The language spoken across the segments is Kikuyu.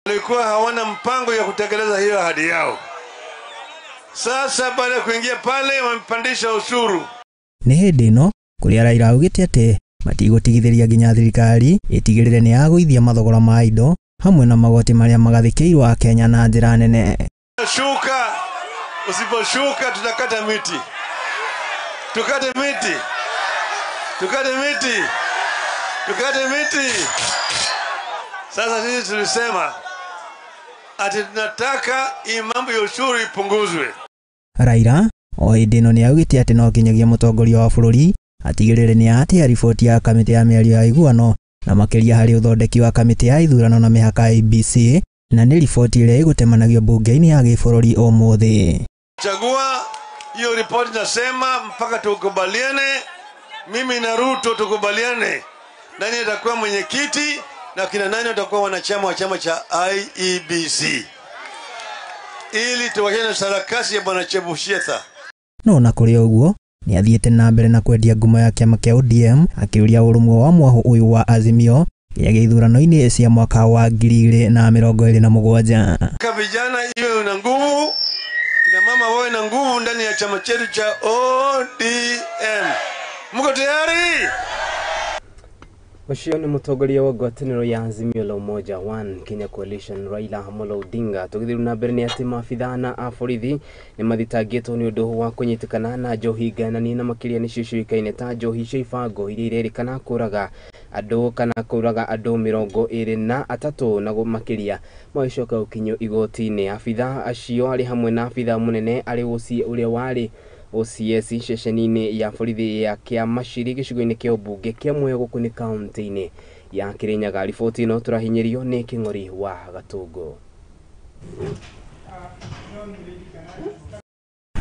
Walikuwa hawana mpango ya kutekeleza hiyo ahadi yao. Sasa baada ya kuingia pale wamepandisha ushuru. Nĩ hĩndĩ ĩno kũrĩa Raila augĩte atĩ matigũtigithĩria nginya thirikari ĩtigĩrĩre nĩ yagũithia mathogora ma indo hamwe na magoti marĩa magathĩkĩirwo Akenya na njĩra nene. Shuka, usiposhuka tutakata miti. Tukate miti. Tukate miti. Tukate miti. Sasa sisi tulisema ati tunataka hii mambo ya ushuru ipunguzwe. Raila o hĩndĩ ĩno nĩ augĩte atĩ no nginyagia mũtongoria wa bũrũri atigĩrĩre nĩ atĩa riboti ya kamĩtĩ ya mĩario ya iguano na makĩria harĩ ũthondeki wa kamĩtĩ ya ithurano na mĩhaka IEBC na nĩ riboti ĩrĩa ĩgũtemanagio mbunge-inĩ ya gĩbũrũri ũmũthĩ. Chagua hiyo ripoti, nasema mpaka tukubaliane, mimi na Ruto tukubaliane nani atakuwa mwenyekiti na kina nani watakuwa wanachama wa chama cha IEBC ili tuwachane na sarakasi ya bwana Chebushetha. No na kũrĩ ũguo nĩ athiĩte na mbere na kwendia ngumo ya kĩama kĩa ODM akĩũria ũrũmwe wa mwahũ ũyũ wa Azimio nginya gĩthurano-inĩ cia mwaka wa 2027. Ka vijana iwe na nguvu, kina mama wawe na nguvu ndani ya chama chetu cha ODM. Mko tayari? Ũcio nĩ mũtongoria wa ngwatanĩro ya Azimio la Umoja One Kenya Coalition Raila Amolo Odinga. Tũgĩthiĩ na mbere nĩ atĩ maabithaa na a borithi nĩ mathitangĩtwo nĩ ũndũ wa kũnyitĩkana na njohi ngananie na makĩria nĩcio ciũĩkaine ta njohi cia ibango iria irerĩkana kũraga andũ kana kũraga andũ 23 na makĩria magĩcoka gũkinyio igoti-inĩ. Abithaa acio arĩ hamwe na abithaa mũnene arĩ ũrĩa warĩ OCS ceceni-inĩ ya borithi ya Kĩamaciri gĩcigo-inĩ kĩa ũmbunge kĩa Mwea gũkũ nĩ kaunti-inĩ ya Kĩrĩnyaga. Riboti ĩno tũrahinyĩrio nĩ Kĩng'ori wa Gatũngũ.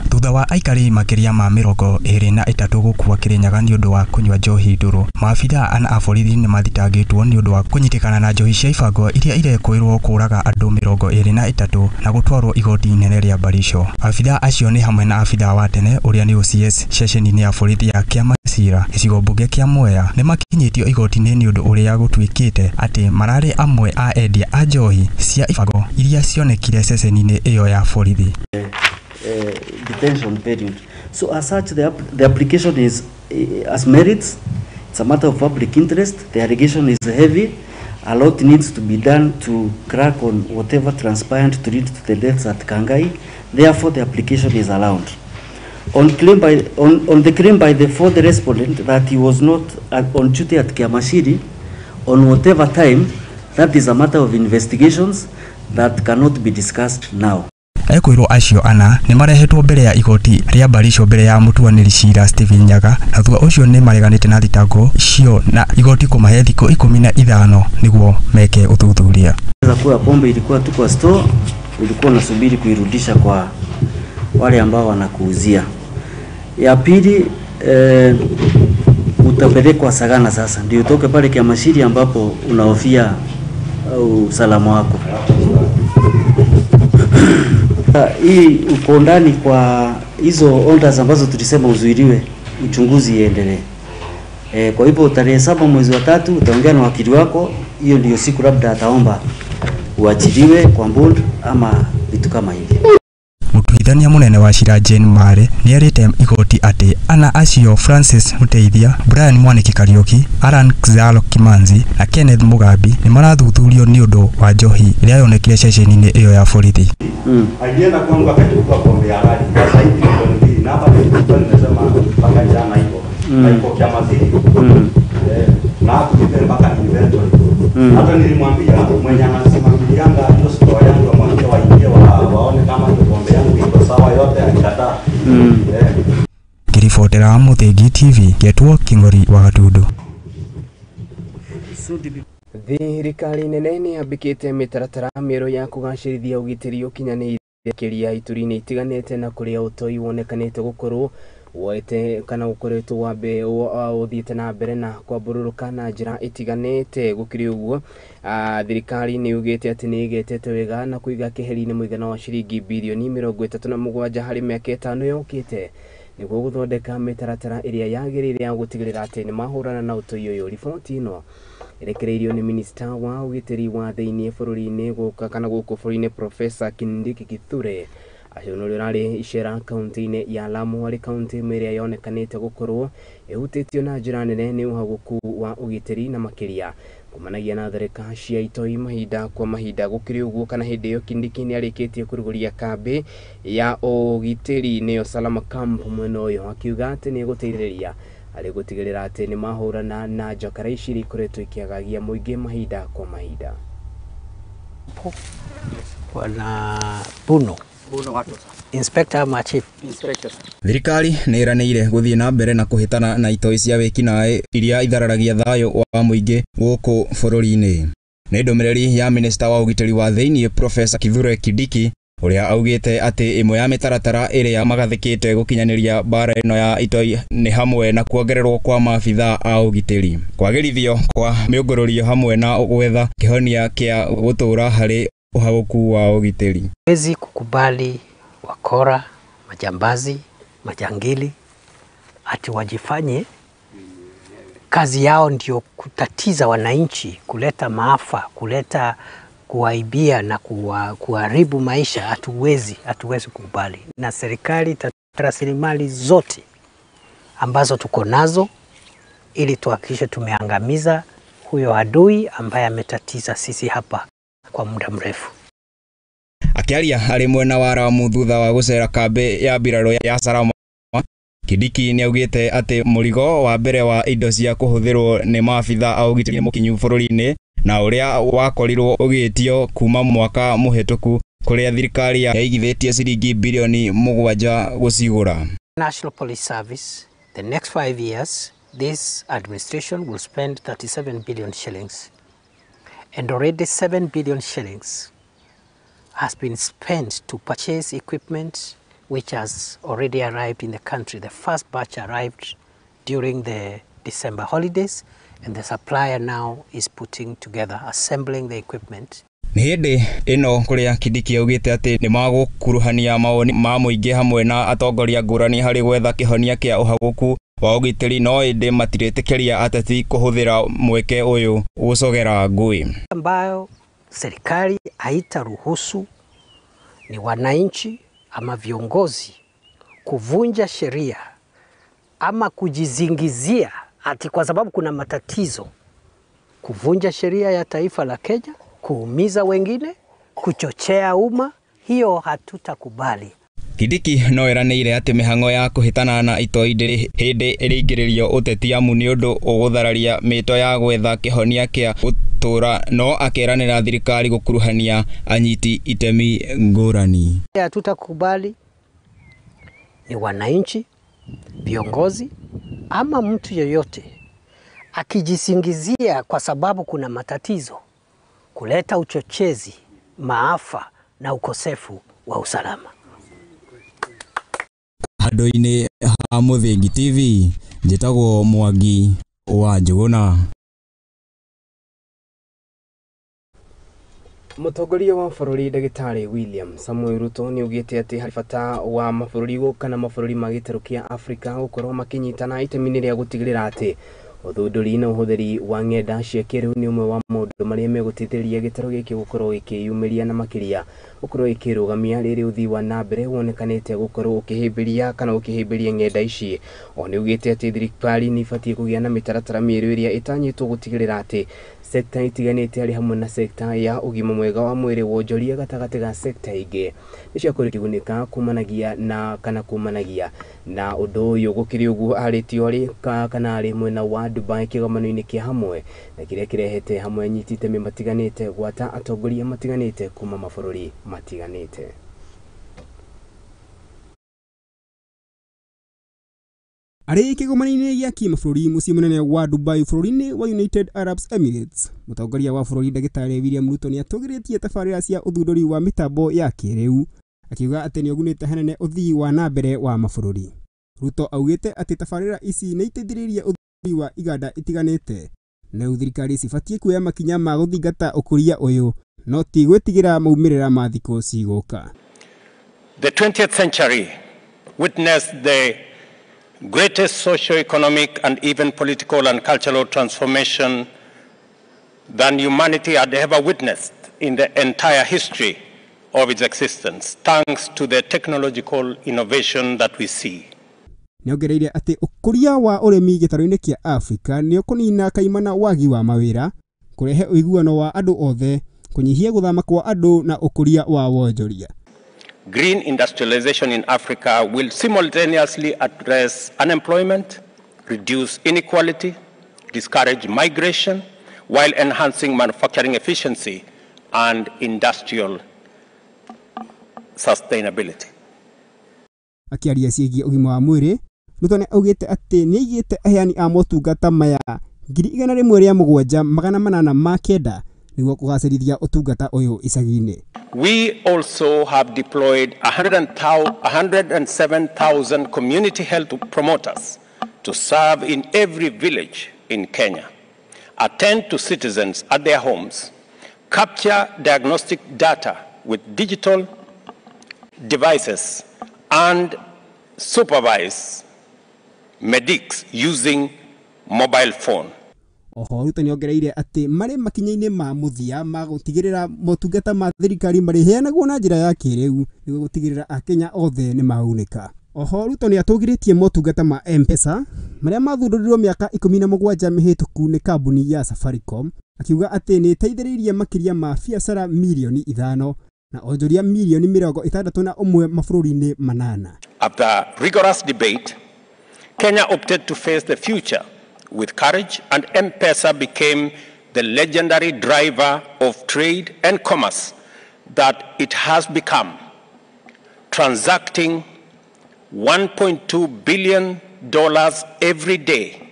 Thutha wa aikari makĩria ma 23 gũkua Kĩrĩnyaga nĩ ũndũ wa kũnyua njohi ndũrũ, maabithaa ana a borithi nĩ mathitangĩtwo nĩ ũndũ wa kũnyitĩkana na njohi cia ibango iria irekũĩrwo kũraga andũ 23 na gũtwarwo igoti inene rĩa Barisho. Abithaa acio nĩ hamwe na abithaa wa tene ũrĩa nĩ OCS ceceni-inĩ ya borithi ya Kĩamacira gĩcigo mbunge kĩa Mwea nĩ makinyĩtio igoti-inĩ nĩ ũndũ ũrĩa gũtuĩkĩte atĩ mararĩ amwe a endia a njohi cia ibango iria cionekire ceceni-inĩ ĩyo ya borithi. Detention period. So as such, the application is as merits. It's a matter of public interest. The allegation is heavy. A lot needs to be done to crack on whatever transpired to lead to the deaths at Kangai. Therefore, the application is allowed. On the claim by the fourth respondent that he was not on duty at Kiamashiri on whatever time, that is a matter of investigations that cannot be discussed now. Ekwĩrwo acio ana nĩ marehetwo mbere ya igoti rĩa Barisho mbere ya mũtuanĩri cira Stephen Nyaga na thutha ũcio nĩ mareganĩte na thitango icio na igoti kũmahe thikũ 15 nĩguo meke ũthuthuria. Kuwa pombe ilikuwa tu kwa store, ulikuwa unasubiri kuirudisha kwa wale ambao wanakuuzia. Ya pili, utapelekwa Sagana sasa ndio utoke pale Kiamashiri ambapo unahofia usalama wako. Hii uko ndani kwa hizo orders ambazo tulisema uzuiliwe, uchunguzi iendelee. Kwa hivyo tarehe 7 mwezi wa 3 utaongea na wakili wako, hiyo ndio siku labda ataomba uachiliwe kwa bond ama vitu kama hivi. Mũtuithania mũnene wa cira Jane Mare nĩerĩte igoti atĩ ana acio Francis Muteithia, Brian Mwaniki Kariuki, Alan Kizalo Kimanzi na Kenneth Mugambi nĩ marathuthurio nĩ ũndũ wa njohi ĩrĩa yonekire ceceni-inĩ ĩyo ya borithi. Alienda kwangu akachukua pombe ya rali kwa zaidi milioni 2 na hapa nilikuwa nimesema mpaka jana hivyo na iko Kiamaziri na hapo mpaka inventory. Hata nilimwambia mwenye anasimamianga hiyo store yangu amwambie waingie waone kama hiyo pombe yangu iko sawa yote, alikataa. Ngiribotera Muthingi TV getwo King'ori wa Gatundu. Thirikari nene nĩ yambĩkĩte mĩtaratara mĩerũ ya kũgacĩrithia ũgitĩri ũkinyanĩire makĩria ituri-inĩ itiganĩte na kũrĩa ũtoi wonekanĩte gũkorwo woete kana gũkoretwo wambe ũthiĩte na mbere na kwambũrũrũka na njĩra ĩtiganĩte. Gũkĩrĩ ũguo, thirikari nĩ yugĩte atĩ nĩ ĩgetete wega na kũiga keheri-inĩ mũigana wa ciringi birioni 37 harĩ mĩaka 5 yũkĩte Nĩguo gũthondeka mĩtaratara ĩrĩa yagĩrĩire ya gũtigĩrĩra atĩ nĩ mahũrana na ũtoi ũyũ. Riboti ĩno ĩrekereirio nĩ minista wa ũgitĩri wa thĩinĩ bũrũri-inĩ gũka kana gũkũ bũrũri-inĩ Profesa Kindiki Kithure acio nĩ ũrarĩ icera kaunti-inĩ ya Lamu harĩ kaunti ĩmwe ĩrĩa yonekanĩte gũkorwo ĩhutĩtio na njĩra nene nĩ ũhagũku wa ũgitĩri na makĩria kumanagia na tharĩka cia itoi mahinda kwa mahinda. Gũkĩrĩ ũguo kana hĩndĩ ĩyo Kindiki nĩ arĩkĩtie kũrugũria kambĩ ya ũgitĩri nĩyo Salama Camp mwena ũyũ, akiuga atĩ nĩ ĩgũteithĩrĩria harĩ gũtigĩrĩra atĩ nĩ mahũrana na njakara ici iria ikoretwo ikĩagagia mũingĩ mahinda kwa mahinda. Bwana Puno Inspector ama Chief? Thirikari nĩ ĩranĩire gũthiĩ na mbere na kũhĩtana na itoi cia wĩkinaĩ iria ithararagia thayũ wa mũingĩ gũkũ bũrũri-inĩ. Nĩ ndũmĩrĩri ya minista wa ũgitĩri wa thĩinĩ Profesa Kithure Kindiki ũrĩa augĩte atĩ ĩmwe ya mĩtaratara ĩrĩa magathĩkĩte gũkinyanĩria mbara ĩno ya itoi nĩ hamwe na kuongererwo kwa maabithaa a ũgitĩri, kwagĩrithio kwa mĩũngũrũrio hamwe na gwetha kĩhonia kĩa gũtũũra harĩ ũhagũku wa ũgitĩri. Hatuwezi kukubali wakora, majambazi, majangili ati wajifanye kazi yao ndio kutatiza wananchi, kuleta maafa, kuleta kuwaibia na kuharibu maisha. Hatuwezi kukubali, na serikali itatoa rasilimali zote ambazo tuko nazo ili tuhakikishe tumeangamiza huyo adui ambaye ametatiza sisi hapa kwa muda mrefu. Akiaria arĩ mwena wa Lamu thutha wa gũcera kambĩ ya mbirarũ ya Salama, Kindiki nĩaugĩte atĩ mũrigo wa mbere wa indo cia kũhũthĩrwo nĩ maabithaa a ũgitĩri mũkinyu bũrũri-inĩ na ũrĩa wakorirwo ũgĩtio kuma mwaka mũhĩtũku kũrĩa thirikari yaigithĩtie ciringi bilioni 7 gũcigũra. National Police Service, the next 5 years, this administration will spend 37 billion shillings, and already 7 billion shillings has been spent to purchase equipment which has already arrived in the country. The first batch arrived during the December holidays, and the supplier now is putting together, assembling the equipment. Nĩ hĩndĩ ĩno kũrĩa Kindiki augĩte atĩ nĩ magũkuruhania mawoni ma mũingĩ hamwe na atongoria ngũrani harĩ gwetha kĩhonia kĩa ũhagũku wa ũgitĩri, no ĩndĩ matirĩtĩkĩria ateti kũhũthĩra mweke ũyũ gũcogera ngũĩ ambayo serikali haitaruhusu ni wananchi ama viongozi kuvunja sheria ama kujizingizia ati kwa sababu kuna matatizo, kuvunja sheria ya taifa la Kenya, kuumiza wengine, kuchochea umma. Hiyo hatutakubali. Kindiki no ĩranĩire atĩ mĩhang'o ya kũhĩtana na itoi ndĩrĩ hĩndĩ ĩrĩingĩrĩrio ũteti amu nĩ ũndũ ũgũthararia mĩto ya gwetha kĩhonia kĩa gũtũũra, no akeranĩra thirikari gũkuruhania anyiti itemi ngũrani. Hatutakubali ni wananchi, viongozi ama mtu yeyote akijisingizia kwa sababu kuna matatizo kuleta uchochezi, maafa na ukosefu wa usalama. Handũ-inĩ ha Mũthingi TV, njĩtagwo Mwangi wa Njũgũna. Mũtongoria wa bũrũri Ndagĩtarĩ William Samoei Ruto nĩ augĩte atĩ harĩ bata wa mabũrũri kana mabũrũri ma gĩtarũ kĩa Afrika gũkorwo makĩnyitana itemi-inĩ rĩa gũtigĩrĩra atĩ ũthundũri na ũhũthĩri wa ng'enda cia kĩrĩu nĩ ũmwe wa maũndũ marĩa megũteithĩrĩria gĩtarũ gĩkĩ gũkorwo gĩkĩyumĩria na makĩria gũkorwo gĩkĩrũgamia rĩrĩ ũthii wa na mbere wonekanĩte gũkorwo ũkĩhĩmbĩria kana ũkĩhĩmbĩria ng'enda ici. O nĩ augĩte atĩ thirikari nĩ ĩbatiĩ kũgĩa na mĩtaratara mĩerũ ĩrĩa ĩtanyĩtwo gũtigĩrĩra atĩ sekta itiganĩte arĩ hamwe na sekta ya ũgima mwega wa mwĩrĩ, wonjoria gatagatĩ ga sekta ingĩ nĩ ciakorwo ikĩgunĩka kumanagia na kana kumanagia na ũndũ ũyũ. Gũkĩrĩ ũguo arĩtio arĩ kana arĩ mwena wa Dubai kĩgomano-inĩ kĩa hamwe na kĩrĩa kĩrehete hamwe anyiti itemi matiganĩte gwata atongoria matiganĩte kuma mabũrũri matiganĩte. Arĩ kĩgomano-inĩ gĩa kĩmabũrũri mũciĩ mũnene wa Dubai bũrũri-inĩ wa United Arab Emirates, mũtongoria wa bũrũri Ndagĩtarĩ William Ruto nĩ atũgĩrĩtie tabarĩra cia ũthundũri wa mĩtambo ya kĩrĩu, akiuga atĩ nĩ ũgunĩte hanene ũthii wa na mbere wa mabũrũri. Ruto augĩte atĩ tabarĩra ici nĩ iteithĩrĩirie ũthundũri wa iganda itiganĩte, na rĩu thirikari cibatiĩ kuoya makinya ma gũthingata ũkũria ũyũ, no ti gwĩtigĩra maumĩrĩra ma thikũ cigũka. The 20th century witnessed the Greatest socio-economic and even political and cultural transformation than humanity had ever witnessed in the entire history of its existence, thanks to the technological innovation that we see. Nĩongereire atĩ ũkũria wa ũrĩmi gĩtarũ-inĩ kĩa Afrika nĩ ũkũnina kaimana wagi wa mawĩra, kũrehe ũiguano wa andũ othe, kũnyihia gũthama kwa andũ na ũkũria wa wonjoria. Green industrialization in Africa will simultaneously address unemployment, reduce inequality, discourage migration, while enhancing manufacturing efficiency and industrial sustainability. Akĩaria ciĩgiĩ ũgima wa mwĩrĩ, Ruto nĩ augĩte atĩ nĩaigĩte aheani a motungata maya 107,809 nĩguo kũgacĩrithia ũtungata ũyũ icagi-inĩ. We also have deployed 107,000 community health promoters to serve in every village in Kenya, attend to citizens at their homes, capture diagnostic data with digital devices, and supervise medics using mobile phone. Oho Ruto nĩongereire atĩ marĩ makinya-inĩ ma mũthia ma gũtigĩrĩra motungata ma thirikari marĩheanagwo na njĩra ya kĩrĩu nĩguo gũtigĩrĩra akenya othe nĩ magunĩka. Oho Ruto nĩatũgĩrĩtie motungata ma M-Pesa marĩa mathundũrirwo mĩaka 17 mĩhĩtũku nĩ kambuni ya Safaricom, akiuga atĩ nĩ ĩteithĩrĩirie makĩria ma biacara mirioni 5 na onjoria mirioni 61 mabũrũri-inĩ 8. After rigorous debate, Kenya opted to face the future with courage, and M-Pesa became the legendary driver of trade and commerce that it has become, transacting $1.2 billion every day,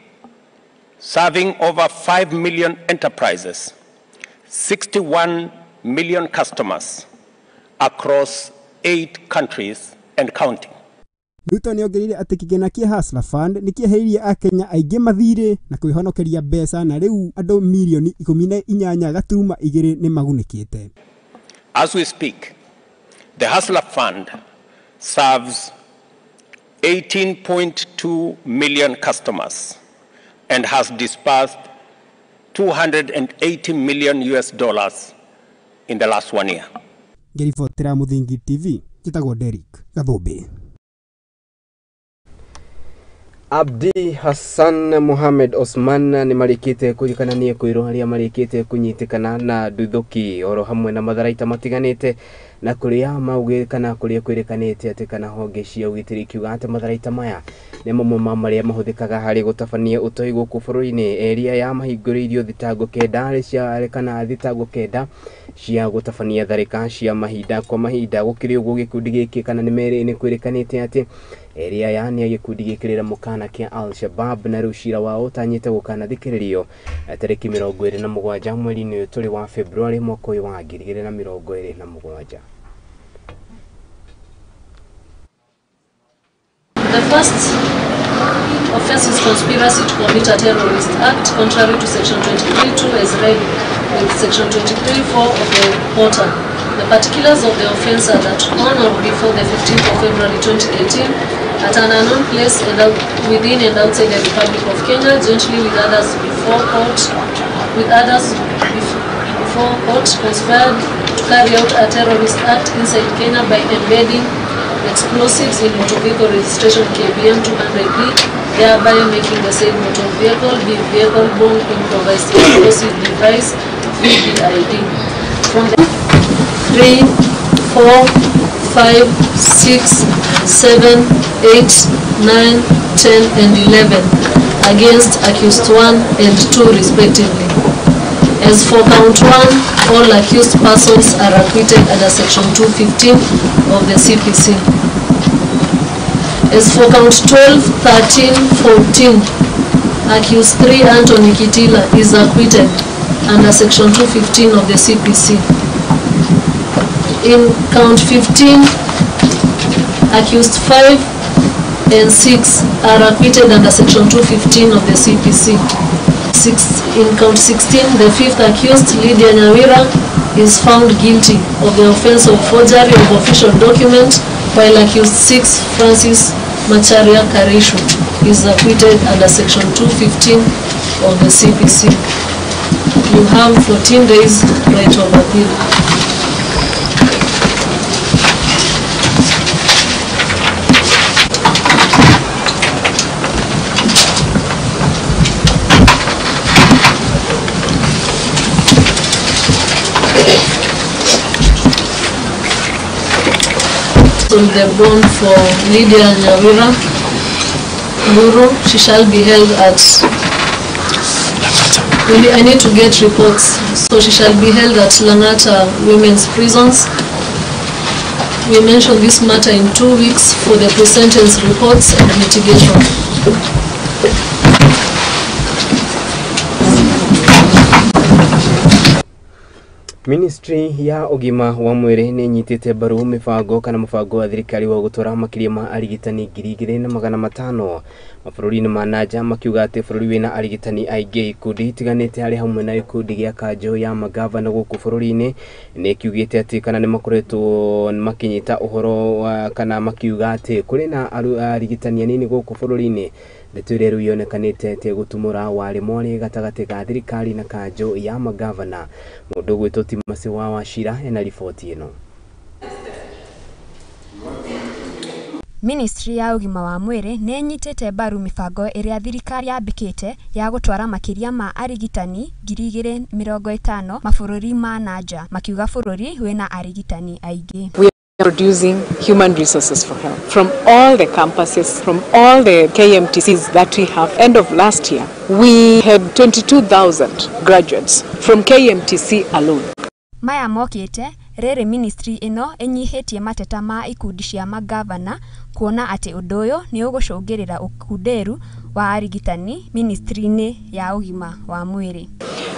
serving over 5 million enterprises, 61 million customers across 8 countries and counting. Ruto nĩongereire atĩ kĩgĩna kĩa Hustler Fund nĩkĩeheririe akenya aingĩ mathirĩ na kwĩhonokeria mbeca na rĩu andũ mirioni 18.2 nĩ magunĩkĩte. As we speak, the Hustler Fund serves 18.2 million customers and has disbursed $280 million in the last 1 year. Ngĩribotera Mũthingi TV, njĩtagwo Derrick Gathũmbĩ. Abdi Hassan Mohamed Osman nĩ marĩkĩte kũririkana nĩ kwĩrwo harĩa marĩkĩte kũnyitĩkana na nduthũki oro hamwe na matharaita matiganĩte na kũrĩa maugĩ kana kũrĩa kwĩrĩkanĩte atĩ kana honge cia ũgitĩri ikiuga atĩ matharaita maya nĩ mamwe ma marĩa mahũthĩkaga harĩ gũtabania ũtoi gũkũ bũrũri-inĩ. Area ya mahingũrĩirio thitango 9 cia kana thitango 9 cia gũtabania tharĩka cia mahinda kwa mahinda. Gũkĩrĩ ũguo gĩkundi gĩkĩ kana nĩ merĩ nĩ kwĩrĩkanĩte atĩ area ya nĩ gĩkundi gĩkĩrĩra mũkana kĩa Al-Shabaab na rĩu cira wao ũtanyĩte gũkanathikĩrĩrio tarĩki 27 mweri-inĩ ũyũ tũrĩ wa February mwaka ũyũ wa 2027. The first offense is conspiracy to commit a terrorist act contrary to section 23(2) as read with section 23(4) of the portal. The particulars of the offense are that on or before the 15th of February 2018, at an unknown place and out, within and outside the Republic of Kenya, jointly with others before court, conspired to carry out a terrorist act inside Kenya by embedding explosives in motor vehicle registration KBM 200B, thereby making the said motor vehicle be vehicle-borne improvised explosive device VBID. From the 3, 4, 5, 6, 7, 8, 9, 10, and 11 against accused 1 and 2 respectively. As for count 1, all accused persons are acquitted under section 215 of the CPC. As for count 12, 13, 14, accused 3 Anthony Kitila is acquitted under section 215 of the CPC. In count 15, accused 5 and 6 are acquitted under section 215 of the CPC. In count 16, the fifth accused, Lydia Nyawira, is found guilty of the offense of forgery of official document, while accused 6, Francis Macharia Karishu is acquitted under Section 215 of the CPC. You have 14 days right of appeal. On the bond for Lydia Nyawira Guru, she shall be held at, I need to get reports, so she shall be held at Langata Women's Prisons. We mentioned this matter in 2 weeks for the pre-sentence reports and mitigation. Ministry ya ũgima wa mwĩrĩ nĩ ĩnyitĩte mbaru mĩbango kana mũbango wa thirikari wa gũtwara makĩria ma arigitani 2500 mabũrũri-inĩ ma nanja, makiuga atĩ bũrũri wĩna arigitani aingĩ. Ikundi itiganĩte harĩ hamwe na gĩkundi gĩa kanjũ ya magavana gũkũ bũrũri-inĩ nĩ kiugĩte atĩ kana nĩ makoretwo makĩnyita ũhoro kana makiuga atĩ kũrĩ na arigitani anini gũkũ bũrũri-inĩ. Ndeto ĩrĩa rĩu yonekanĩte atĩ gũtumũra warĩ mwarĩ gatagatĩ ga thirikari na kanjũ ya magavana. Mũndũ ũgwĩtwo Timothy wa Wachira ena riboti ĩno. Ministry ya ũgima wa mwĩrĩ nĩ ĩnyitĩte mbaru mĩbango ĩrĩa thirikari yambĩkĩte ya gũtwara makĩria ma arigitani 2050 mabũrũri ma nanja, makiuga bũrũri wĩna arigitani aingĩ. Producing human resources for health from all the campuses, from all the KMTCs that we have. End of last year, we had 22,000 graduates from KMTC alone. Maya mokĩte rĩrĩ ministry ĩno ĩnyihĩtie mateta ma ikundi cia magavana kuona atĩ ũndũ ũyũ nĩ ũgũcũngĩrĩra ũkunderu wa arigitani ministry-inĩ ya ũgima wa mwĩrĩ.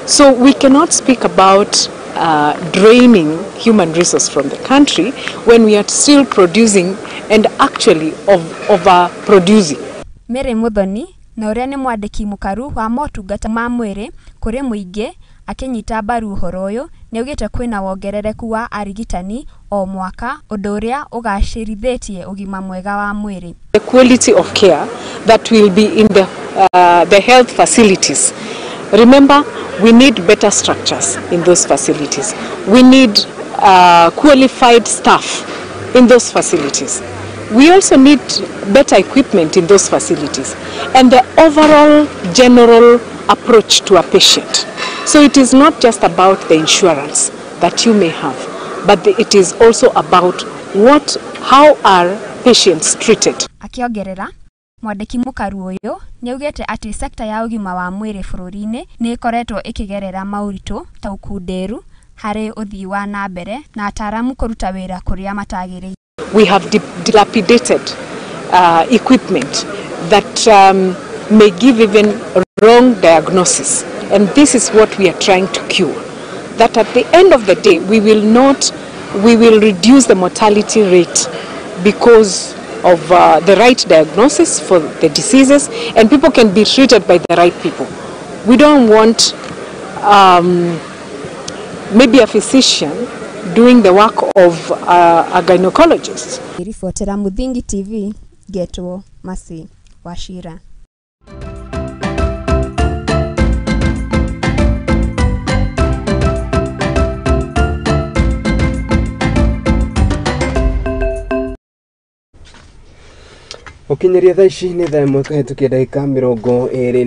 So we cannot speak about draining human resource from the country when we are still producing and actually overproducing. Mary Muthoni na ũrĩa nĩ mwandĩki mũkaru wa motungata ma mwĩrĩ kũrĩ mũingĩ akĩnyita mbaru ũhoro ũyũ nĩaugĩte kwĩna wongerereku wa arigitani o mwaka, ũndũ ũrĩa ũgacĩrithĩtie ũgima mwega wa mwĩrĩ. The quality of care that will be in the health facilities. Remember, we need better structures in those facilities. We need qualified staff in those facilities. We also need better equipment in those facilities and the overall general approach to a patient. So it is not just about the insurance that you may have, but it is also about how are patients treated. Akiongerera, mwandĩki mũkaru ũyũ nĩaugĩte atĩ sekta ya ũgima wa mwĩrĩ bũrũri-inĩ nĩ ĩkoretwo ĩkĩgerera maũritũ ta ũkunderu harĩ ũthii wa na mbere na ataaramu kũruta wĩra kũrĩa matagĩrĩire. We have dilapidated equipment that may give even wrong diagnosis, and this is what we are trying to cure. That at the end of the day we will reduce the mortality rate because of the right diagnosis for the diseases, and people can be treated by the right people. We don't want maybe a physician doing the work of a gynecologist. Ribotera Muthingi TV, Getwo Masi Wachira. Ukinyeria thaa ici nĩ thaa ĩmwe kahĩtũkia ndagĩka 23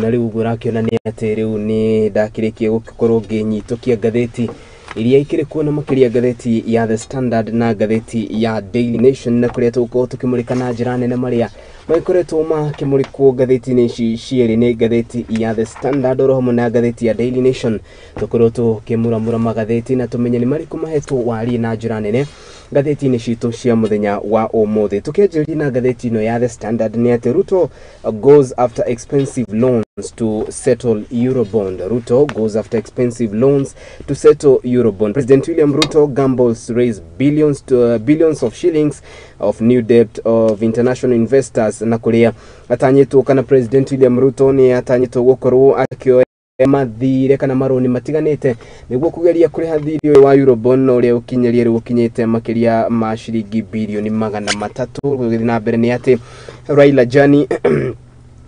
na rĩu ũguo ũrakĩona nĩ atĩ rĩu nĩ ndakĩrĩkia gũkorwo ngĩnyitũkia ngathĩti iria ikĩrĩ kuo na makĩria ngathĩti ya The Standard na ngathĩti ya Daily Nation, na kũrĩa tũgũkorwo tũkĩmũrĩka na njĩra nene marĩa magĩkoretwo makĩmũrĩkwo ngathĩti-inĩ ici cierĩ nĩ ngathĩti ya The Standard oro hamwe na ngathĩti ya Daily Nation. Tũkorwo tũkĩmuramura magathĩti na tũmenye nĩ marĩkũ mahetwo warie na njĩra nene ngathĩti-inĩ citũ cia mũthenya wa ũmũthĩ. Tũkĩanjĩrĩria na ngathĩti ĩno ya The Standard nĩ atĩ Ruto goes after expensive loans to settle Eurobond. Ruto goes after expensive loans to settle Eurobond. President William Ruto gambles to raise billions of shillings of new debt of international investors, na kuria atanyitwo kana President William Ruto ni atanyitwo gukorwo akioya Mathire kana marũni matiganĩte nĩguo kũgeria kũrĩha thirĩ ũyũ wa Eurobond ũrĩa ũkinyĩrie rĩu ũkinyĩte makĩria ma ciringi birioni 300. Gũgĩthiĩ na mbere nĩ atĩ Raila Jani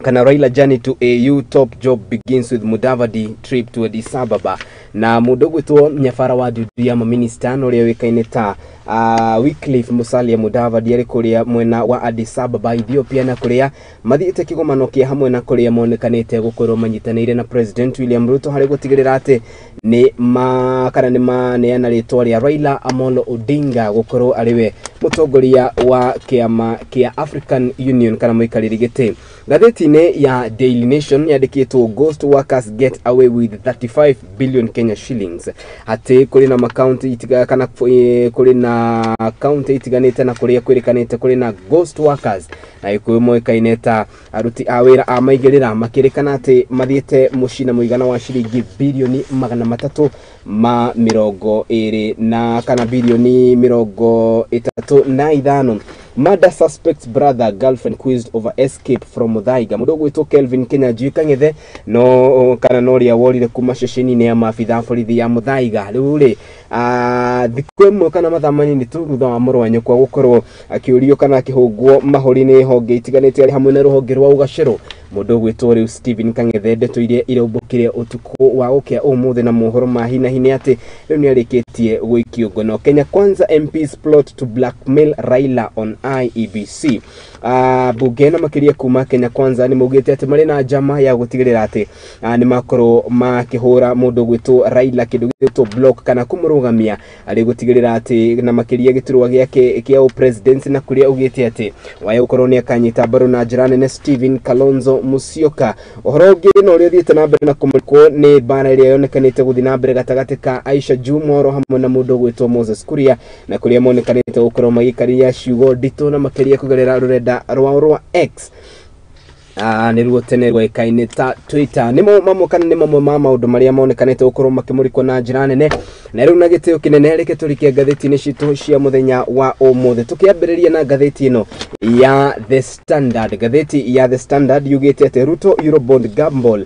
kana Raila journey to AU top job begins with Mudavadi trip to Addis Ababa. Na mũndũ ũgwĩtwo nyabara wa ndundu ya maminista na ũrĩa ũĩkaine ta Wycliffe Musalia Mudavadi arĩ kũrĩa mwena wa Addis Ababa, Ethiopia, na kũrĩa mathiĩte kĩgomano kĩa hamwe na kũrĩa monekanĩte gũkorwo manyitanĩire na President William Ruto harĩ gũtigĩrĩra atĩ nĩ ma kana nĩ maneana rĩtwa rĩa Raila Amolo Odinga gũkorwo arĩ we mũtongoria wa kĩama kĩa African Union kana mũikarĩri gĩtĩ. Ngathĩti-inĩ ya Daily Nation yandĩkĩtwo "Ghost workers get away with 35 billion Kenya shillings", atĩ kũrĩ na makaunti kana kũrĩ na kaunti itiganĩte na kũrĩa kwĩrĩkanĩte kũrĩ na ghost workers na gĩkũyũ moĩkaine ta aruti a wĩra a maigĩrĩra, makĩrĩkana atĩ mathiĩte mũciĩ na mũigana wa ciringi birioni 320 na kana birioni 35. Murder suspect's brother girlfriend quizzed over escape from Muthaiga. Mũndũ ũgwĩtwo Kelvin Kinyanjui Kang'ethe no kana no ũrĩa worire kuma ceceni-inĩ ya maabitha a borithi ya Muthaiga rĩu rĩ thikũ ĩmwe kana mathaa manini tu thutha wa mũrũ wa nyũkwa gũkorwo akĩũrio kana akĩhũngwo mahũri nĩ honge itiganĩte arĩ hamwe na rũhonge rwa ũgacĩro. Mũndũ ũgwĩtwo rĩu Stephen Kang'ethe, ndeto iria iraũmbũkire ũtukũ wa gũkĩa ũmũthĩ na mohoro ma hi na hi nĩ atĩ rĩu nĩ arĩkĩtie gũikio ngono. Kenya Kwanza MPs plot to blackmail Raila on IEBC. Bunge na makĩria kuma Kenya Kwanza nĩ maugĩte atĩ marĩ na njama ya gũtigĩrĩra atĩ nĩ makorwo makĩhũra mũndũ ũgwĩtwo Raila kĩndũ gĩgwĩtwo block kana kũmũrũgamia arĩ gũtigĩrĩra atĩ na makĩria gĩturwa gĩake kĩa presidency, na kũrĩa augĩte atĩ waya gũkorwo nĩ akanyita mbaru na njĩra nene Stephen Kalonzo Musyoka. Ũhoro ũngĩ na ũrĩa ũthiĩte na mbere na kũmũrĩkwo nĩ mbara ĩrĩa yonekanĩte gũthiĩ na mbere gatagatĩ ka Aisha Juma oro hamwe na mũndũ ũgwĩtwo Moses Kuria, na kũrĩa monekanĩte gũkorwo magĩikaria ciugo nditũ na makĩria kũgerera rũrenda rwao rwa X, nĩruo tene rwekaine ta Twitter. Nĩmo mamwe kana nĩ mamwe ma maũndũ marĩa monekanĩte gũkorwo makĩmũrĩkwo na njĩra nene. Na rĩu na gĩtĩo kĩnene reke tũrike ngathĩti-inĩ citũ cia mũthenya wa ũmũthĩ, tũkĩambĩrĩria na ngathĩti ĩno ya The Standard. Ngathĩti ya The Standard yugĩte atĩ Ruto Eurobond gamble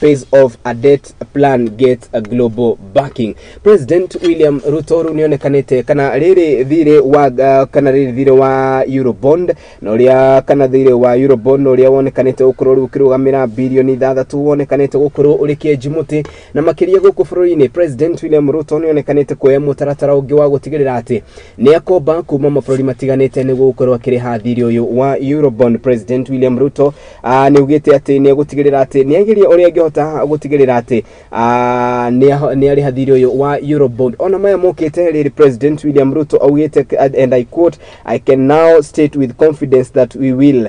pays off a debt plan gets a global backing. President William Ruto rĩu nĩonekanĩte kana rĩrĩ thirĩ wa kana rĩrĩ thirĩ wa Eurobond na ũrĩa kana thirĩ wa Eurobond na ũrĩa wonekanĩte gũkorwo rĩu ũkĩrũgamĩra birioni 6 wonekanĩte gũkorwo ũrĩ kĩenji mũtĩ na makĩria gũkũ bũrũri-inĩ. President William Ruto nĩonekanĩte kuoya mũtaratara ũngĩ wa gũtigĩrĩra atĩ nĩ akomba kuma mabũrũri matiganĩte nĩguo gũkorwo akĩrĩha thirĩ ũyũ wa Eurobond. President William Ruto nĩ augĩte atĩ nĩ egũtigĩrĩra atĩ nĩ ageria ũrĩa angĩhota gũtigĩrĩra atĩ nĩ arĩha thirĩ ũyũ wa Eurobond. Ona maya mokĩte rĩrĩ President William Ruto augĩte, and I quote, "I can now state with confidence that we will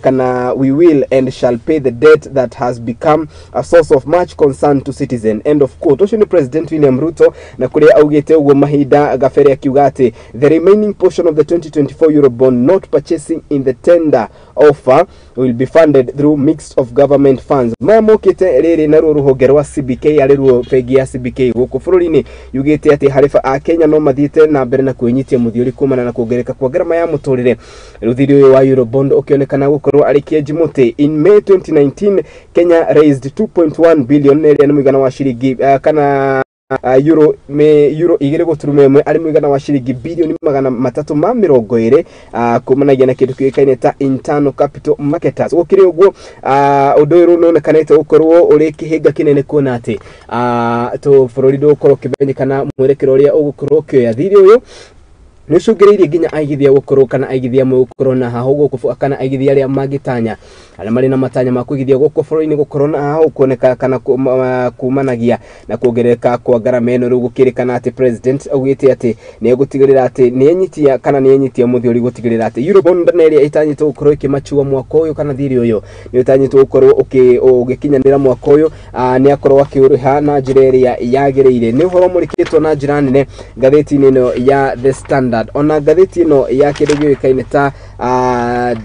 kana we will and shall pay the debt that has become a source of much concern to citizen," end of quote. Ũcio nĩ President William Ruto na kũrĩa augĩte ũguo mahinda gabere akiuga atĩ the remaining portion of the 2024 Eurobond not purchasing in the tender offer will be funded through mix of government funds. Maya mokĩte rĩrĩ naruo rũhonge rwa CBK, arĩ ruo bengi ya CBK gũkũ bũrũri-inĩ, yugĩte atĩ harĩ a Kenya no mathiĩte na mbere na kwĩnyitia mũthiũri kumana na kuongerereka kwa ngarama ya mũtũrĩre, rĩu thirĩ ũyũ wa Eurobond ũkĩonekana gũkorwo arĩ kĩenji mũtĩ. In May 2019 Kenya raised 2.1 billion, ĩrĩa nĩ mũigana wa ciringi kana euro me euro 2.1, arĩ mũigana wa ciringi birioni 320, kumanagia na kĩndũ kĩũĩkaine ta internal capital marketers. Gũkĩrĩ ũguo, ũndũ ũyũ nĩonekanĩte gũkorwo ũrĩ kĩhĩnga kĩnene kuona atĩ tũ bũrũri ndũgũkorwo ũkĩmenyekana mwerekero ũrĩa ũgũkorwo ũkĩoya. Thirĩ ũyũ nĩ ũcũngĩrĩirie nginya aigithia gũkorwo kana aigithia amwe gũkorwo na haho gũkũ kana aigithia arĩa mangĩtanya, arĩa marĩ na matanya ma kũigithia gũkũ bũrũri-inĩ gũkorwo na haho kuoneka kana kumanagia na kuongerereka kwa ngarama ĩno. Rĩu gũkĩrĩkana atĩ president augĩte atĩ nĩ egũtigĩrĩra atĩ nĩ enyitia kana nĩ enyitia mũthiori gũtigĩrĩra atĩ Eurobond na ĩrĩa ĩtanyĩtwo gũkorwo ĩkĩmachua mwaka ũyũ kana thirĩ ũyũ nĩ ũtanyĩtwo gũkorwo ũgĩkinyanĩra mwaka ũyũ, nĩ akorwo akĩũrĩha na njĩra ĩrĩa yagĩrĩire. Nĩ ũhoro mũrĩkĩtwo na njĩra nene ngathĩti-inĩ ĩno ya The Standard. Standard. Ona ngathĩti ĩno ya kĩndũ gĩũĩkaine ta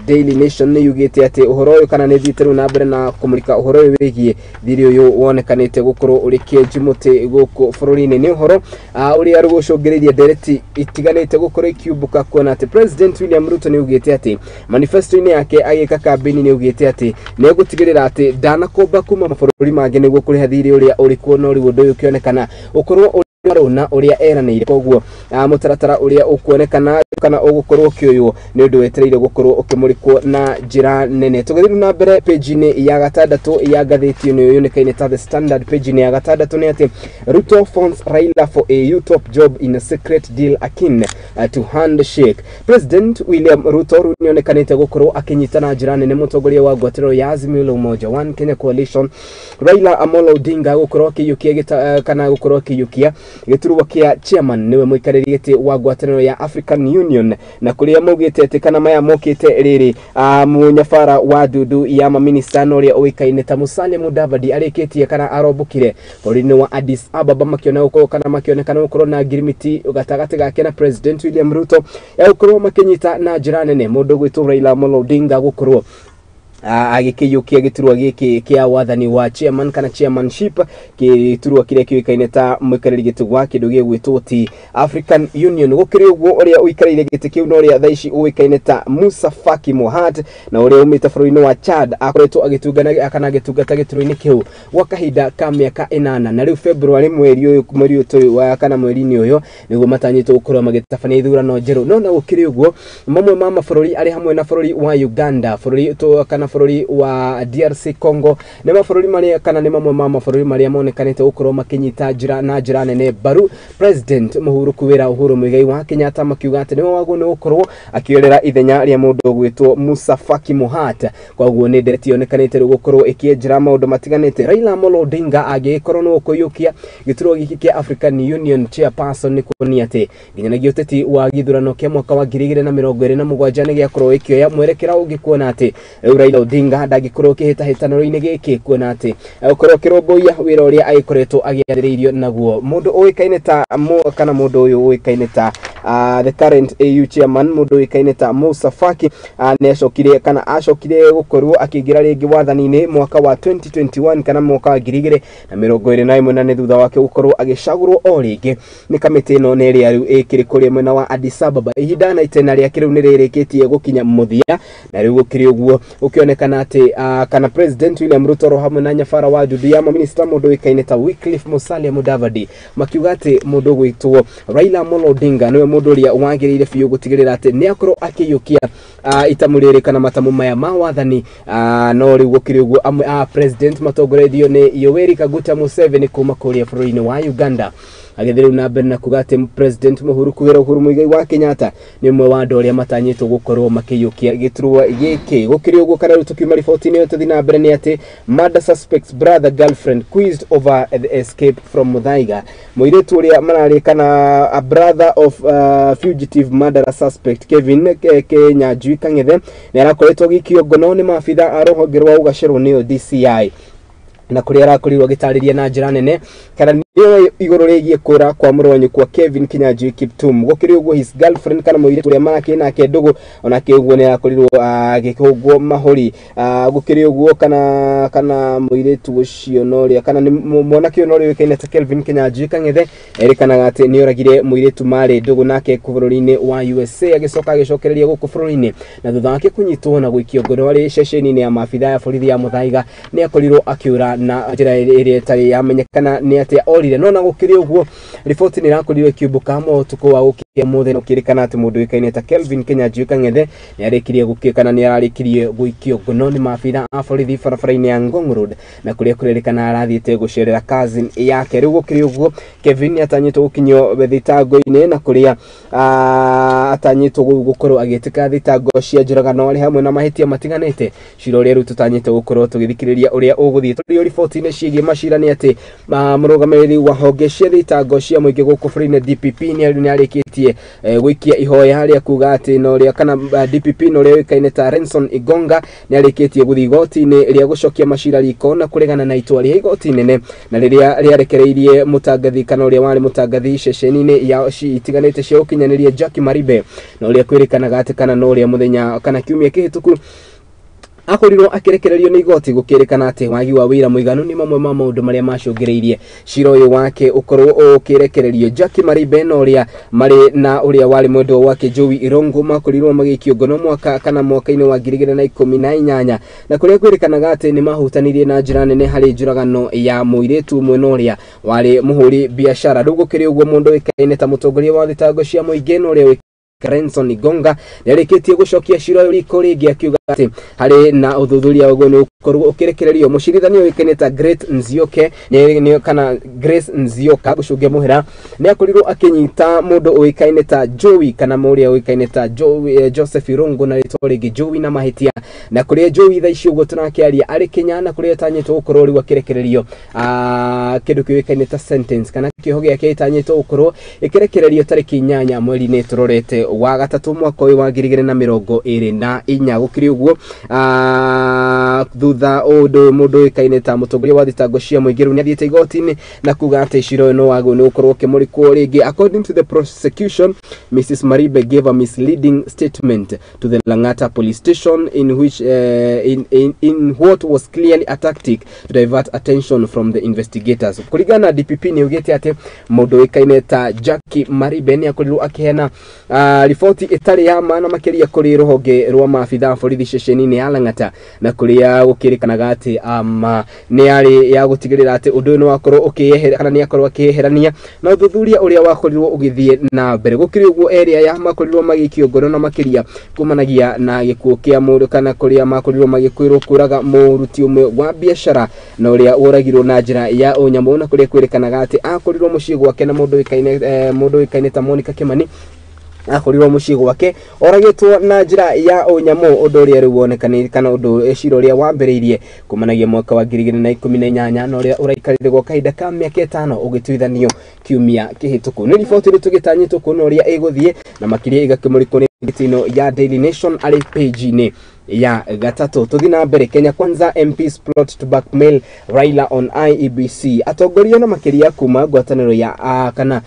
Daily Nation nĩ yugĩte atĩ ũhoro ũyũ kana nĩ thiĩte rĩu na mbere na kũmũrika ũhoro ũyũ wĩgiĩ thirĩ ũyũ wonekanĩte gũkorwo ũrĩ kĩenji mũtĩ gũkũ bũrũri-inĩ. Nĩ ũhoro ũrĩa rũgũcũngĩrĩirie ndereti itiganĩte gũkorwo ikiumbũka kuona atĩ President William Ruto nĩ augĩte atĩ manifesto-inĩ yake agĩka kambĩini nĩ augĩte atĩ nĩ egũtigĩrĩra atĩ ndanakomba kuma mabũrũri mangĩ nĩguo kũrĩha thirĩ ũrĩa ũrĩ kuo, no rĩu ũndũ ũyũ ũkĩonekana ũkorwo na ũrĩa eranĩire. Koguo mũtaratara ũrĩa ũkuonekana kana ũgũkorwo ũkĩoywo nĩ ũndũ wetereire gũkorwo ũkĩmũrĩkwo na njĩra nene. Tũgĩthiĩ na mbere page-inĩ ya gatandatũ ya ngathĩti ĩno yũnĩkaine ta The Standard, page-inĩ ya gatandatũ nĩ atĩ Ruto phones Raila for AU top job in a secret deal akin to handshake. President William Ruto rĩu nĩonekanĩte gũkorwo akĩnyita na njĩra nene mũtongoria wa ngwatanĩro ya Azimio la Umoja One Kenya Coalition Raila Amolo Odinga gũkorwo akĩiyũkia kana gũkorwo akĩiyũkia gĩturwa kĩa chairman niwe mũikarĩri gĩtĩ wa ngwatanĩro ya African Union, na kũrĩa maugĩte atĩ kana maya mokĩte rĩrĩ mũnyabara wa ndundu ya maminista na ũrĩa ũĩkaine ta Musalia Mudavadi arĩkĩtie kana arombũkire bũrũri-inĩ wa Addis Ababa makĩona gũkorwo kana makĩonekana gũkorwo na ngirimiti gatagatĩ gake na President William Ruto ya gũkorwo makĩnyita na njĩra nene mũndũ gwĩtwo Raila Amolo Odinga gũkorwo agĩkĩiyũkia gĩturwa gĩkĩ kĩa wathani wa chairman kana chairmanship, gĩturwa kĩrĩa kĩũĩkaine ta mũikarĩri gĩtĩ wa kĩndũ gĩgwĩtwo ti African Union. Gũkĩrĩ ũguo ũrĩa ũikarĩire gĩtĩ kĩu na ũrĩa thaa ici ũĩkaine ta Musa Faki Mohat na ũrĩa umĩte bũrũri-inĩ wa Chad akoretwo agĩtungana kana agĩtungata gĩturwa-inĩ kĩu gwa kahinda ka mĩaka 8, na rĩu February mweri ũyũ tũrĩ wa kana mweri-inĩ ũyũ nĩguo matanyĩtwo gũkorwo magĩtabania ithurano njerũ. No na gũkĩrĩ ũguo mamwe ma mabũrũri arĩ hamwe na bũrũri wa Uganda, bũrũri kana bũrũri wa DRC Congo nĩ mabũrũri marĩa kana nĩ mamwe ma mabũrũri marĩa monekanĩte gũkorwo makĩnyita njĩra na njĩra nene mbaru President Mũhuru Wĩra Uhuru Muigai wa Kenyatta, makiuga atĩ nĩwe wagwo nĩ gũkorwo akĩorera ithenya rĩa mũndũ ũgwĩtwo Musa Faki Mohat. Koguo nĩ ndereti yonekanĩte rĩu gũkorwo ĩkĩenjera maũndũ matiganĩte. Raila Amolo Odinga angĩgĩkorwo nĩ gũkũiyũkia gĩturwa gĩkĩ kĩa African Union chairperson nĩ kuonia atĩ nginyanagia ũteti wa gĩthurano kĩa mwaka wa 2027 nĩ gĩakorwo gĩkĩoya mwerekera ũngĩ, kuona atĩ rĩu Raila Odinga ndangĩkorwo kĩhĩtahĩtano-inĩ gĩkĩ, kuona atĩ gũkorwo akĩrũmbũiya wĩra ũrĩa agĩkoretwo agĩathĩrĩirio naguo. Mũndũ ũĩkaine ta kana mũndũ ũyũ ũĩkaine ta the current AU chairman mũndũ ũĩkaine ta Musa Faki nĩ acokire kana acokire gũkorwo akĩingĩra rĩngĩ wathani-inĩ mwaka wa 2021 kana mwaka wa 2021, na nĩ thutha wake gũkorwo agĩcagũrwo o rĩngĩ nĩ kamĩtĩ ĩno nĩ ĩrĩa rĩu ĩkĩrĩ kũrĩa mwena wa Addis Ababa. Ihinda na itena rĩake rĩu nĩ rĩrĩkĩtie gũkinya mũthia, na rĩu gũkĩrĩ ũguo gũkĩonekana atĩ kana President William Ruto ro hamwe na nyabara wa ndundu ya maminista mũndũ ũĩkaine ta Wycliffe Musalia Mudavadi makiuga atĩ mũndũ ũgwĩtwo Raila Amolo Odinga nĩwe mũndũ ũrĩa wagĩrĩire biũ gũtigĩrĩra atĩ nĩ akorwo akĩiyũkia itamu rĩrĩ kana matamu maya ma wathani. No rĩu gũkĩrĩ ũguo amwe a president matongoretio nĩ Yoweri Kaguta Museveni kuma kũrĩa bũrũri-inĩ wa Uganda agĩthiĩ rĩu na mbere na kuga atĩ President Mũhuru Kũgĩra Uhuru Muigai wa Kenyatta nĩ ũmwe wa andũ arĩa matanyĩtwo gũkorwo makĩiyũkia gĩturwa gĩkĩ. Gũkĩrĩ ũguo kana rĩu tũkiuma riboti-inĩ ĩyo tũthiĩ na mbere nĩ atĩ murder suspects brother girlfriend quizzed over the escape from Muthaiga. Mũirĩtu ũrĩa mararĩ kana a brother of fugitive murderer suspect Kevin Kinyanjui Kang'ethe nĩ arakoretwo agĩikio ngono nĩ maabitha a rũhonge rwa ũgacerwo nĩyo DCI, na kũrĩa arakorirwo agĩtarĩria na njĩra nene kana nĩoĩ igũrũ rĩgiĩ kũra kwa mũrũ wa nyũkwa Kevin Kinyanjui Kiptum. Gũkĩrĩ ũguo his girlfriend kana mũirĩtu ũrĩa marakĩrĩ nake ndũgũ onake ũguo nĩ arakorirwo agĩkũngwo mahũri. Gũkĩrĩ ũguo kana mũirĩtu ũcio na ũrĩa kana nĩ mwanake ũyũ na ũrĩa ũĩkaine ta Kelvin Kinyanjui Kang'ethe erĩkanaga atĩ nĩ oragire mũirĩtu marĩ ndũgũ nake bũrũri-inĩ wa USA, agĩcoka agĩcokereria gũkũ bũrũri-inĩ, na thutha wake kũnyitwo na gũikio ngono arĩ ceceni-inĩ ya maabitha ya borithi ya Muthaiga nĩ akorirwo akĩũra na njĩra ĩrĩa ĩtarĩ yamenyekana nĩ atĩa orire. No na gũkĩrĩ ũguo riboti nĩ ĩrakorirwo ĩkĩumbũka ũtukũ wa gũkĩa mũthĩ, na ũkĩrĩkana atĩ mũndũ ũĩkaine ta Kelvin Kinyanjui Kang'ethe nĩ arĩkirie gũkĩ kana nĩ ararĩkirie gũikio ngono nĩ maabitha a borithi barabara-inĩ ya Ngong Road, na kũrĩa kũrerĩkana arathiĩte gũcerera cousin yake. Rĩu gũkĩrĩ ũguo Kevin nĩ atanyĩtwo gũkinyio thitango-inĩ, na kũrĩa atanyĩtwo gũkorwo agĩtĩka thitango cia njũragano arĩ hamwe na mahĩtia matiganĩte. Cira ũrĩa rĩu tũtanyĩte gũkorwo tũgĩthikĩrĩria ũrĩa ũgũthiĩ. Tũrĩ riboti-inĩ ciĩgiĩ macira nĩ atĩ mũrũgamĩrĩri Mũrũgamĩrĩri wa honge cia thitango cia mũingĩ gũkũ bũrũri-inĩ DPP nĩ arĩkĩtie gũikia ihoya rĩa kuga atĩ na ũrĩa kana DPP na ũrĩa ũĩkaine ta Renson Igonga nĩ arĩkĩtie gũthiĩ igoti-inĩ rĩa gũcokia macira riko na kũregana na itua rĩa igoti nene na rĩrĩa rĩarekereirie mũtangathi kana ũrĩa warĩ mũtangathi ceceni-inĩ ya itiganĩte cia ũkinyanĩria Jackie Maribe na ũrĩa kwĩrĩkanaga atĩ kana na ũrĩa mũthenya kana kiumia kĩhĩtũku akorirwo akirekererio nĩ igoti gũkĩrĩkana atĩ wagi wa wĩra mũiganu nĩ mamwe ma maũndũ marĩa macũngĩrĩirie cira ũyũ wake ũkorwo ũkĩrekererio. Jackie Maribe na ũrĩa marĩ na ũrĩa warĩ mwendwa wake Joey Irungu makorirwo magĩikio ngono mwaka kana mwaka-inĩ wa 2018 na kũrĩa kwĩrĩkanaga atĩ nĩ mahutanirie na njĩra nene harĩ njũragano ya mũirĩtu ũmwe na ũrĩa warĩ mũhũri biacara. Rĩu gũkĩrĩ ũguo mũndũ ũĩkaine ta mũtongoria wa thitango cia mũingĩ na ũrĩa Renson Igonga nĩarĩkĩtie gũcokia cira ũyũ riko rĩngĩ akiuga atĩ harĩ na ũthuthuria ũguo nĩ ũkorwo ũkĩrekererio. Mũcirithania ũĩkaine ta Great Nzioke nĩ kana Grace Nzioka gũcũngia mũhera nĩ akorirwo akĩnyita mũndũ ũĩkaine ta Joey kana mũrĩa ũĩkaine ta Joey, Joseph Irungu na rĩtwa rĩngĩ Joey na mahĩtia na kũrĩa Joey thaa ici ũguo tũrakĩaria arĩ Kenya na kũrĩa atanyĩtwo gũkorwo rĩu akĩrekererio kĩndũ kĩũĩkaine ta sentence kana kĩoho gĩake gĩtanyĩtwo gũkorwo ĩkĩrekererio tarĩki 8 mweri-inĩ tũrorete wa gatatũ mwaka ũyũ wa 2024. Gũkĩrĩ ũguo thutha ũndũ mũndũ ũĩkaine ta mũtongoria wa thitango cia mũingĩ rĩu nĩathiĩte igoti-inĩ na kuga atĩ cira ũyũ no wagwo nĩ gũkorwo ũkĩmũrĩkwo rĩngĩ. According to the prosecution, Mrs. Maribe gave a misleading statement to the Lang'ata police station in which in what was clearly a tactic to divert attention from the investigators. Kũringana na DPP nĩ augĩte atĩ mũndũ ũĩkaine ta Jackie Maribe nĩ akorirwo akĩheana riboti ĩtarĩ ya ma na makĩria kũrĩ rũhonge rwa maabitha a borithi ceceni-inĩ ya Lang'ata na kũrĩa gũkĩrĩkanaga atĩ nĩ yarĩ ya gũtigĩrĩra atĩ ũndũ ũyũ nĩ wakorwo ũkĩyehera kana nĩ akorwo akĩyeherania na ũthuthuria ũrĩa wakorirwo ũgĩthiĩ na mbere. Gũkĩrĩ ũguo erĩ aya makorirwo magĩikio ngono na makĩria kumanagia na gĩkuũ kĩa mũndũ kana kũrĩa makorirwo magĩkwĩrwo kũraga mũruti ũmwe wa biacara na ũrĩa woragirwo na njĩra ya ũnyamũ na kũrĩa kwĩrĩkanaga atĩ akorirwo mũciĩ gwake na mũndũ ũĩkaine ta Monica Kimani akorirwo mũciĩ gwake oragĩtwo na njĩra ya ũnyamũ ũndũ ũrĩa rĩu wonekanĩte kana ũndũ cira ũrĩa wambĩrĩirie kumanagia mwaka wa 2018 na ũrĩa ũraikarire gwa kahinda ka mĩaka 5 ũgĩtuithanio kiumia kĩhĩtũku. Nĩ riboti rĩu tũgĩtanyĩtwo kuona ũrĩa ĩgũthiĩ na makĩria ĩgakĩmũrĩkwo nĩ ĩno ya Daily Nation arĩ page-inĩ ya gatatũ. Tũthiĩ na mbere. Kenya Kwanza MPs plot to blackmail Raila on IEBC. Atongoria na makĩria kuma ngwatanĩro ya kana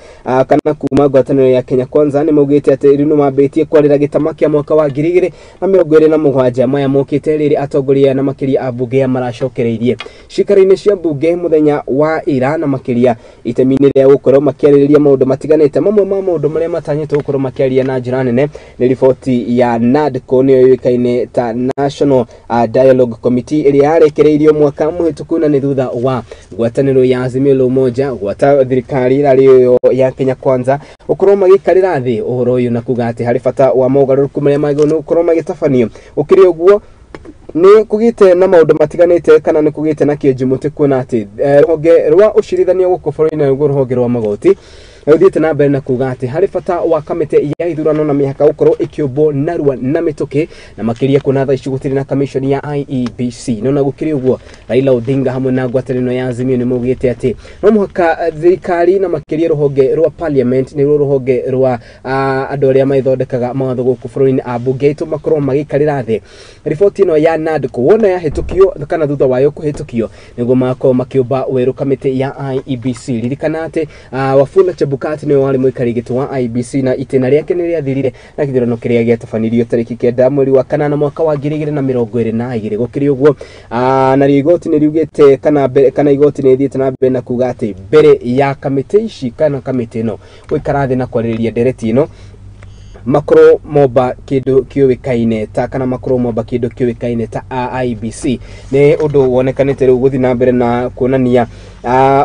kuma ngwatanĩro ya Kenya Kwanza nĩ maugĩte atĩ rĩu nĩ mambĩtie kwarĩra gĩtama kĩa mwaka wa 2027 maya mokĩte rĩrĩ atongoria na makĩria a mbunge maracokereirie cikaro-inĩ cia mbunge mũthenya wa ira na makĩria itemi-inĩ rĩa gũkorwo makĩarĩrĩria maũndũ matiganĩte. Mamwe ma maũndũ marĩa matanyĩtwo gũkorwo makĩaria na njĩra nene nĩ riboti ya NADCO nĩyo yũĩkaine ta National Dialogue Committee ĩrĩa yarekereirio mwaka mũhĩtũku na nĩ thutha wa ngwatanĩro ya Azimio la Umoja gwata thirikari ĩrarĩ ya Kenya Kwanza gũkorwo magĩikarĩra thĩ ũhoro ũyũ na kuga atĩ harĩ bata wa mogarũrũku marĩa magĩrĩirwo nĩ gũkorwo magĩtabanio. Gũkĩrĩ ũguo nĩ kũgĩte na maũndũ matiganĩte kana nĩ kũgĩte na kĩenji mũtĩ kuona atĩ rũhonge rwa ũcirithania gũkũ bũrũri-inĩ nĩguo rũhonge rwa magoti rũthiĩte na mbere na kuga atĩ harĩ bata wa kamĩtĩ ya ithurano na mĩhaka gũkorwo ĩkĩũmbwo narua na mĩtũkĩ na makĩria kuona thaa ici gũtirĩ na commission ya IEBC. No na gũkĩrĩ ũguo Raila Odinga hamwe na ngwatanĩro ya Azimio nĩ maugĩte atĩ no mũhaka thirikari na makĩria rũhonge rwa parliament nĩruo rũhonge rwa andũ arĩa mathondekaga mawatho gũkũ bũrũri-inĩ ambunge aitũ makorwo magĩikarĩra thĩ riboti ĩno ya NADCO wona yahĩtũkio kana thutha wayo kũhĩtũkio nĩguo makorwo makĩũmba werũ kamĩtĩ ya IEBC. Ririkana atĩ Wafula Chebukati nĩwe warĩ mũikarĩri gĩtĩ wa IEBC na itĩna rĩake nĩ rĩathirire na gĩthurano kĩrĩa gĩatabanirio tarĩki 9 mweri wa kanana mwaka wa 2022. Gũkĩrĩ ũguo narĩo igoti nĩ riugĩte kana igoti nĩ rĩthiĩte na mbere na kuga atĩ mbere ya kamĩtĩ ici kana kamĩtĩ ĩno gũikara thĩ na kwarĩrĩria ndereti ĩno makorwo momba kindu kiuikaine ta kana makorwo momba kindu kiuikaine ta IEBC ni undu wonekanite riu guthi na mbere na kuonania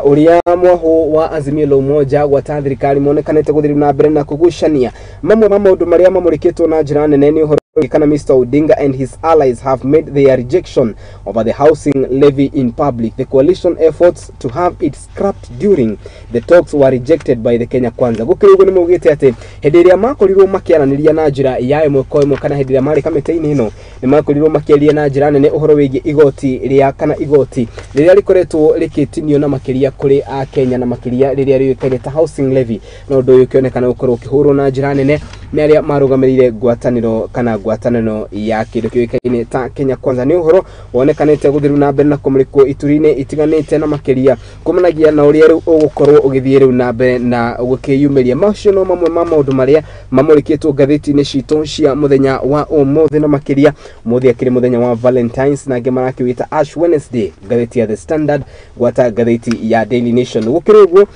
uria mwahu wa Azimio la Umoja gwata thirikari monekanite guthi na mbere na kugucania mamwe ma maundu maria mamurikitwo na njira nene ni uhoro Kana Mr. Odinga and his allies have made their rejection over the housing levy in public. The coalition efforts to have it scrapped during the talks were rejected by the Kenya Kwanza. Gũkĩrĩ ũguo nĩ maugĩte atĩ hĩndĩ ĩrĩa makorirwo makĩaranĩria na njĩra ya ĩmwe kwa ĩmwe kana hĩndĩ ĩrĩa marĩ kamĩtĩ-inĩ ĩno nĩ makorirwo makĩaria na njĩra nene ũhoro wĩgiĩ igoti rĩa kana igoti rĩrĩa rĩkoretwo rĩkĩtinio na makĩria kũrĩ a Kenya na makĩria rĩrĩa rĩũĩkaine ta housing levy, na ũndũ ũyũ ũkĩonekana gũkorwo ũkĩhũrwo na njĩra nene nĩ arĩa marũgamĩrĩire ngwatanĩro kana ngwatanĩro ya kĩndũ kĩũĩkaine ta Kenya Kwanza. Nĩ ũhoro wonekanĩte gũthiĩ na mbere na kũmũrĩkwo ituri-inĩ itiganĩte na makĩria kumanagia na ũrĩa rĩu ũgũkorwo ũgĩthiĩ rĩu na mbere na gũkĩyumĩria. Macio no mamwe ma maũndũ marĩa mamũrĩkĩtwo ngathĩti-inĩ citũ cia mũthenya wa ũmũthĩ, na makĩria ũmũthĩ akĩrĩ mũthenya wa Valentines na angĩ marakĩwĩta Ash Wednesday. Ngathĩti ya The Standard gwata ngathĩti ya Daily Nation. Gũkĩrĩ ũguo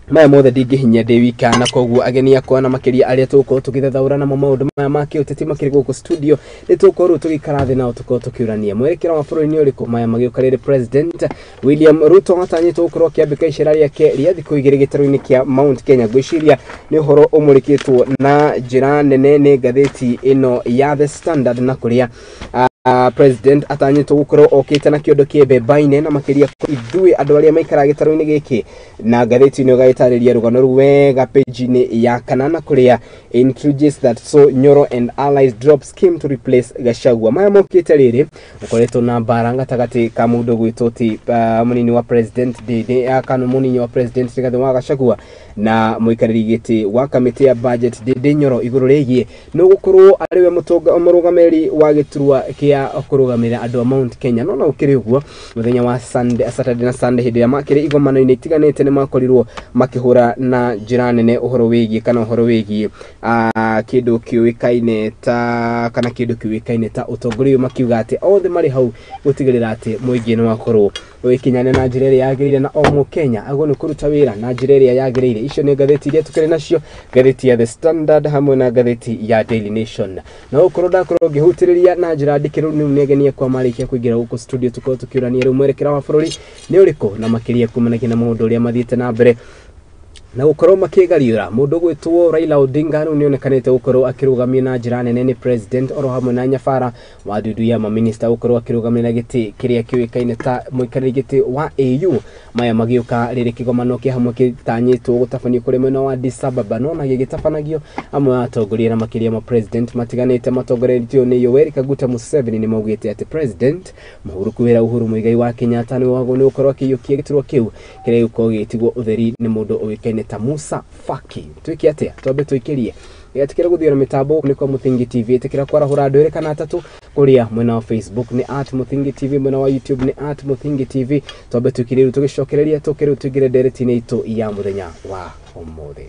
maya mothe ndingĩhinyia ndĩ wika, na koguo ageni akwa na makĩria arĩa tũgũkorwo tũgĩthathaũra namo maũndũ maya ma kĩũteti makĩrĩ gũkũ studio nĩ tũgũkorwo tũgĩikara thĩ nao tũkorwo tũkĩũrania mwerekera wa bũrũri nĩ ũrĩkũ. Maya magĩũka rĩrĩ President William Ruto atanyĩtwo gũkorwo akĩambĩka icera rĩake rĩa thikũ igĩrĩ gĩtarũ-inĩ kĩa Mount Kenya. Ngwĩciria nĩ ũhoro ũmũrĩkĩtwo na njĩra nene nĩ ngathĩti ĩno ya The Standard, na kũrĩa President atanyĩtwo gũkorwo okĩte na kĩondo kĩ mbemba-inĩ na makĩria ithuĩ andũ arĩa maikaraga gĩtarũ-inĩ gĩkĩ, na ngathĩti ĩno ĩgagĩtarĩria rũgano rũu wega page-inĩ ya kanana, kũrĩa introduces that so Nyoro and allies drop scheme to replace Gachagua. Maya mokĩte rĩrĩ ũkoretwo na mbara gatagatĩ ka mũndũ gwĩtwo ti mũnini wa President Ndindi kana mũnini wa President Rigathĩ wa Gachagua na mũikarĩri gĩtĩ wa kamĩtĩ ya budget Ndindi Nyoro igũrũ rĩgiĩ nĩ gũkorwo arĩ we mũrũgamĩrĩri wa gĩturwa kĩa kũrũgamĩrĩra andũ a Mount Kenya. No na ũkĩrĩ ũguo mũthenya wa Sunday, Saturday na Sunday hĩndĩ ĩrĩa makĩrĩ igomano-inĩ itiganĩte nĩ makorirwo makĩhũra na njĩra nene ũhoro wĩgiĩ kana ũhoro wĩgiĩ kĩndũ kĩũĩkaine ta kana kĩndũ kĩũĩkaine ta ũtongoria ũyũ, makiuga atĩ othe marĩ hau gũtigĩrĩra atĩ mũingĩ nĩ wakorwo ũgĩkinyana na njĩra ĩrĩa yagĩrĩire na o mũkenya agwo nĩ kũruta wĩra na njĩra ĩrĩa yagĩrĩire. Icio nĩ ngathĩti iria tũkĩrĩ nacio, ngathĩti ya The Standard hamwe na ngathĩti ya Daily Nation. Na ũkorwo ndakorwo ngĩhutĩrĩria na njĩra ndikĩru nĩ nĩ ageni akwa marĩkia kũingĩra gũkũ studio tũkorwo tũkĩũrania rĩu mwerekera wa bũrũri nĩ ũrĩkũ na makĩria kumanagia na maũndũ ũrĩa mathiĩte na mbere na gũkorwo makĩgariũra. Mũndũ gwĩtwo Raila Odinga rĩu nĩonekanĩte gũkorwo akĩrũgamio na njĩra nene nĩ president oro hamwe na nyabara wa ndundu ya maminista gũkorwo akĩrũgamĩrĩra gĩtĩ kĩrĩa kĩũĩkaine ta mũikarĩri gĩtĩ wa AU. Maya magĩũka rĩrĩ kĩgomano kĩa hamwe gĩtanyĩtwo gũtabanio kũrĩ mwena wa Addis Ababa, no na gĩgĩtabanagio amwe a atongoria na makĩria ma president matiganĩte matongoretio nĩ Yoweri Kaguta Museveni nĩ maugĩte atĩ president Mũhuru kwĩra Uhuru Muigai wa Kenyatta nĩ wagwo nĩ gũkorwo akĩiyũkia gĩturwa kĩu kĩrĩa gĩgũkorwo gĩgĩtigwo ũtheri nĩ mũndũ ũĩkaine ta Musa Faki. Twĩke atĩa? Twambe tũikĩrie ĩtikĩra gũthiĩ na mĩtambo nĩ kwa Mũthingi TV, ĩtĩkĩra kwarahũra andũ erĩ kana atatũ kũrĩa mwena wa Facebook nĩ @Mũthingi TV, mwena wa YouTube nĩ @Mũthingi TV. Twambe tũikĩrie rĩu tũgĩcokereria tũke rĩu tũingĩre ndereti-inĩ itũ ya mũthenya wa ũmũthĩ.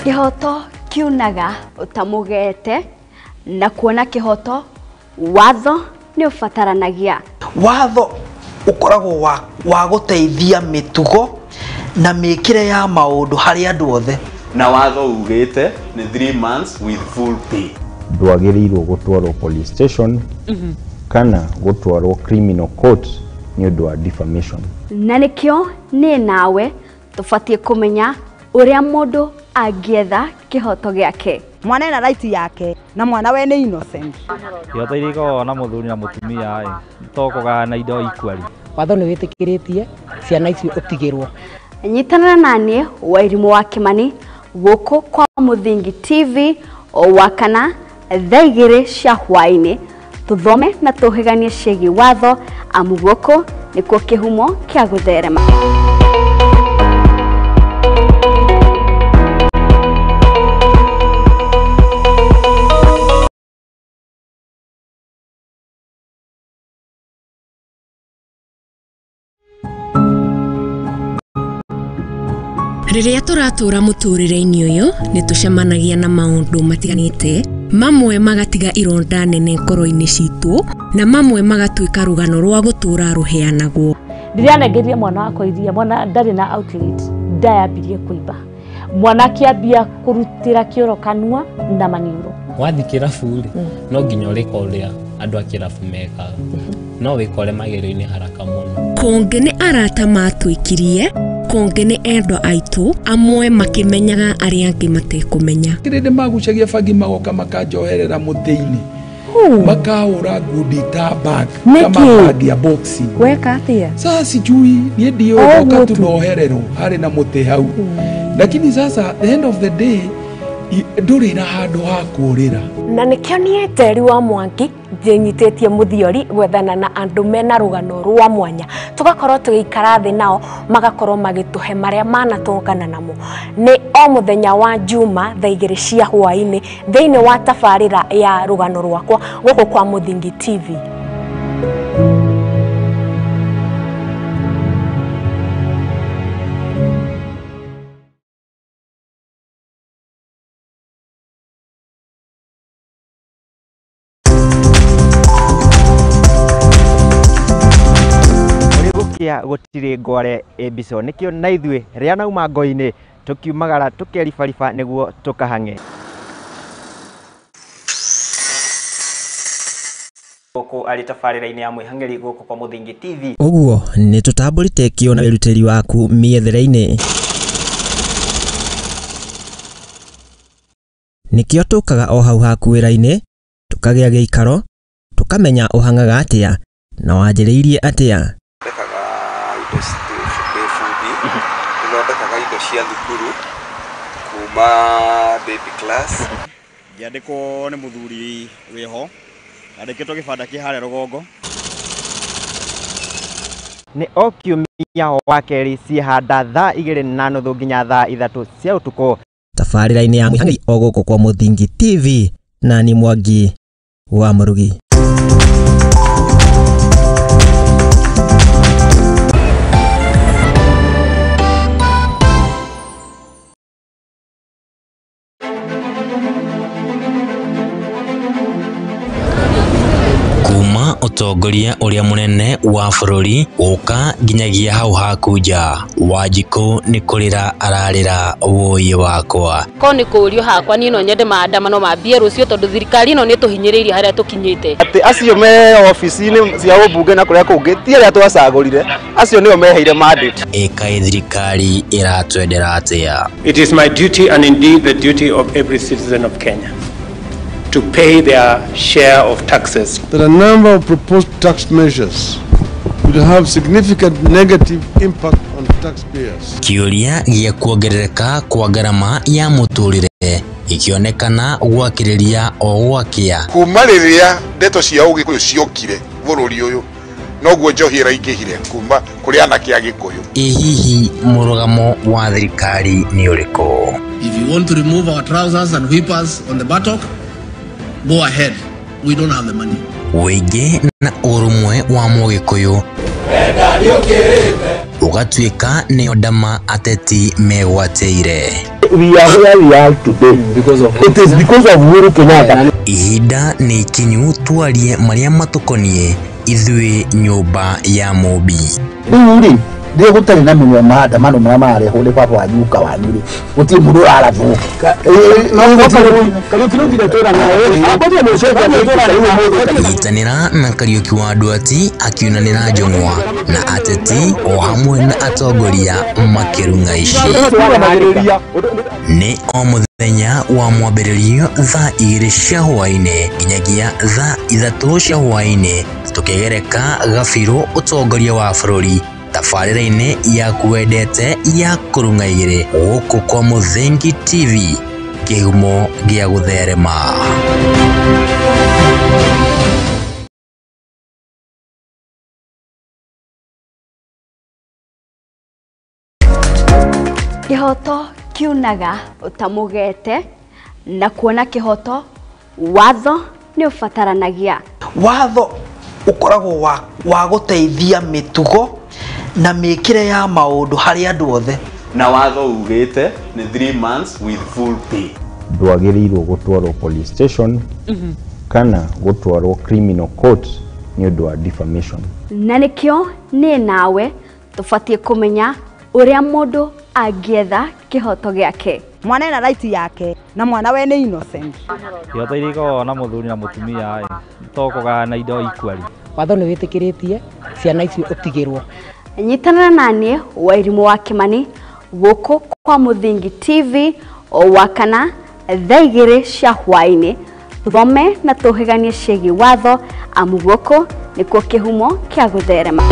Kĩhoto kiunaga ũtamũgete na kuona kĩhoto watho nĩ ũbataranagia. Watho ũkoragwo wa gũteithia mĩtugo na mĩkĩre ya maũndũ harĩ andũ othe. Na watho ugĩte nĩ 3 months with full pay. Ndwagĩrĩirwo gũtwarwo police station kana gũtwarwo criminal court nĩ ũndũ wa defamation. Na nĩkĩo niĩ nawe tũbatiĩ kũmenya ũrĩa mũndũ angĩetha kĩhoto gĩake. Mwana ena right yake na mwana we nĩ innocent. Kĩhoto iria ikoragwo na mũthuri na mũtumia ĩ to kũgayana indo equally. Watho nĩ wĩtĩkĩrĩtie ciana icio ũtigĩrwo. Nyitanĩra naniĩ Wairimũ wa Kĩmani gũkũ kwa Mũthingi TV o wakana thaa 2 cia hwaĩ-inĩ tũthome na tũhĩganie ciĩgiĩ watho, amu gũkũ nĩkuo kĩhumo kĩa gũtherema. Rĩrĩa tũratũra mũtũrĩre-inĩ ũyũ nĩ tũcemanagia na maũndũ matiganĩte, mamwe magatiga ironda nene ngoro-inĩ citũ na mamwe magatuĩka rũgano rwa gũtũra rũheanagwo. Ndĩranengeria mwana wakwa iria, mwana ndarĩ na outlet, Nda yambirie kuimba. Mwana akĩambia kũrutĩra kĩoro kanua na maniũrũ. Wathiĩ kĩrabu rĩ, no nginya ũrĩka ũrĩa andũ a kĩrabu mekaga. No wĩkore magerio-inĩ haraka mũno. Kũngĩ nĩ arata matwĩkirie, kũngĩ nĩ endwa aitũ, amwe makĩmenyaga arĩa angĩ matekũmenya. Kĩrĩndĩ magucagia bangi magoka makanjoherera mũtĩ-inĩ. Makahũra ngundi ta bag kama bag ya boxing. Weka atia? Sasa sijui niĩ ndiũĩ ngoka tu nohererwo harĩ na mũtĩ hau. Lakini sasa the end of the day ndũrĩ na handũ ha kũũrĩra. Na nĩkĩo niĩ Njeri wa Mwangi njĩnyitĩtie mũthiori gwethana na andũ mena rũgano rwa mwanya, tũgakorwo tũgĩikara thĩ nao magakorwo magĩtũhe marĩa manatũngana namo. Nĩ o mũthenya wa Juma thaa 2 cia hwaĩ-inĩ thĩinĩ wa tabarĩra ya rũgano rwakwa gũkũ kwa Mũthingi TV. Gũtirĩ ngware ĩmbico nĩkĩo na ithuĩ rĩa nauma ngo-inĩ tũkiumagara tũkeribariba nĩguo tũkahang'e. Gũkũ arĩ tabarĩra-inĩ ya mwĩhang'eri gũkũ kwa Mũthingi TV. Ũguo nĩ tũtambũrĩte kĩo na wĩrutĩri waku mĩethere-inĩ. Nĩkĩo tũkaga o hau haku wĩra-inĩ, tũkagĩa gĩikaro, tũkamenya ũhang'aga atĩa na wanjĩrĩirie atĩa. Thondekaga indo cia thukuru kuma baby class. Ngĩandĩkwo nĩ mũthuri wĩho, andĩkĩtwo gĩbanda kĩ harĩa rũgongo. Nĩ o kiumia wa kerĩ ciĩhanda thaa 2:30 nginya thaa 3 cia ũtukũ. Tabarĩra-inĩ ya mwĩhang'eri o gũkũ kwa Mũthingi TV na ni Mwangi wa Mũrugi. Ũtongoria ũrĩa mũnene wa bũrũri gũka nginyagia hau haku nja. Wanjikũ nĩ kũrĩra ararĩra wũi wakwa. Ko nĩ kũũrio hakwa niĩ no nyende maandamano mambie rũciũ tondũ thirikari ĩno nĩ ĩtũhinyĩrĩirie harĩa tũkinyĩte. Atĩ acio me obici-inĩ cia ũmbunge na kũrĩa kũngĩ ti arĩa twacagũrire, acio nĩo meheire mandate. Ĩkaĩ thirikari ĩratwendera atĩa? It is my duty and indeed the duty of every citizen of Kenya to pay their share of taxes. That a number of proposed tax measures will have significant negative impact on taxpayers. Kĩũria gĩa kuongerereka kwa ngarama ya mũtũrĩre ikĩonekana gwakĩrĩria o gwakĩa. Kuma rĩrĩa ndeto cia ũgĩkũyũ ciokire bũrũri ũyũ noguo njohi ĩraingĩhire kuma kũrĩ anake a Gĩkũyũ. Ĩ hihi mũrũgamo wa thirikari nĩ ũrĩkũ? If you want to remove our trousers and whip us on the buttock, go ahead. We don't have the money. Wĩingĩ na ũrũmwe wa mũgĩkũyũ ũgatuĩka nĩyo ndama ateti megwatĩire. We are where we are today because of it is because of Uhuru Kenyatta. Ihinda nĩ ikinyu twarie marĩa matũkoniĩ ithuĩ nyũmba ya Mũmbi. Rĩu rĩ rĩrĩa gũtarĩ na mĩnua maandamano marĩa mararehwo nĩ baba wanyu guka wanyu rĩ gũtirĩ mũndũ ũrarathwo. Nyitanĩra na Kariũki wa Nduati akiunanĩra njũng'wa na ateti o hamwe na atongoria makĩrung'a ici. Nĩ o mũthenya wa mwambĩrĩrio thaa 2 cia hwaĩ-inĩ nginyagia thaa 3 cia hwaĩ-inĩ tũkĩgereka gabirũ ũtongoria wa bũrũri tabarĩra-inĩ yaku wendete ya kũrung'a igĩrĩ gũkũ kwa Mũthingi TV kĩhumo gĩa gũtherema. Kĩhoto kiunaga ũtamũgete na kuona kĩhoto watho nĩ ũbataranagia. Watho ũkoragwo wa gũteithia mĩtugo na mĩkĩre ya maũndũ harĩ andũ othe. Na watho ugĩte nĩ 3 months with full pay. Ndwagĩrĩirwo gũtwarwo police station kana gũtwarwo criminal court nĩ ũndũ wa defamation. Na nĩkĩo niĩ nawe tũbatiĩ kũmenya ũrĩa mũndũ angĩetha kĩhoto gĩake. Mwana ena right yake na mwana we nĩ innocent. Ihoto iria ikoragwo na mũthuri na mũtumia to kũgayana indo equally. Watho nĩ wĩtĩkĩrĩtie ciana icio ũtigĩrwo. Nyitanĩra naniĩ Wairimũ wa Kĩmani gũkũ kwa Mũthingi TV o wakana thaa 2 cia hwaĩ-inĩ tuthome na tũhĩganie ciĩgiĩ watho amu gũkũ nĩkuo kĩhumo kĩa gũtherema.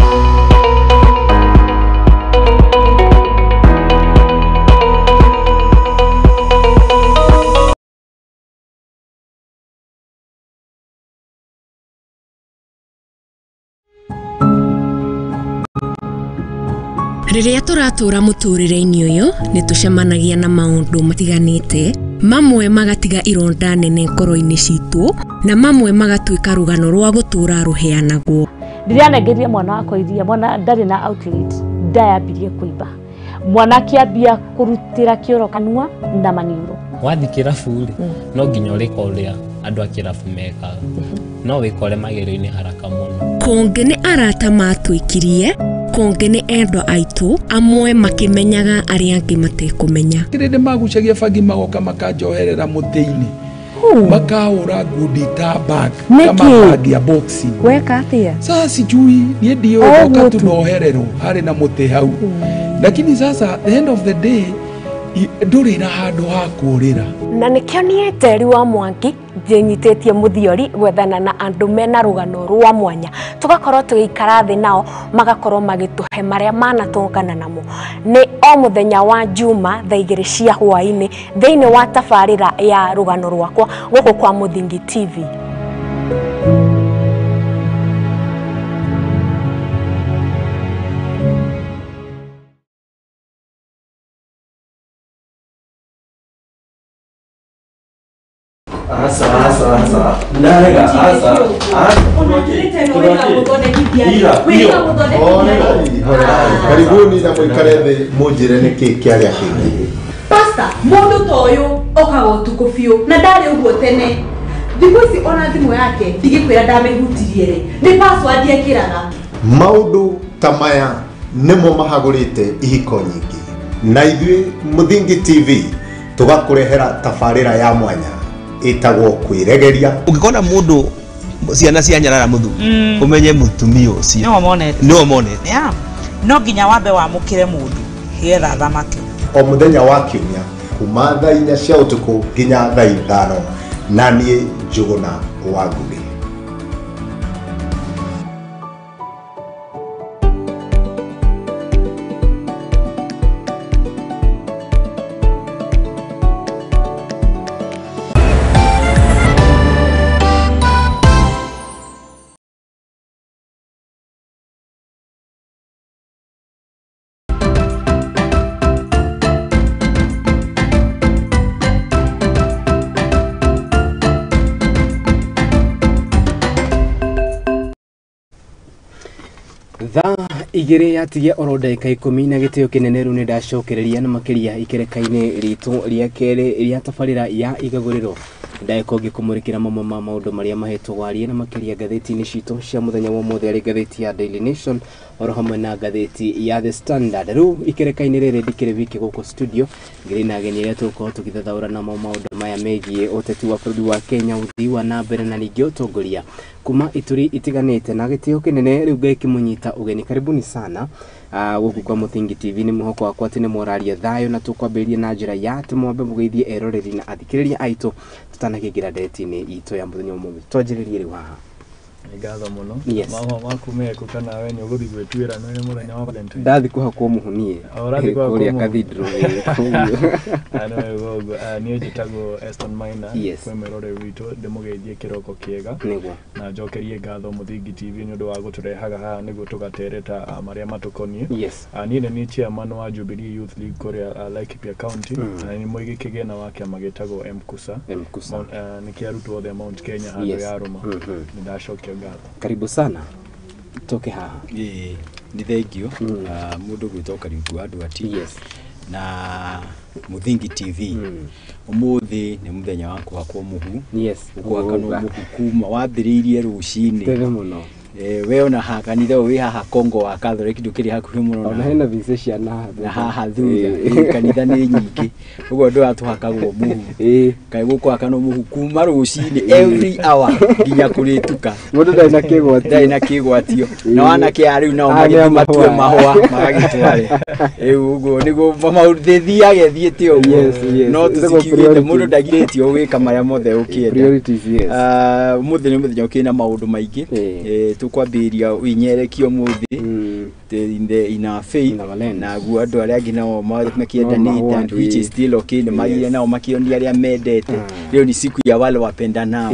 Rĩrĩa tũratũra mũtũrĩre-inĩ ũyũ nĩ tũcemanagia na maũndũ matiganĩte, mamwe magatiga ironda nene ngoro-inĩ citũ na mamwe magatuĩka rũgano rwa gũtũra rũheanagwo. Ndĩranengeria mwana wakwa iria, mwana ndarĩ na outlet, ndayambirie kũimba. Mwana akĩambia kũrutĩra kĩoro kanua na maniũrũ. Wathiĩ kĩrabu rĩ, no nginya ũrĩka ũrĩa andũ a kĩrabu mekaga, no wĩkore magerio-inĩ haraka mũno. Kũngĩ nĩ arata matwĩkirie, kũngĩ nĩ endwa aitũ, amwe makĩmenyaga arĩa angĩ matekũmenya. Kĩrĩndĩ magucagia bangi magoka makanjoherera mũtĩ-inĩ, makahũra ngundi ta bag kama bag ya boxing. Weka atĩa? Sasa sijui niĩ ndiũĩ ndoka tu nohererwo harĩ na mũtĩ hau, lakini sasa the end of the day ndũrĩ na handũ ha kũũrĩra. Na nĩkĩo niĩ Njeri wa Mwangi ndĩnyitĩtie mũthiori gwethana na andũ mena rũgano rwa mwanya, tũgakorwo tũgĩikara thĩ nao magakorwo magĩtũhe marĩa manatũngana namo. Nĩ o mũthenya wa Juma thaa 2 cia hwaĩ-inĩ thĩinĩ wa tabarĩra ya rũgano rwakwa gũkũ kwa Mũthingi TV. Asa ndarega asa. Karibuni na mũikare thĩ mũnjĩre nĩkĩ kĩarĩa kĩngĩ. Pastor, mũndũ ta ũyũ okaga ũtukũ biũ na ndarĩ ũguo tene. Thikũ ici ona thimũ yake ndigĩkwĩra ndamĩhutirie rĩ, nĩ password ekĩraga. Maũndũ ta maya nĩmo mahagũrĩte ihiko nyingĩ, na ithuĩ Mũthingi TV tũgakũrehera tabarĩra ya mwanya ĩtagwo kwĩregeria. Ũngĩkona mũndũ ciana cia nyarara mũthuri, ũmenye mũtumia ũcio nĩwe monete. No nginya wambe wamũkĩre mũndũ nĩgetha athamake. O mũthenya wa kiumia kuma thaa 4 cia ũtukũ nginya thaa 5, na niĩ Njũgũna wa Ngũgĩ. Thaa 2 yatigia oro ndagĩka 10 na gĩtĩo kĩnene rĩu nĩ ndacokereria na makĩria ikereka-inĩ ritũ rĩa kerĩ rĩa tabarĩra ya igagũrĩro. Ndagĩka ũngĩ kũmũrĩkĩra mamwe ma maũndũ marĩa mahetwo warie na makĩria ngathĩti-inĩ citũ cia mũthenya wa ũmũthĩ arĩ ngathĩti ya Daily Nation oro hamwe na ngathĩti ya The Standard. Rĩu ikereka-inĩ rĩrĩ ndikĩrĩ wiki gũkũ studio ngĩrĩ na ageni arĩa tũgũkorwo tũgĩthathaũra namo maũndũ maya megiĩ ũteti wa bũrũri wa Kenya, ũthii wa na mbere na ningĩ ũtongoria kuma ituri itiganĩte. Na gĩtĩo kĩnene rĩu Ngai kĩmũnyita ũgeni, karibuni sana gũkũ kwa Mũthingi TV. Nĩ mwĩhoko wakwa atĩ nĩ mũraria thayũ, na tũkwambĩrĩria na njĩra ya atĩ mwambe mũgeithie eroreri na athikĩrĩria aitũ tũtanakĩingĩra ndeereti-inĩ itũ ya mũthenya ũmũthĩ. Twanjĩrĩrie rĩu haha. Nĩ ngatho mũno. Yes. Mahũa maku meku kana we nĩ ũgũthiĩ gwĩtuĩra nĩ mũthenya wa Valentine? Ndathiĩ kũhakwo mũhu niĩ. Ũrathiĩ kũhakwo kũrĩa mũhu? Cathedral. Nĩ wega ũguo. Niĩ njĩtagwo Eston Maina. Yes. Kwĩ mwĩroreri witũ ndĩmũgeithie kĩroko kĩega. Nĩguo. Na njokerie ngatho Mũthingi TV nĩ ũndũ wa gũtũrehaga haha nĩguo tũgatereta marĩa matũkoniĩ. Yes. Niĩ nĩ niĩ chairman wa Jubilee Youth League kũrĩa Laikipia County. Na nĩ mũigi kĩgĩna wa kĩama gĩtagwo MKUSA. MKUSA. Nĩ kĩa arutwo othe Mount Kenya handũ Yes. ya Rũma. Nĩ ndacokia ngatho. Karibu sana. Toke haha. Ĩĩ, nĩ thengio. Mũndũ gwĩtwo Kariuki wa Ndwati. Yes. Na Mũthingi TV. Ũmũthĩ nĩ mũthenya wa kũhakwo mũhu. Yes. Ũkũhakanwo mũhu kuma wambĩrĩirie rũcinĩ. Tene mũno. We ona ha kanitha ũyũ wĩ haha Kongo wa Catholic ndũkĩrĩ hakuhĩ mũno Ona hena visa ciana haha na haha thutha. Thutha kanitha nĩ nyingĩ ũguo andũ atũhakagwo mũhu kaĩ gũkũhakanwo mũhu kuma rũcinĩ every hour nginya kũrĩtuka. Mũndũ ndarĩ na kĩgwatio. Ndarĩ na kĩgwatio na anake a rĩu nao Aya nĩ a magĩthiĩ matue mahũa. Mahũa magagĩtware rĩu ũguo nĩguo maũndũ thĩthiage thiĩte ũguo. Yes. No Ĩtagwo tũcikiugĩte priorities. mũndũ ndagirĩtio gwĩka marĩa mothe ũkĩenda. Priorities, yes. Ũmũthĩ nĩ mũthenya ũkĩrĩ na maũndũ maingĩ. Tũkwambĩrĩria ũinyerekia ũmũthĩ in our faith naguo andũ arĩa angĩ nao makĩendanĩte mahũa, and which is still okay nĩ magire nao makĩonia arĩa mendete. Leo ni siku ya wale wapendanao.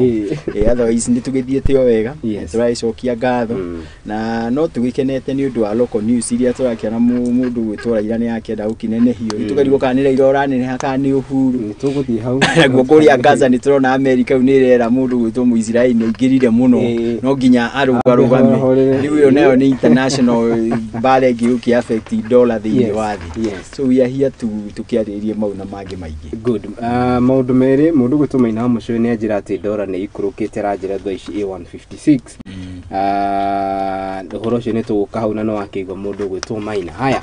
Otherwise nĩ tũgĩthiĩte o wega, tũragĩcokia ngatho na no tũgĩkenete nĩ ũndũ wa local news iria tũrakĩona mũndũ gwĩtwo Raila nĩ akĩenda gũkĩnenehio. Rĩu tũkarigwo kana nĩ Raila ũraneneha kana nĩ Uhuru. Nĩ tũgũthiĩ hau. Naguo kũrĩa Gaza nĩ tũrona America rĩu nĩ ĩrera mũndũ gwĩtwo Mũisiraeli nĩ aingĩrire mũno no nginya arũgarũgame. Ahorere. Rĩu ĩyo nayo nĩ international mbara ĩngĩ gũkĩ affect dollar thĩinĩ wa thĩ. So we are here to tũkĩarĩrĩrie mau na mangĩ maingĩ. Good. Maũndũ merĩ mũndũ gwĩtwo Maina wa Mũcũĩ nĩ anjĩra atĩ ndora nĩ ikũrũkĩte aranjĩra thaa ici ĩ 156. Ũhoro ũcio nĩ tũgũka hau na no wakĩigua mũndũ gwĩtwo Maina. Haya,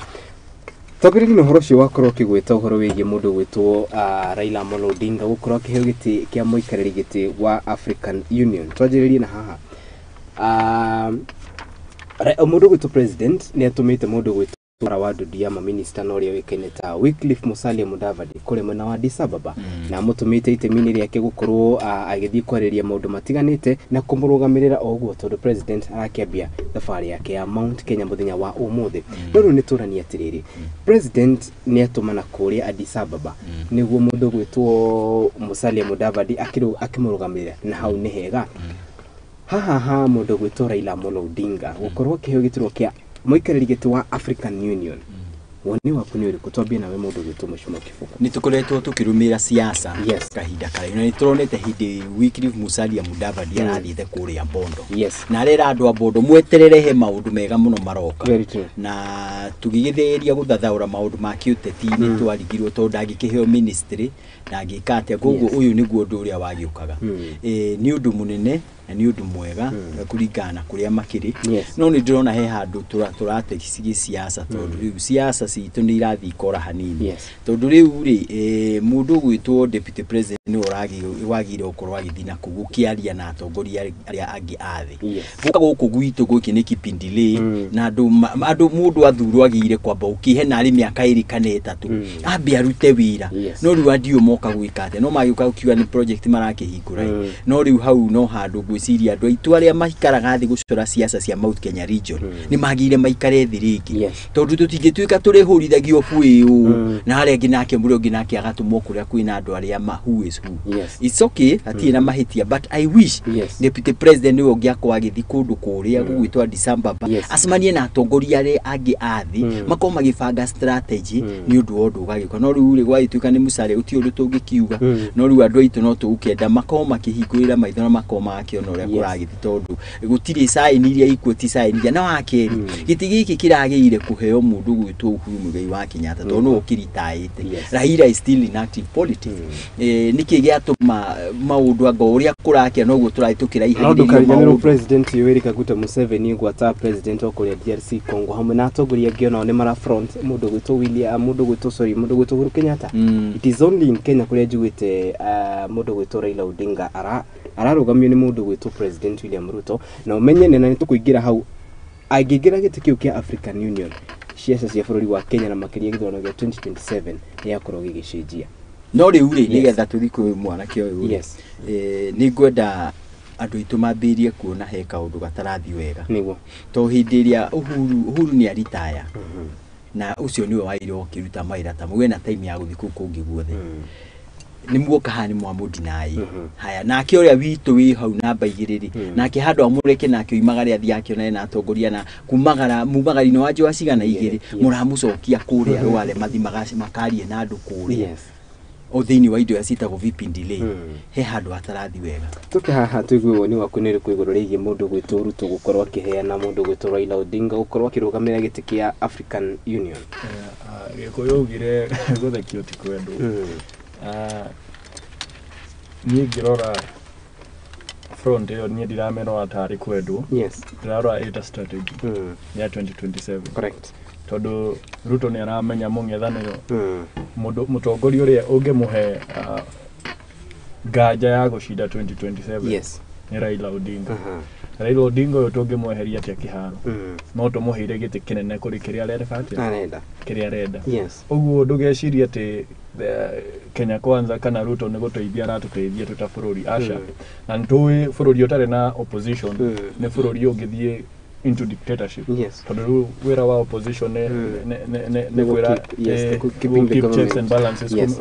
twambĩrĩrie na ũhoro ũcio wakorwo ũkĩgwĩta ũhoro wĩgiĩ mũndũ gwĩtwo Raila Amolo Odinga gũkorwo akĩheo gĩtĩ kĩa mũikarĩri gĩtĩ wa African Union. Twanjĩrĩrie na haha. Mũndũ gwĩtwo president nĩ atũmĩte mũndũ gwĩtwo wa Ndundiama minister na ũrĩa ũĩkaine ta Wycliffe Musalia Mudavadi kũrĩa mwena wa Addis Ababa na amũtũmĩte itemi-inĩ rĩake gũkorwo agĩthiĩ kwarĩria maũndũ matiganĩte na kũmũrũgamĩrĩra o ũguo tondũ president arakĩambia thabarĩ yake ya Mount Kenya mũthenya wa ũmũthĩ. No rĩu nĩ tũranie atĩrĩrĩ, president nĩ atũmana kũrĩa Addis Ababa nĩguo mũndũ gwĩtwo Musalia Mudavadi akĩmũrũgamĩrĩra na hau nĩ hega. Haha ha mũndũ gwĩtwo Raila Amolo Odinga gũkorwo akĩheo gĩturwa kĩa mũikarĩri gĩtĩ wa African Union, woni waku nĩ ũrĩkũ? Twambie nawe mũndũ gwĩtwo Mheshimiwa Kĩbũgũ. Nĩ tũkoretwo tũkĩrũmĩrĩra siasa kahinda karaihu na nĩ tũronete hĩndĩ Wycliffe Musalia Mudavadi arathiĩte kũrĩa Bondo na arera andũ a Bondo mweterere he maũndũ mega mũno maroka. Very true. Na tũgĩgĩthĩrĩria gũthathaũra maũndũ ma kĩũteti nĩ twarigirwo tondũ ndangĩkĩheo ministry ndangĩka atĩa koguo ũyũ nĩguo ũndũ ũrĩa wagĩũkaga. Nĩ ũndũ mũnene na nĩ ũndũ mwega kũringana na kũrĩa makĩrĩ no nĩ ndĩrona he handũ tũrate gĩciaca tondũ rĩu siasa citũ nĩ irathiĩ ikora hanini tondũ rĩu rĩ mũndũ ũgwĩtwo deputy president nĩwe wagĩrĩire gũkorwo agĩthiĩ na kũu gũkĩaria na atongoria arĩa angĩ a thĩ gũka gũkũ gwitũ gũkĩ nĩ kipindile na andũ andũ mũndũ athurwo agĩrĩire kwamba ũkĩhe narĩ mĩaka 2 kana 3 ambe arute wĩra no rĩu andio moka gwĩka atĩa no magĩũka gũkiuga nĩ project marakĩhingũra ĩ. No rĩu hau no handũ ngwĩciria andũ aitũ arĩa maikaraga thĩ gũcora siasa cia Mount Kenya region nĩ magĩrĩire maikare thĩ rĩngĩ tondũ tũtingĩtuĩka tũrĩhũrithagio buĩ ũũ na harĩa angĩ nake mũrĩa ũngĩ nake agatũmwo kũrĩa kwĩna andũ arĩa ma who is who. It's okay, hatirĩ na mahĩtia, but I wish deputy president nĩwe ũngĩakorwo agĩthiĩ kũndũ kũrĩa gũgwĩtwo Addis Ababa acemanie na atongoria arĩa angĩ a thĩ makorwo magĩbanga strategy nĩ ũndũ wa ũndũ ũgagĩũka no rĩu rĩ gwagĩtuĩka nĩ Musalia gũtirĩ ũndũ tũngĩkiuga no rĩu andũ aitũ no tũgũkĩenda makorwo makĩhingũrĩra maitho na makorwo magakĩona ũrĩa kũragĩthiĩ tondũ gũtirĩ sign iria ikuo ti sign iria na wa kerĩ gĩtĩ gĩkĩ kĩragĩrĩire kũheo mũndũ ũgwĩtwo Uhuru Muigai wa Kenyatta tondũ nĩwe ũkĩritaĩte. Raila is still in active politics. Nĩkĩ gĩatũma maũndũ anga ũrĩa kũrakĩa noguo tũrathiĩ No tũkĩraihagĩrĩrio ndũkariganĩrwo maũndũ president Yoweri Kaguta Museveni gwata president wa kũrĩa DRC Congo hamwe na atongoria angĩ onao nĩ mara front mũndũ gwĩtwo William mũndũ gwĩtwo sorry mũndũ gwĩtwo Uhuru Kenyatta. It is only in Kenya kũrĩa njiguĩte mũndũ gwĩtwo Raila Odinga ararũgamio nĩ mũndũ gwĩtwo President William Ruto na ũmenye nĩ na nĩ tũkũingĩra hau angĩingĩra gĩtĩ kĩu kĩa African Union ciaca cia bũrũri wa Kenya na makĩria gĩthurano gĩa 2027 nĩ yakorwo gĩgĩcenjia. No rĩu rĩ nĩgetha tũthiĩ kwĩ mwanake ũyũ rĩ Yes. nĩ ngwenda andũ aitũ mambĩrĩrie kuona he kaũndũ gatarathiĩ wega nĩguo tondũ hĩndĩ ĩrĩa Uhuru nĩ aritaya na ũcio nĩwe wagĩrĩirwo gũkĩruta mawĩra ta mau ena time ya gũthiĩ kũu kũngĩ guothe nĩ muoka haha nĩ mwamũndinai haya nake ũrĩa witũ wĩ hau namba 2 rĩ nake handũ amũreke nake oimagare athiĩ akĩonane na atongoria na kumagara mumagari-inĩ wa njũa cigana 2 mũramũcokia kũrĩa Rware mathi makarie na andũ kũrĩa o thĩinĩ wa indo iria ciĩtagwo vipindi he handũ hatarathi wega. Tuke haha tuigue woni waku nĩ ũrĩkũ igũrũ rĩgiĩ mũndũ gwĩtwo Ruto gũkorwo akĩheana mũndũ gwĩtwo Raila Odinga gũkorwo akĩrũgamĩrĩra gĩtĩ kĩa African Union. Gĩkũyũ augire gũthekio ti kwendwo. Niĩ ngĩrora front ĩyo niĩ ndiramĩrora tarĩ kwendwo. Yes. Ndĩrarora ĩta strategy ya 2027. Correct. Tondũ Ruto nĩ aramenya mũng'ethanĩro, mũndũ mũtongoria ũrĩa ũngĩmũhe nganja ya gũcinda 2027 Yes. nĩ Raila Odinga. Raila Odinga ũyũ tũngĩmweheria atĩa kĩharo, no tũmũheire gĩtĩ kĩnene kũrĩ kĩrĩa areka atĩa, Arenda. kĩrĩa arenda. Yes. Ũguo ndũgecirie atĩ Kenya Kwanza kana Ruto nĩ gũteithia aratũteithia twĩ ta bũrũri, aca. Na nĩ tũĩ bũrũri ũtarĩ na opposition nĩ bũrũri ũngĩthiĩ into dictatorship. Yes. Tondũ rĩu wĩra wa opposition nĩ nĩ Nĩ kwĩra yes, keeping the keep checks government. and balances, Yes.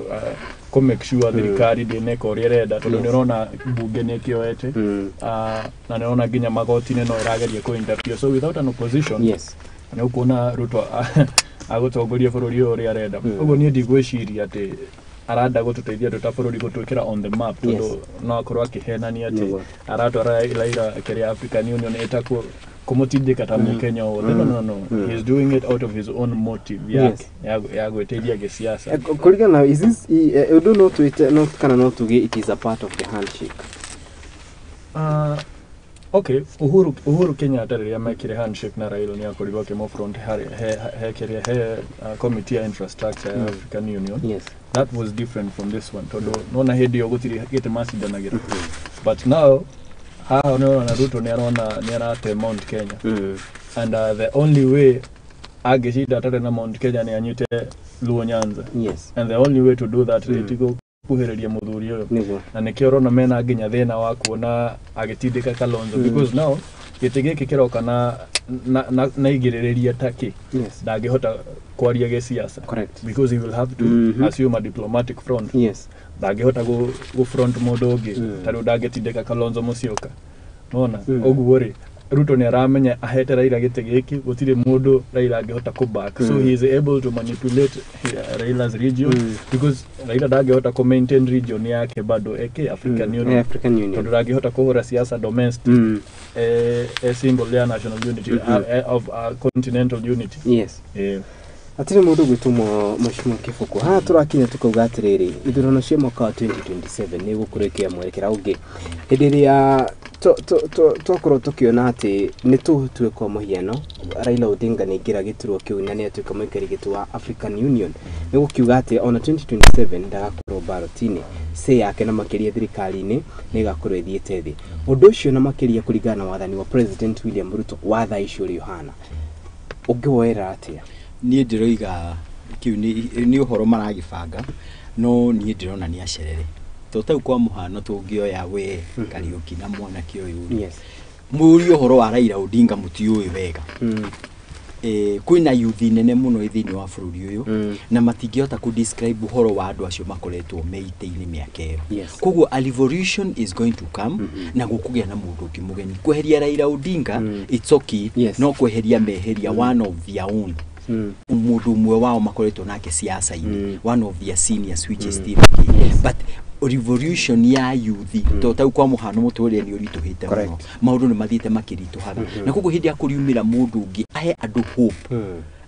kũ make sure thirikari ndĩneka ũrĩa ĩrenda, tondũ nĩ ũrona mbunge nĩ ĩkĩoete, na nĩ ũrona nginya magoti-inĩ no ĩrageria kũ interfere. So without an opposition, Yes. nĩ ũkuona Ruto agũtongoria bũrũri ũyũ ũrĩa arenda. Ũguo niĩ ndigwĩciria atĩ arenda gũtũteithia twĩ ta bũrũri gũtwĩkĩra on the map, tondũ Yes. no akorwo akĩhenania atĩ Nĩguo. aratwara Raila kĩrĩa African Union ĩtakũ kũmũtindĩka ta mũkenya wothe. No, no, no. He's doing it out of his own motive yake ya gwĩteithia gĩsiasa. Kũringana na is this ũndũ no twĩte no kana no tuge it is a part of the handshake? Okay, Uhuru Kenyatta rĩrĩa mekire handshake na Raila nĩ akorirwo akĩmũ-front harĩ he kĩrĩa he committee ya infrastructure ya African Union. Yes. That was different from this one, tondũ nona hĩndĩ ĩyo gũtirĩ gĩtĩ macindanagĩra. But now haha nĩ ũrona Ruto nĩ arona nĩ arate Mount Kenya, and the only way angĩcinda atarĩ na Mount Kenya nĩ anyite Luo Nyanza. Yes. And the only way to do that ĩtigũ kuhĩrĩria mũthuri ũyũ. Nĩguo. Na nĩkĩo ũrona mena nginya thĩna wa kuona agĩtindĩka Kalonzo, because now gĩtĩ gĩkĩ kĩroka na igĩrĩrĩria takĩ Yes. ndangĩhota kwaria gĩsiasa. Correct. Because he will have to assume a diplomatic front. Yes. Ndangĩhota gũ front mũndũ ũngĩ, ta rĩu ndangĩtindĩka Kalonzo Musyoka nona. Ũguo rĩ, Ruto nĩ aramenya ahete Raila gĩtĩ gĩkĩ gũtirĩ mũndũ Raila angĩhota kũ back, so he is able to manipulate Raila's region, because Raila ndangĩhota kũ maintain region yake bado eke African Union. African Union. Tondũ ndangĩhota kũhũra siasa domestic, symbol ya national unity, of continental unity. Yes. Hatirĩ mũndũ gwĩtwo Mheshimiwa Kĩbũkũ haha tũrakinya tũkauga atĩrĩrĩ, ithurano cia mwaka wa 2027 nĩ igũkorwo ĩkĩoya mwerekera ũngĩ hĩndĩ ĩrĩa twakorwo tũkĩona atĩ nĩ tũtue kwa mũhiano Raila Odinga nĩ aingĩra gĩturwa kĩu na nĩ atuĩka mũikarĩri gĩtĩ wa African Union, nĩ gũkiuga atĩ ona 2027 ndagakorwo ballot-inĩ, say yake na makĩria thirikari-inĩ nĩ ĩgakorwo ĩthiĩte thĩ. Ũndũ ũcio na makĩria kũringana na wathani wa President William Ruto wa thaa ici ũrĩa ũhana, ũngĩwoera atĩa? Niĩ ndĩroiga kĩu nĩ ũhoro maragĩbanga, no niĩ ndĩrona nĩ acerere to tau kwa mũhano tũngĩoya we Kariũki na mwanake ũyũ rĩ, Yes. mũrie ũhoro wa Raila Odinga mũtiũĩ wega. Kwĩna yuthi nene mũno ĩ thĩinĩ wa bũrũri ũyũ na matingĩhota kũ describe ũhoro wa andũ acio makoretwo me itĩ-inĩ mĩaka ĩyo. Yes. Koguo a revolution is going to come, na gũkũgĩa na mũndũ ũngĩ mũgeni kweheria Raila Odinga. It's okay. Yes. No kweheria meheria one of their own, mũndũ ũmwe wao makoretwo nake siasa-inĩ, one of their seniors, which is still okay. But revolution ya yuthi, to tau kwa mũhano mũtũrĩre nĩ ũritũhĩte mũno, maũndũ nĩ mathiĩte makĩritũhaga, na koguo hĩndĩ ya kũriumĩra mũndũ ũngĩ ahe andũ hope,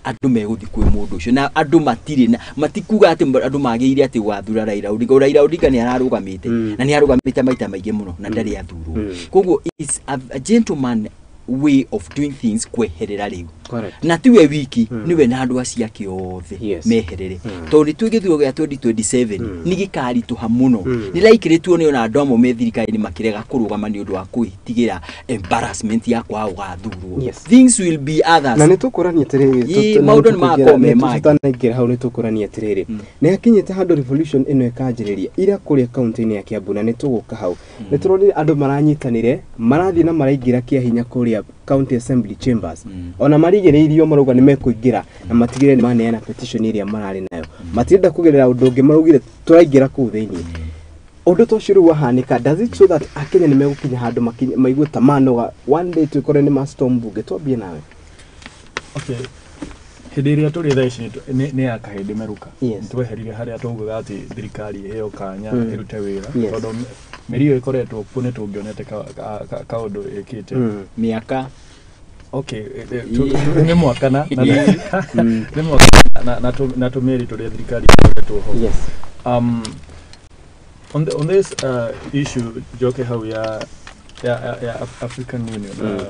andũ megũthiĩ kwĩ mũndũ ũcio, na andũ matirĩ na matikuga atĩ andũ magĩrĩire atĩ gwathura Raila Odinga. Raila Odinga nĩ ararũgamĩte na nĩ arũgamĩte maita maingĩ mũno na ndarĩ athurwo. Koguo it's a gentleman way of doing things kweherera rĩu. Correct. Na tiwe wiki, niwe na andũ acio ake othe Yes. meherere, tondũ nĩ tũĩ gĩthurano gĩa 2027 nĩ gĩkaritũha mũno. Nĩ likely tuone ona andũ amwe me thirikari-inĩ makĩrega kũrũgama nĩ ũndũ wa kwĩtigĩra embarrassment ya kwaga gũgathurwo. Yes. Things will be others. Na nĩ tũkũrania atĩrĩrĩ, Ĩ, maũndũ nĩ magakorwo me mangĩ. Tutanaingĩra hau nĩ tũkũrania atĩrĩrĩ, nĩ hakinyĩte handũ revolution ĩno ĩkanjĩrĩria ira kũrĩa kaunti-inĩ ya Kiambu, na nĩ tũgũka hau. Nĩ tũronire andũ maranyitanĩre marathiĩ na maraingĩra kĩa hinya kũrĩa county assembly chambers, ona marigĩrĩirio marauga nĩ mekũingĩra na matigĩrĩre nĩ maneana petition ĩrĩa mararĩ nayo, matirenda kũgerera ũndũ ũngĩ, maraugire tũraingĩra kũu thĩinĩ. Ũndũ ta ũcio rĩu wahanĩka, does it show that akenya nĩ megũkinya handũ maigue ta manoga, one day twĩkore nĩ ma storm bunge? Twambie nawe. Okay, hĩndĩ ĩrĩa tũrĩ thaa ici nĩ ya kahĩndĩ merũka. Yes. Tweherire harĩa twaugaga atĩ thirikari ĩheo kanya ĩrute wĩra, tondũ mĩri ĩyo ĩkoretwo kuo nĩ tũngĩonete kaũndũ ĩkĩte. Mĩaka. Okay, nĩ mwaka na nĩ mwaka na tũmĩeri tũrĩa thirikari ĩkoretwo ho. Yes. On this issue njoke hau ya Ya African Union,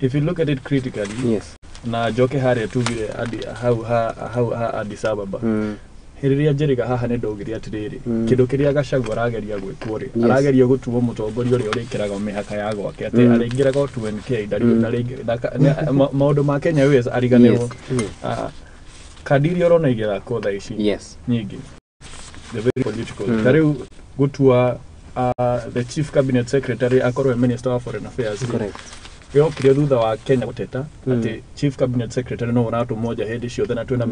if you look at it critically, na njoke harĩa tugire hau ha Addis Ababa, hĩrĩria njĩrĩga haha nĩ ndaugire atĩrĩrĩ, kĩndũ kĩrĩa Gachagua arageria gwĩkwo rĩ, arageria gũtuo mũtongoria ũrĩa ũrĩkĩraga mĩhaka ya gwake, atĩ arĩingĩraga o 2NK, maũndũ ma Kenya Airways ariganĩrwo. Kandi iria ũrona igĩthakwo thaa ici nyingĩ, the very political, ta rĩu gũtua the chief cabinet secretary akorwo e minister wa foreign affairs rĩ, yokire thutha wa Kenya gũteta atĩ chief cabinet secretary no ũratũmwo nja hĩndĩ ciothe na twĩna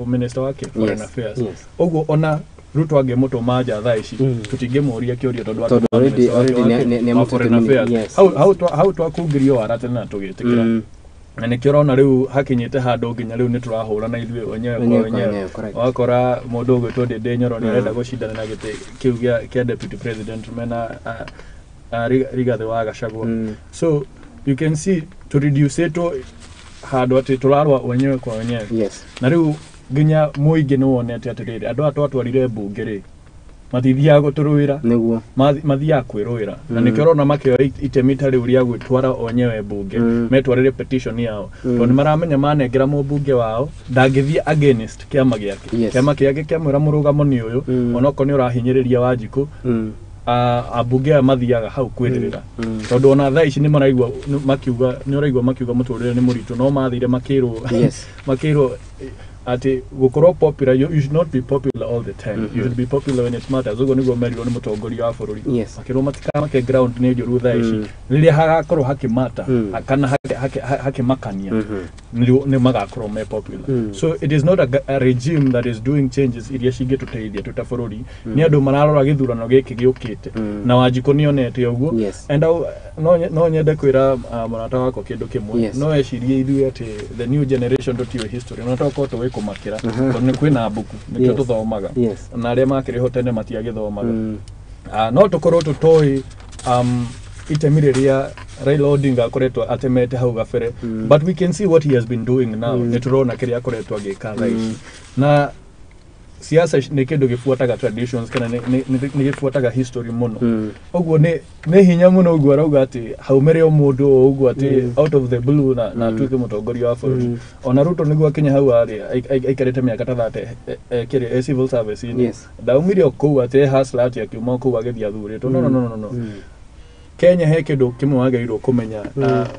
minister wake foreign affairs. Ũguo ona Ruto angĩmũtũma nja thaa ici, tũtingĩmũria kĩũria tondũ Tondũ atũma already minister wake already wa foreign nĩ affairs. Hau twakungirio wara tene na tũgĩtĩkĩra, na nĩkĩo ũrona rĩu hakinyĩte handũ nginya rĩu nĩ tũrahũrana ithuĩ wenyewe kwa Wenyewe kwa wenyewe. wenyewe, correct. Wakora mũndũ ũgwĩtwo Ndĩndĩ Nyoro nĩ arenda gũcindana na gĩtĩ kĩu kĩa deputy president mena Rigathĩ wa Gachagua. So you can see to reduce it handũ atĩ tũrarũa wenyewe kwa wenyewe. Na rĩu nginya mũingĩ nĩ wonete atĩrĩrĩ, andũ aya twatwarire mbunge rĩ, matithiaga gũtũrũĩra, nĩguo mathiaga kwĩrũĩra, na nĩkĩo ũrona makĩoya itemi ta rĩu rĩa gwĩtwara wenyewe mbunge, metwarĩre petition yao, tondũ nĩ maramenya manengera mũmbunge wao ndangĩthiĩ against kĩama gĩake. Kĩama gĩake kĩamwĩra mũrũgamo nĩ ũyũ, onokorwo nĩ ũrahinyĩrĩria Wanjikũ, ambunge aya mathiaga hau kwĩrĩrĩra, tondũ ona thaa ici nĩ maraigua makiuga, nĩ ũraigua makiuga mũtũrĩre nĩ mũritũ, no mathire makĩrwo makĩrwo atĩ gũkorwo popular, you should not be popular all the time, you should be popular when it matters. Ũguo nĩguo merirwo nĩ mũtongoria wa bũrũri. Makĩrwo matikamake ground nĩ njũru thaa ici, rĩrĩa hagakorwo hakĩmata kana hakĩmakania, nĩ magakorwo me popular. So it is not a regime that is doing changes iria cingĩtũteithia twĩ ta bũrũri. Nĩ andũ mararora gĩthurano gĩkĩ gĩũkĩte, na Wanjikũ nĩonete ũguo. And no nyende kwĩra mũrata wakwa kĩndũ kĩmwe. No ecirie ithuĩ atĩ the new generation tũtiũĩ history, na tokorwo tũĩ kũmakĩra, tondũ nĩ kwĩna mbuku nĩkĩo tũthomaga, na arĩa makĩrĩ ho tene matiagĩthomaga. No tũkorwo tũtoĩ itemi rĩrĩa Raila Odinga akoretwo atemete hau gabere, but we can see what he has been doing now. Nĩ tũrona kĩrĩa akoretwo agĩka thaa ici, na siasa nĩ kĩndũ gĩbuataga traditions kana nĩ gĩbuataga history mũno. Ũguo nĩ hinya mũno ũguo arauga atĩ haumĩre o mũndũ o ũguo atĩ out of the blue na atuĩke mũtongoria wa bũrũri. Ona Ruto nĩguo akinya hau arĩ aikarĩte mĩaka ta 30 kĩrĩ e civil service-inĩ, ndaumire o kũu atĩ e hustler atĩ akiuma o kũu agĩthiĩ athurĩtwo. No, no, no, no, no. Kenya he kĩndũ kĩmwe wagĩrĩirwo kũmenya,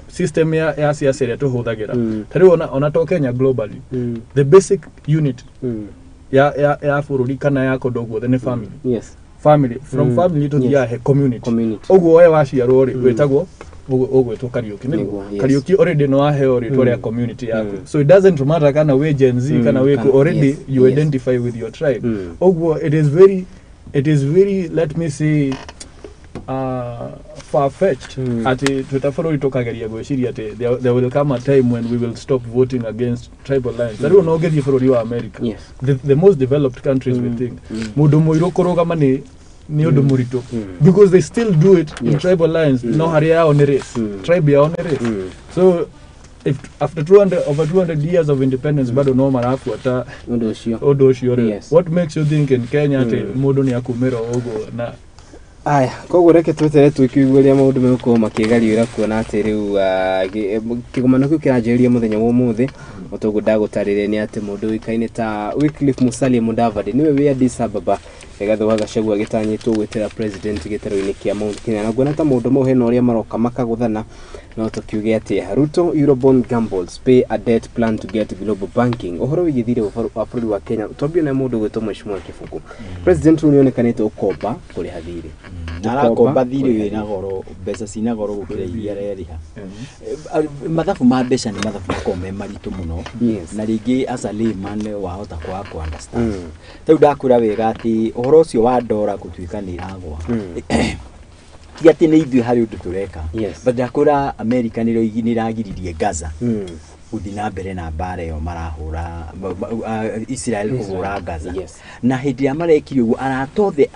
system ya siasa ĩrĩa tũhũthagĩra ta rĩu, ona to Kenya, globally, the basic unit ya bũrũri kana ya kũndũ guothe nĩ family. Family, from family tũthiaga he community. Community. Ũguo we waciarwo rĩ, wĩtagwo ũgwĩtwo Kariũki, nĩguo? Nĩguo, yes. Kariũki already nĩ waheo rĩtwa rĩa community yaku. So it doesn't matter kana wĩ Gen Z kana wĩ kũ, already you identify with your tribe. Ũguo it is very, let me say, far-fetched atĩ twĩ ta bũrũri tũkageria gwĩciria atĩ there will come a time when we will stop voting against tribal lines. Ta rĩu ona ũngĩthiĩ bũrũri wa America, the most developed countries we think, mũndũ mũirũ kũrũgama nĩ ũndũ mũritũ, because they still do it in tribal lines. No harĩa yao nĩ race, tribe yao nĩ race. So if after 200 over 200 years of independence bado no marabuata ũndũ ũcio, ũndũ ũcio rĩ, what makes you think in Kenya atĩ mũndũ nĩ akumĩra o ũguo na Aya, koguo reke twetere tũkĩigua ũrĩa maũndũ megũkorwo makĩgariũra, kuona atĩ rĩu kĩgomano kĩu kĩranjĩrĩria mũthenya wa ũmũthĩ. O toguo ndagũtarĩria nĩ atĩ mũndũ ũĩkaine ta Wycliffe Musalia Mudavadi nĩwe wĩ Addis Ababa, Rigathĩ wa Gachagua agĩtanyĩtwo gwĩtĩra president gĩtarũ-inĩ kĩa Mount Kenya, na nguona ta maũndũ mau hena ũrĩa maroka makagũthana. No tũkiuge atĩ Ruto Eurobond gambles pay a debt plan to get global banking. Ũhoro wĩgiĩ thirĩ wa bũrũri wa Kenya, twambie na mũndũ ũgwĩtwo Mheshimiwa Kĩbũgũ. President rĩu nĩonekanĩte ũkomba kũrĩha thirĩ. Na arakomba thirĩ wĩna goro, mbeca cina goro gũkĩra iria arerĩha. Mathabu ma mbeca nĩ mathabu makoragwo me maritũ mũno, na rĩngĩ as a layman wahota kwaga kũ understand. Ta rĩu ndakwĩra wega atĩ ũhoro ũcio wa ndora gũtuĩka nĩ ĩragwa, ti atĩ nĩ ithuĩ harĩ ũndũ tũreka, but ndakwĩra America nĩ ĩragiririe Gaza gũthiĩ na mbere na mbara ĩyo marahũra Israel, kũhũra Gaza. Na hĩndĩ ĩrĩa marekire ũguo, arata othe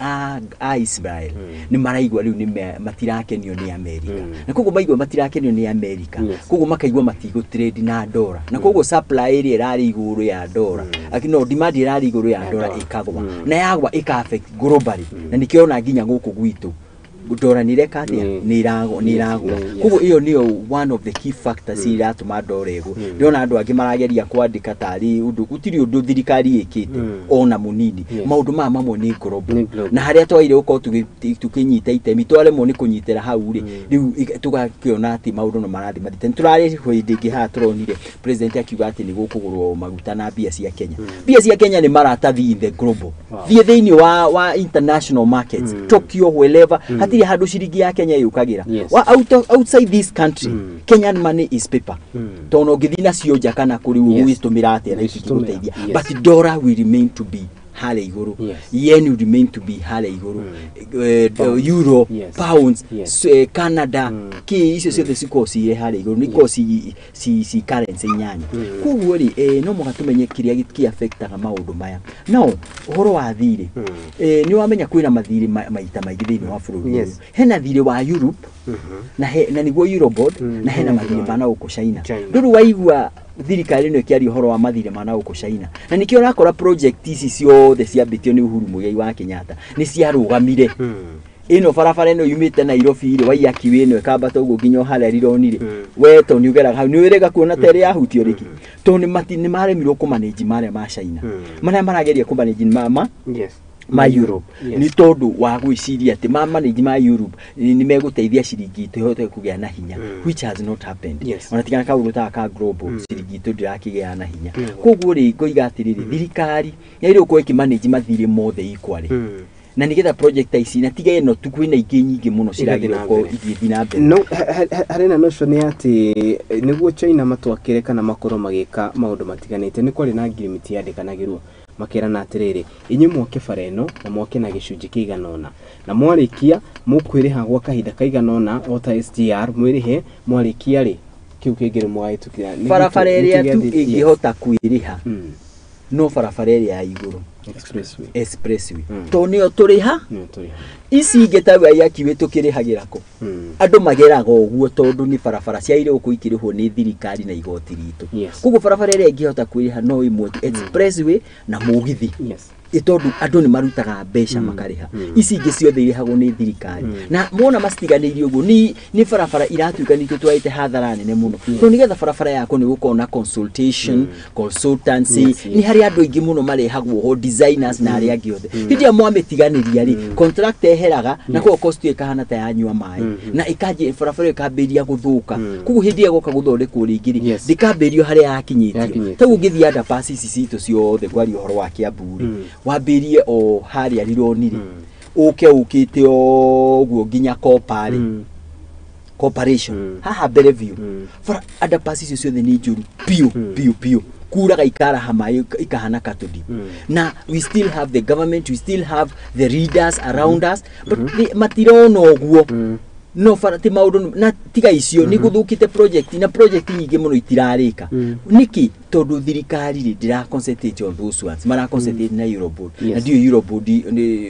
a Israel nĩ maraigua rĩu nĩ matirakenio nĩ America, na koguo maigua matirakenio nĩ America, koguo makaigua matigũ trade na ndora, na koguo supply ĩrĩa ĩrarĩ igũrũ ya ndora, no demand ĩrarĩ igũrũ ya ndora ĩkagwa, na yagwa ĩka affect globally, na nĩkĩo ona nginya gũkũ gwitũ Ndora nĩ ireka atĩa, nĩ iragwa, nĩ iragwa. Koguo ĩyo nĩyo one of the key factors iratũma ndora ĩgwe. Ndĩrona andũ angĩ marageria kwandĩka tarĩ ũndũ, gũtirĩ ũndũ thirikari ĩkĩte ona mũnini. Maũndũ maya mamwe nĩ global, na harĩa twagĩrĩire gũkorwo tũkĩnyita itemi twaremwo nĩ kũnyitĩra hau rĩ, rĩu tũgakĩona atĩ maũndũ no marathiĩ mathiĩte. Nĩ tũrarĩ hĩndĩ ĩngĩ haha tũronire president akiuga atĩ nĩ gũkũgũrwo maguta na mbia cia Kenya. Mbia cia Kenya nĩ maratathi in the global, thiĩ thĩinĩ wa international markets, Tokyo, wherever, hatirĩ handũ ciringi ya Kenya yũkagĩra. Outside this country, Kenyan money is paper, tondũ ũngĩthiĩ nacio nja kana kũrĩ ũgũgĩtũmĩra atĩa na itingĩgũteithia. But dollar will remain to be harĩa igũrũ, yen will remain to be harĩa igũrũ, euro, pounds, Canada, kĩ, icio ciothe cikoragwo cirĩ harĩa igũrũ, nĩ ikoragwo ci currency inyanya. Koguo rĩ, no mũhaka tũmenye kĩrĩa kĩ-affectaga maũndũ maya. No ũhoro wa thirĩ, nĩ wamenya kwĩna mathirĩ maita maingĩ thĩinĩ wa bũrũri ũyũ. Hena thirĩ wa Europe na nĩguo Eurobond, na hena mathirĩ ma na gũkũ China. Ndũrĩ waigua thirikari ĩno ĩkĩaria ũhoro wa mathirĩ ma na gũkũ China, na nĩkĩo ũrakora project ici ciothe ciambĩtio nĩ Uhuru Muigai wa Kenyatta nĩ ciarũgamire. Ĩno barabara ĩno yumĩte Nairobi rĩ, Waiyaki ĩno ĩkambata ũguo nginya o harĩa Rironi rĩ, we to nĩ ũgeraga hau nĩ ũrĩga kuona ta ĩrĩ yahutio rĩngĩ, tondũ nĩ maremirwo kũmanage marĩa ma China, marĩa marageria kũmanage ma Europe, nĩ tondũ wa gwĩciria atĩ ma manage ma Europe nĩ megũteithia ciringi itũ ĩhote kũgĩa na hinya, which has not happened. Ona tigana kaũndũ ta ka global, ciringi itũ ndĩrakĩgĩa na hinya. Koguo rĩ, ngoiga atĩrĩrĩ, thirikari yagĩrĩirwo gũkorwo ĩkĩmanage mathirĩ mothe equally, na nĩgetha project ici na tiga ĩno tu, kwĩna ingĩ nyingĩ mũno ciragĩrĩirwo gũkorwo igĩthiĩ na mbere. No harĩ na notion ya atĩ nĩguo China matwakĩre kana makorwo magĩka maũndũ matiganĩte, nĩ kwarĩ na agreement yandĩkanagĩrwo, makerana atĩrĩrĩ, inyuĩ mwake bara ĩno na mwake na gĩcunjĩ kĩigana ũna, na mwarĩkia mũkwĩrĩha gwa kahinda kaigana ũna o ta SGR mwĩrĩhe, mwarĩkia rĩ kĩu kĩngĩ nĩ mũgagĩtũkĩra. Barabara ĩrĩa tu ĩngĩhota kwĩrĩha no barabara ĩrĩa ya igũrũ, expressway, tondũ nĩyo tũrĩha. Ici ingĩ ta Waiyaki Way tũkĩrĩhagĩra kũ? Andũ mageraga ũguo tondũ nĩ barabara ciagĩrĩirwo gũkorwo ikĩrĩhwo nĩ thirikari na igoti ritũ. Koguo barabara ĩrĩa ĩngĩhota kwĩrĩha no ĩmwe tu, expressway na mũgithi, tondũ andũ nĩ marutaga mbeca makarĩha. Ici ingĩ ciothe irĩhagwo nĩ thirikari, na mona macitiganĩirie ũguo nĩ barabara iratuĩka nĩ tũtwarĩte hathara nene mũno, tondũ nĩgetha barabara yako nĩ gũkorwo na consultation, consultancy, nĩ harĩ andũ aingĩ mũno marehagwo ho, designers na arĩa angĩ othe. Hĩndĩ ĩrĩa mwamĩtiganĩria rĩ, contract eheraga, na koguo cost ĩyo ĩkahana ta yanyua maĩ, na ĩkanjia barabara ĩyo ĩkambĩrĩria gũthũka. Koguo hĩndĩ ĩrĩa ĩgoka gũthondekwo rĩngĩ rĩ, ndĩkambĩrĩrio harĩa yakinyĩtio. Ta ũguo ũngĩthiĩ underpass ici citũ ciothe, kwaria ũhoro wa Kiambu rĩ, wambĩrie o harĩa Rironi rĩ, ũke ũkĩte ũguo nginya Kopa rĩ, corporation haha mbere biũ, bara underpass icio ciothe nĩ njũru biũ biũ biũ, kuraga ikaraha maĩ ikahana katũndi. Na we still have the government, we still have the leaders around us, but matirona ũguo. No bara ti maũndũ na tiga icio nĩ gũthũkĩte project, na project nyingĩ mũno itirarĩka. Nĩkĩ? Tondũ thirikari rĩ ndĩra concentrate on those ones, mara concentrate na Eurobond, na ndiũĩ Eurobond,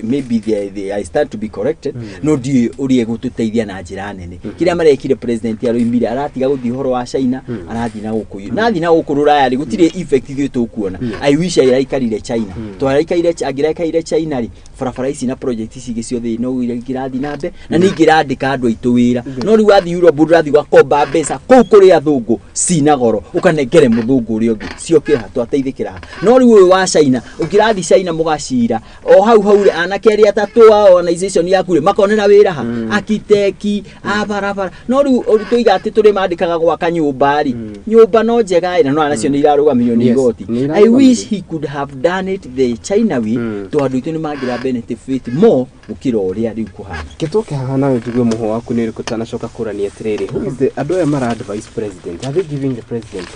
maybe they, I stand to be corrected, no ndiũĩ ũrĩa ĩgũtũteithia na njĩra nene. Kĩrĩa marekire, president aroimire aratiga gũthiĩ ũhoro wa China, arathiĩ na gũkũ, na athiĩ na gũkũ rũraya rĩ, gũtirĩ effect ithuĩ tũkuona. I wish araikarire China, tondũ araikaire, angĩraikaire China rĩ, barabara ici na project ici ingĩ ciothe no ingĩrathiĩ na mbere na nĩ ingĩrandĩka andũ aitũ wĩra. No rĩu wathiĩ Europe ũrathiĩ ũgakomba mbeca kũu kũrĩ athũngũ cina goro, ũkanengere mũthũngũ ũrĩa ũngĩ ciokĩra ha, twateithĩkĩra ha. No rĩu ũyũ wa China, ũngĩrathiĩ China mũgacira o hau hau rĩ, anake arĩa atatũ a organization yaku rĩ makonera wĩra ha, architect a barabara. No rĩu tũiga atĩ tũrĩ mandĩkaga gwaka nyũmba rĩ, nyũmba no njega ĩ, na no nacio nĩ irarũgamio nĩ igoti. I wish he could have done it the China way, tondũ andũ aitũ nĩ mangĩra benefit more gũkĩra ũrĩa rĩu kũhana. Kĩtũke haha nawe njigue mũhũ waku nĩ ũrĩkũ tanacoka kũrania atĩrĩrĩ, who is the andũ aya mara advice president, are they giving the president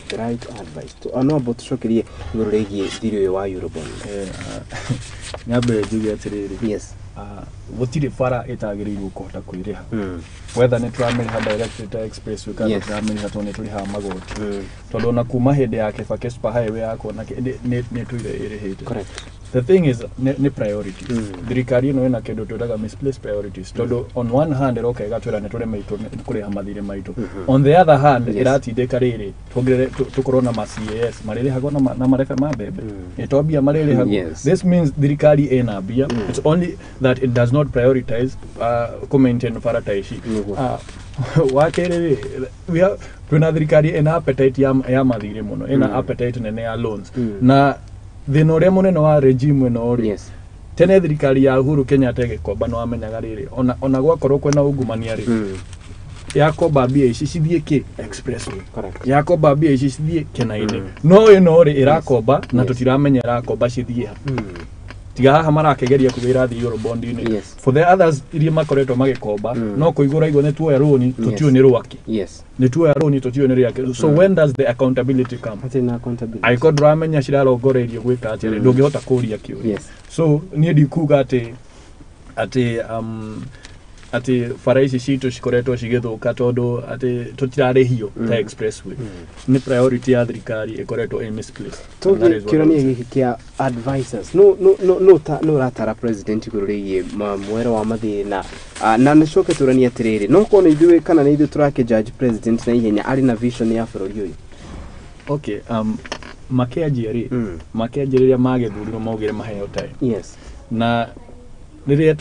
the right advice? No amba tũcokerie igũrũ rĩgiĩ thirĩ ũyũ wa Eurobond. Nyambe njuge atĩrĩrĩ, gũtirĩ bara ĩtagĩrĩirwo kũhota kwĩrĩha, whether nĩ tũramĩrĩha direct ta expressway kana tũramĩrĩha tondũ nĩ tũrĩhaga magoti, tondũ ona kuma hĩndĩ ya Kibaki super highway yakwo na nĩ tũire ĩrĩhĩte. The thing is nĩ priorities. Thirikari ĩno ĩna kĩndũ twĩtaga misplaced priorities, tondũ on one hand ĩroka ĩgatwĩra nĩ tũremeitwo nĩ kũrĩha mathirĩ maitũ. On the other hand, ĩratindĩka rĩrĩ tuongerere tũkorwo na ma CAS marĩrĩhagwo na marebe ma mbembe, ĩto mbia marĩrĩhagwo. This means thirikari ĩna mbia, it's only that it does not prioritize kũ maintain bara ta ici. Wa kerĩ rĩ, twĩna thirikari ĩna appetite ya mathirĩ mũno, ĩna appetite nene ya loans. Na thĩna ũrĩa mũnene wa regime ĩno rĩ, tene thirikari ya Uhuru Kenyatta ĩgĩkomba nĩ wamenyaga rĩrĩ, ona gwakorwo kwĩna ungumania rĩ, yakomba mbia ici cithiĩ kĩ expressway, yakomba mbia ici cithiĩ Kĩnainĩ. No ĩno rĩ, ĩrakomba na tũtiramenya ĩrakomba cithiĩ ha, tiga haha marakĩgeria kuga irathiĩ Eurobond-inĩ. For the others iria makoretwo magĩkomba, no kũigũra igua nĩ tuoya rũni, tũtiũĩ nĩ rwaki. Nĩ tuoya rũni, tũtiũĩ nĩ rĩake. So when does the accountability come? Hatirĩ na accountability. Angĩkorwo ndũramenya cirarongoreirio gwĩka atĩa rĩ, ndũngĩhota kũria kĩũria. So niĩ ndikuga atĩ bara ici citũ cikoretwo cigĩthũka tondũ atĩ tũtirarĩhio ta expressway. Nĩ priority ya thirikari ĩkoretwo ĩ misplaced. And that is what I would Tũngĩ say. gĩkĩ kĩa advisors, no ũratara president igũrũ rĩgiĩ mwero wa mathirĩ na nĩcoke tũranie atĩrĩrĩ, no korwo nĩ ithuĩ kana nĩ ithuĩ tũrakĩ judge president na ihenya, arĩ na vision ya bũrũri ũyũ? Okay, makĩanjia rĩ, makĩanjia rĩrĩa magĩthurirwo maugire maheo time. Na rĩrĩa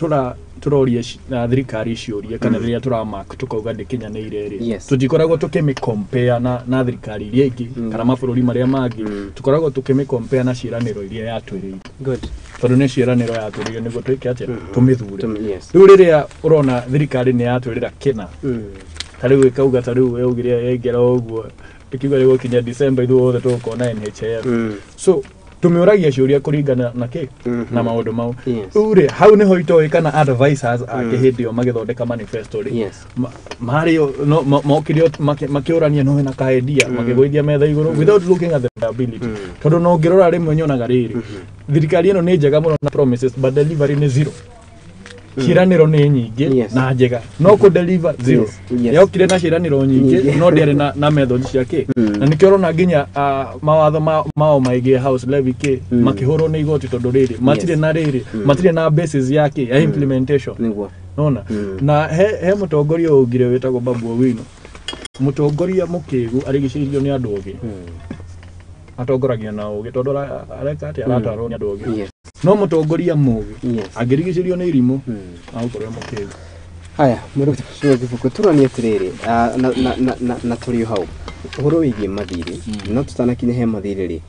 tũroria thirikari ciũria kana rĩrĩa tũramark tũkauga ndĩkinyanĩire rĩ, tũtikoragwo tũkĩmĩcompare na thirikari iria ingĩ kana mabũrũri marĩa mangĩ. Tũkoragwo tũkĩmĩcompare na ciĩranĩro iria yatwĩrĩire, tondũ nĩ ciĩranĩro yatwĩrĩire nĩguo twĩke atĩa? Tũmĩthure. Rĩu rĩrĩa ũrona thirikari nĩ yatwĩrĩra kĩna, ta rĩu ĩkauga, ta rĩu yaugire yaingĩra ũguo ĩkiuga rĩu gũkinya December ithuĩ othe tũgũkorwo na NHIF. So tũmĩũragia ciũria kũringana na kĩ na maũndũ mau. Rĩu rĩ, hau nĩho itoĩ kana advisors ake hĩndĩ ĩyo magĩthondeka manifesto rĩ, marĩ no mokire makĩũrania no hena ka idea, makĩgũithia metha igũrũ without looking at the viability. Tondũ no ngĩrora rĩmwe nyonaga rĩrĩ, thirikari ĩno nĩ njega mũno na promises, but delivery nĩ zero. Ciĩranĩro nĩ nyingĩ na njega, no kũ deliver zero. Yokire na ciĩranĩro nyingĩ, no ndĩarĩ na methods cia kĩ. Na nĩkĩo ũrona nginya mawatho mao maingĩ, house levy kĩ, makĩhũrwo nĩ igoti, tondũ rĩrĩ matirĩ na rĩrĩ, matirĩ na basis ya kĩ ya implementation. Nona na he mũtongoria ũngire wĩtagwo Babu Owino, mũtongoria mũkĩgu arigicĩirio nĩ andũ ogĩ, atongoragia na ũgĩ tondũ areka atĩa? Aratarwo nĩ andũ ogĩ. No mũtongoria mũgĩ angĩrigicĩrio nĩ irimũ, agũkorwo e mũkĩgu. Haya, mũrũ gĩbuku, tũranie atĩrĩrĩ, na tũrĩ o hau ũhoro wĩgiĩ mathirĩ, no tũtanakinya he mathirĩ rĩ,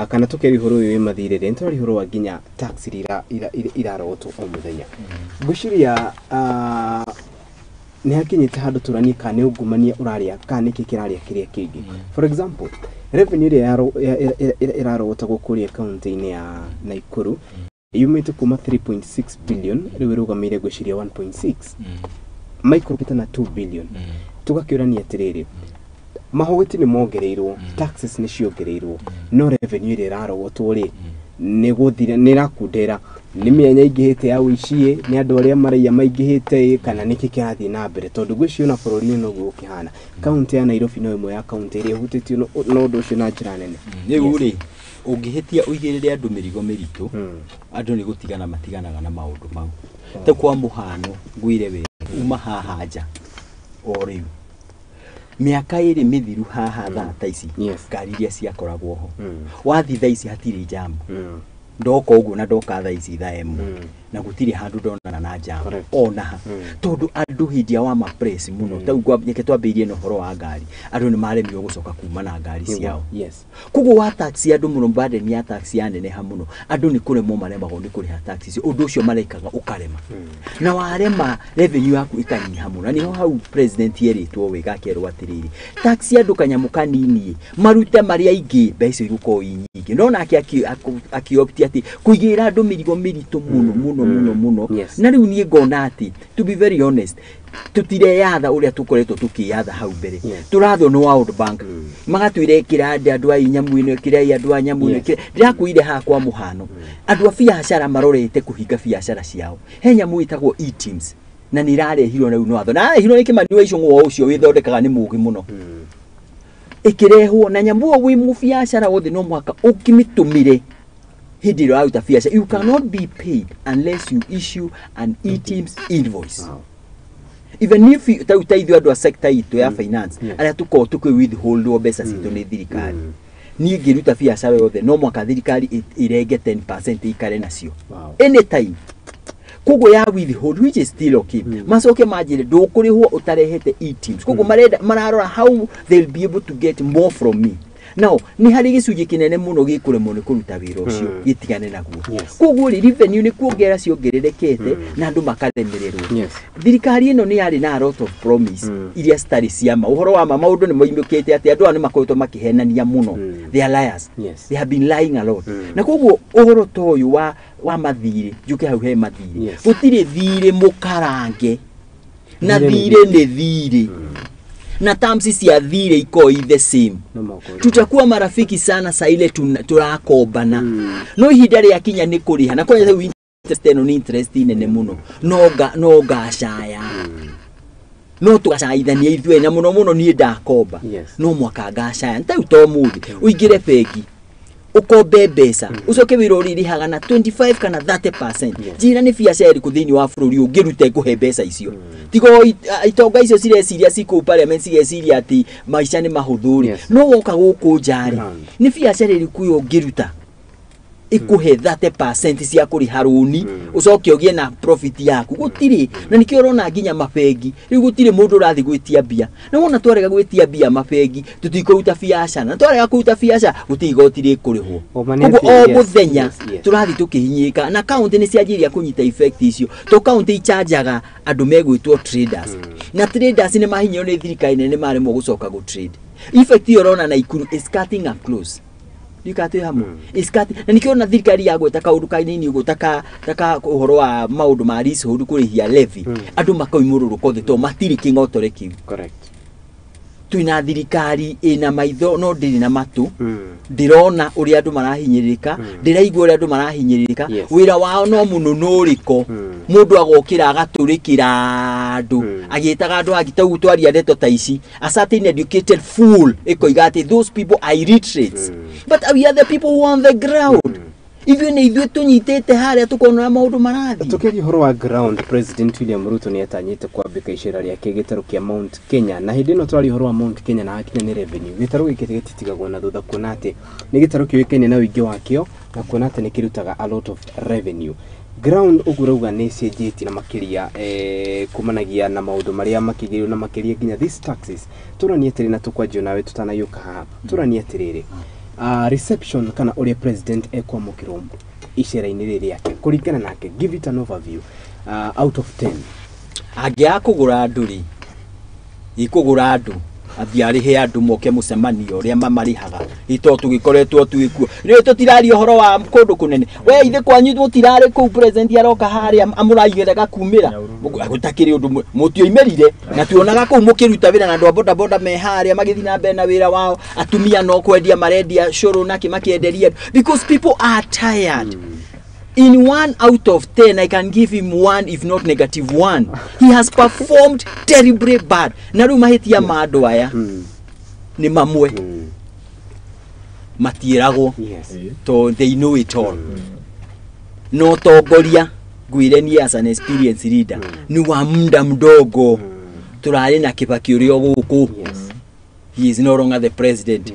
kana tũkĩaria ũhoro ũyũ wĩ mathirĩ rĩ, nĩtũraria ũhoro wa nginya tax iria irarogotwo o mũthenya. Ngwĩciria nĩ hakinyĩte handũ tũranie kana nĩ ungumania ũrarĩa kana nĩkĩ kĩrarĩa kĩrĩa kĩngĩ. For example, revenue ĩrĩa ĩrarogotagwo kũrĩa kaunti-inĩ ya Nakuru yumĩte kuma 3.6 billion, rĩu ĩrũgamĩire ngwĩciria 1.6, maikũrũkĩte na 2 billion. Tũgakĩũrania atĩrĩrĩ, mahogoti nĩ mongereirwo, taxes nĩ ciongereirwo, no revenue ĩrĩa ĩrarogotwo rĩ, nĩ gũthira, nĩ ĩrakundera, nĩ mĩanya ĩingĩhĩte ya ũici, nĩ andũ arĩa maraiya maingĩhĩte, kana nĩkĩ kĩrathiĩ na mbere? Tondũ ngwĩciria ona bũrũri-inĩ noguo ũkĩhana, kaunti ya Nairobi no ĩmwe ya kaunti ĩrĩa ĩhutĩtio na ũndũ ũcio na njĩra nene. Rĩu rĩ, ũngĩhĩtia ũigĩrĩre andũ mĩrigo mĩritũ, andũ nĩ gũtigana matiganaga na maũndũ mau. Ta kwa mũhano, ngwĩre we uma haha nja o rĩu, mĩaka 2 mĩthiru haha thaa ta ici, ngari iria ciakoragwo ho, wathi thaa ici hatirĩ jamu. Ndoka ũguo na ndoka thaa ici thaa 1 na gũtirĩ handũ ndonana na jamu ona ha, tondũ andũ hĩndĩ ĩrĩa wa mapress mũno, ta rĩu reke twambĩrĩrie na ũhoro wa ngari, andũ nĩ maremirwo gũcoka kuma na ngari ciao. Koguo wa taxi andũ mũno, burden ya taxi yaneneha mũno, andũ nĩ kũremwo maremagwo nĩ kũrĩha taxi icio. Ũndũ ũcio marekaga ũkarema, na warema revenue yaku ĩkanyiha mũno. Na nĩho hau president erĩtwo wega akerwo atĩrĩrĩ, taxi andũ kanyamũ kanini marute marĩa aingĩ, mbeca icio igũkorwo i nyingĩ. No nake akĩopti atĩ kũigĩrĩra andũ mĩrigo mĩritũ mũno mũno mũno mũno. Na rĩu niĩ ngona atĩ, to be very honest, tũtireyatha ũrĩa tũkoretwo tũkĩyatha hau mbere. Tũrathwo nĩ World Bank, magatwĩra ĩkĩra andũ a nyamũ ĩno, ĩkĩrai andũ a nyamũ ĩno. Ndĩrakwĩire haha kwa mũhano, andũ a biacara marorete kũhinga biacara ciao. He nyamũ ĩtagwo e-teams na nĩ ĩrarehirwo rĩu nĩ watho, na arehirwo nĩ Kĩmani wa Icũng'wa ũcio wĩthondekaga nĩ mũgĩ mũno, ĩkĩrehwo na nyamũ ĩyo wĩ mũbiacara wothe no mũhaka ũkĩmĩtũmĩre. Hĩndĩ ĩrĩa ũraruta biacara, you cannot be paid unless you issue an eTIMS invoice. Even if you, ta ithuĩ andũ a sector itũ ya finance, arĩa tũkoragwo tũkĩ withholdwo mbeca citũ nĩ thirikari, niĩ ngĩruta biacara yothe no mwaka thirikari ĩrenge 10% ĩikare nacio anytime. Koguo ya withhold, which is still okay, macoke manjĩre ndũkũrĩhwo ũtarehete eTIMS. Koguo marenda mararora how they'll be able to get more from me. Now nĩ harĩ gĩcunjĩ kĩnene mũno gĩkũremwo nĩ kũruta wĩra ũcio, gĩtigane naguo. Koguo rĩ, revenue nĩ kuongerera ciongererekete na andũ makaremererwo. Thirikari ĩno nĩ yarĩ na a lot of promise iria citarĩ cia ma. Ũhoro wa ma, maũndũ nĩ moimũkĩte atĩ andũ aya nĩ makoretwo makĩhenania mũno. They are liars. They have been lying a lot. Na koguo ũhoro ta ũyũ wa mathirĩ, njuke hau he mathirĩ, gũtirĩ thirĩ mũkarange na Thirĩ nĩ thirĩ nĩ thirĩ, na terms cia thirĩ ikoragwo i the same. Tutakuwa marafiki sana saa ile turakombana, no ihinda rĩa kinya nĩ kũrĩha na kwanja rĩu interest ĩno nĩ interest nene mũno, no ngacaya, no tũgacaithania ithuĩ, na mũno mũno niĩ ndakomba no mwaka ngacaya. Nĩ tarĩu to mũthĩ ũingĩre bengi ũkombe mbeca, ũcoke wĩra ũrĩrĩhaga na 25 kana 30%. Njĩra nĩ biacara ĩrĩkũ thĩinĩ wa bũrũri ũyũ ũngĩruta ĩkũhe mbeca icio? Tiga o itonga icio cireciria cikũu parliament, cigeciria atĩ maica nĩ mahũthũ rĩ, no woka gũkũ nja rĩ, nĩ biacara ĩrĩkũ ĩyo ũngĩruta ĩkũhe 30% cia kũrĩha rũni, ũcoke ũgĩe na profit yaku? Gũtirĩ. Na nĩkĩo ũrona nginya mabengi rĩu gũtirĩ mũndũ ũrathiĩ gwĩtia mbia. Na wona twarega gwĩtia mbia mabengi, tũtikũruta biacara, na twarega kũruta biacara gũtirĩ igoti rĩkũrĩhwo. Ma nĩ Koguo atĩ, o mũthenya tũrathiĩ tũkĩhinyĩka, na kaunti nĩ cianjĩrĩria kũnyita effect icio, to kaunti ichanjaga andũ megwĩtwo traders, na traders nĩ mahinyĩrwo nĩ thirikari nene, maremwo gũcoka gũ trade. Effect ĩyo ũrona Naikuru is cutting up close ndikatĩ hamwe is cutting, na nĩkĩo ona thirikari yagweta kaũndũ kanini ũguo ta ka ũhoro wa maũndũ ma leasehold, kũrĩhia levy, andũ makoimũrũrũka othe tondũ matirĩ kĩng'otore kĩu. Twĩna thirikari ĩna maitho no ndĩrĩ na matũ, ndĩrona ũrĩa andũ marahinyĩrĩrĩka, ndĩraigua ũrĩa andũ marahinyĩrĩrĩka. Wĩra wao no mũno nũrĩko mũndũ agokĩra agatũrĩkĩra andũ agĩtaga andũ angĩ tau twaria ndeto ta ici. A certain educated fool ĩkoiga atĩ those people are illiterates, but we are the people who are on the ground. Ithuĩ nĩ ithuĩ tũnyitĩte harĩa tũkona ũrĩa maũndũ marathiĩ. Tukiaria ũhoro wa ground, President William Ruto nĩ atanyĩte kwambĩka icera rĩake gĩtarũ kĩa Mount Kenya. Na hĩndĩ ĩno tũraria ũhoro wa Mount Kenya na hakinya nĩ revenue, gĩtarũ gĩkĩ gĩtitigagwo na thutha, kuona atĩ nĩ gĩtarũ kĩũĩkaine na ũingĩ wakĩo na kuona atĩ nĩ kĩrutaga a lot of revenue. Ground ũguo ũrauga nĩ ĩcenjetie na makĩria kumanagia na maũndũ marĩa makĩgĩrĩirwo na makĩria nginya these taxes. Tũranie atĩrĩ, na tũkwanjio nawe tũtanaiũka haha, tũranie atĩrĩrĩ, reception kana ũrĩa president ekwamũkĩrwo icera-inĩ rĩrĩ rĩake, kũringana nake, give it an overview out of 10. Angĩaga kũgũra andũ rĩ, ikũgũra andũ athiĩ arĩhe andũ moke mũcemanio ũrĩa mamarĩhaga, ito tũgĩkoretwo twĩkuo. Rĩu tũtiraria ũhoro wa kũndũ kũnene, we ithe kwanyu mũtirarĩ kũu. President aroka harĩa amũraigĩre gakumĩra gũtakĩrĩ ũndũ, mũtioimĩrire na tuonaga kũu mũkĩruta wĩra na andũ a boda boda me harĩa magĩthiĩ na mbere na wĩra wao, atumia no kwendia marendia cũrũ nakĩ makĩenderia andũ, because people are tired. In 1 out of 10, I can give him 1, if not -1. He has performed terribly bad. Na rĩu mahĩtia ma andũ aya nĩ mamwe matiĩragwo to they know it all. No tongoria ngwĩre niĩ as an experienced leader nĩ wa muda mdogo. Tũrarĩ na Kibaki ũrĩa gũkũ, he is no longer the president.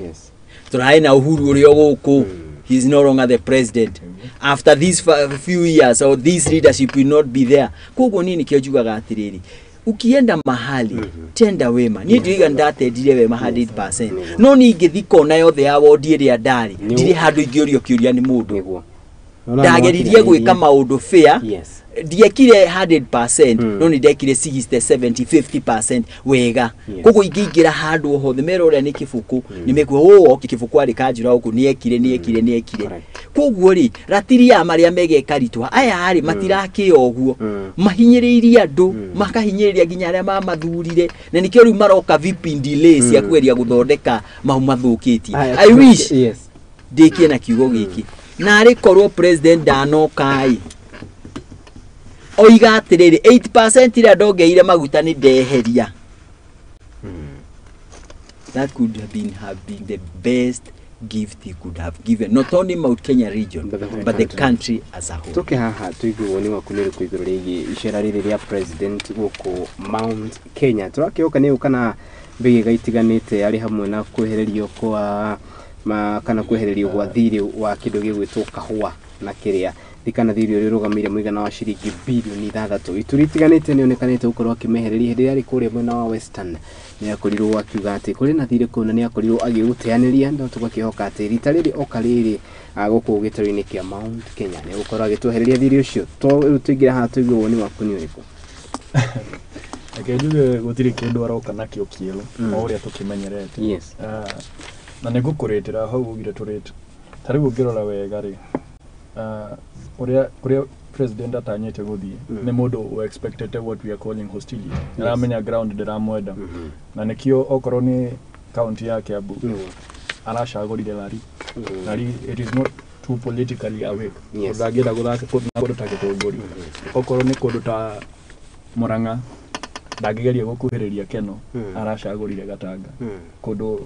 Tũrarĩ na Uhuru ũrĩa gũkũ, he is no longer the president. After these few years or this leadership will not be there. Koguo niĩ nĩkĩo njugaga atĩrĩrĩ, ukienda mahali tenda wema. Niĩ ndiuga ndatendire wema 100%, no niĩ ingĩthi kona yothe ya wondi ĩrĩa ndarĩ, ndirĩ handũ ingĩũrio kĩũria nĩ mũndũ. Ndageririe gwĩka maũndũ fair. Ndiekire 100%, no nĩ ndekire 60, 70, 50% wega. Koguo ingĩingĩra handũ o hothe mera ũrĩa nĩ kĩbũkũ, nĩ mekuo ũ kĩbũkũ arĩ kanjũra gũkũ nĩ ekire nĩ ekire nĩ ekire. Koguo rĩ, ratiri ya marĩa megeka ritwa aya rĩ, matirakĩo ũguo mahinyĩrĩirie andũ, makahinyĩrĩria nginya arĩa mamathurire, na nĩkĩo rĩu maroka vipindi cia kũgeria gũthondeka mau mathũkĩtie. I wish ndĩkie na kiugo gĩkĩ, narĩ korwo president ndanoka ĩ oiga atĩrĩrĩ, 8% ĩrĩa ndongeire maguta nĩ ndeheria, that could have been the best gift he could have given not only Mount Kenya region But the whole but the country. country as a whole. Tuke haha tuigue woni waku nĩ ũrĩkũ igũrũ rĩgiĩ icera rĩrĩ rĩa president gũkũ Mount Kenya. Tũrakĩoka nĩ kana mbĩgĩga itiganĩte arĩ hamwe na kwehererio kwa ma, kana kwehererio gwa thirĩ wa kĩndũ gĩgwĩtwo kahũa na kĩrĩa kana thirĩ ũrĩa ũrũgamĩire mũigana wa ciringi birioni 6. Ituri itiganĩte nĩonekanĩte gũkorwo akĩmehereria hĩndĩ ĩrĩa arĩ kũrĩa mwena wa Western. Nĩ akorirwo akiuga atĩ kũrĩ na thirĩ kũu na nĩ akorirwo agĩũteanĩria, no tũgakĩhoka atĩ rita rĩrĩ oka rĩrĩ gũkũ gĩtarũ-inĩ kĩa Mount Kenya nĩ egũkorwo agĩtwehereria thirĩ ũcio. Rĩu tũingĩre haha tũigue woni waku nĩ ũrĩkũ. Reke njuge gũtirĩ kĩndũ aroka nakĩo kĩerũ o ũrĩa tũkĩmenyerete. Na nĩ ngũkũrĩtĩra hau ugire tũrĩte. Ta rĩu ũngĩrora wega rĩ, ũrĩa president atanyĩte gũthiĩ nĩ mũndũ ũ expected what we are calling hostility. Aramenya ground ndĩramwenda, na nĩkĩo okorwo nĩ county ya Kiambu aracagũrire Lari. Lari, it is not too politically awake. Ndangĩenda gũthaka kũndũ ta Gĩthũngũri. Okorwo nĩ kũndũ ta Murang'a ndangĩgeria gũkuhĩrĩria Keno, aracagũrire Gatanga, kũndũ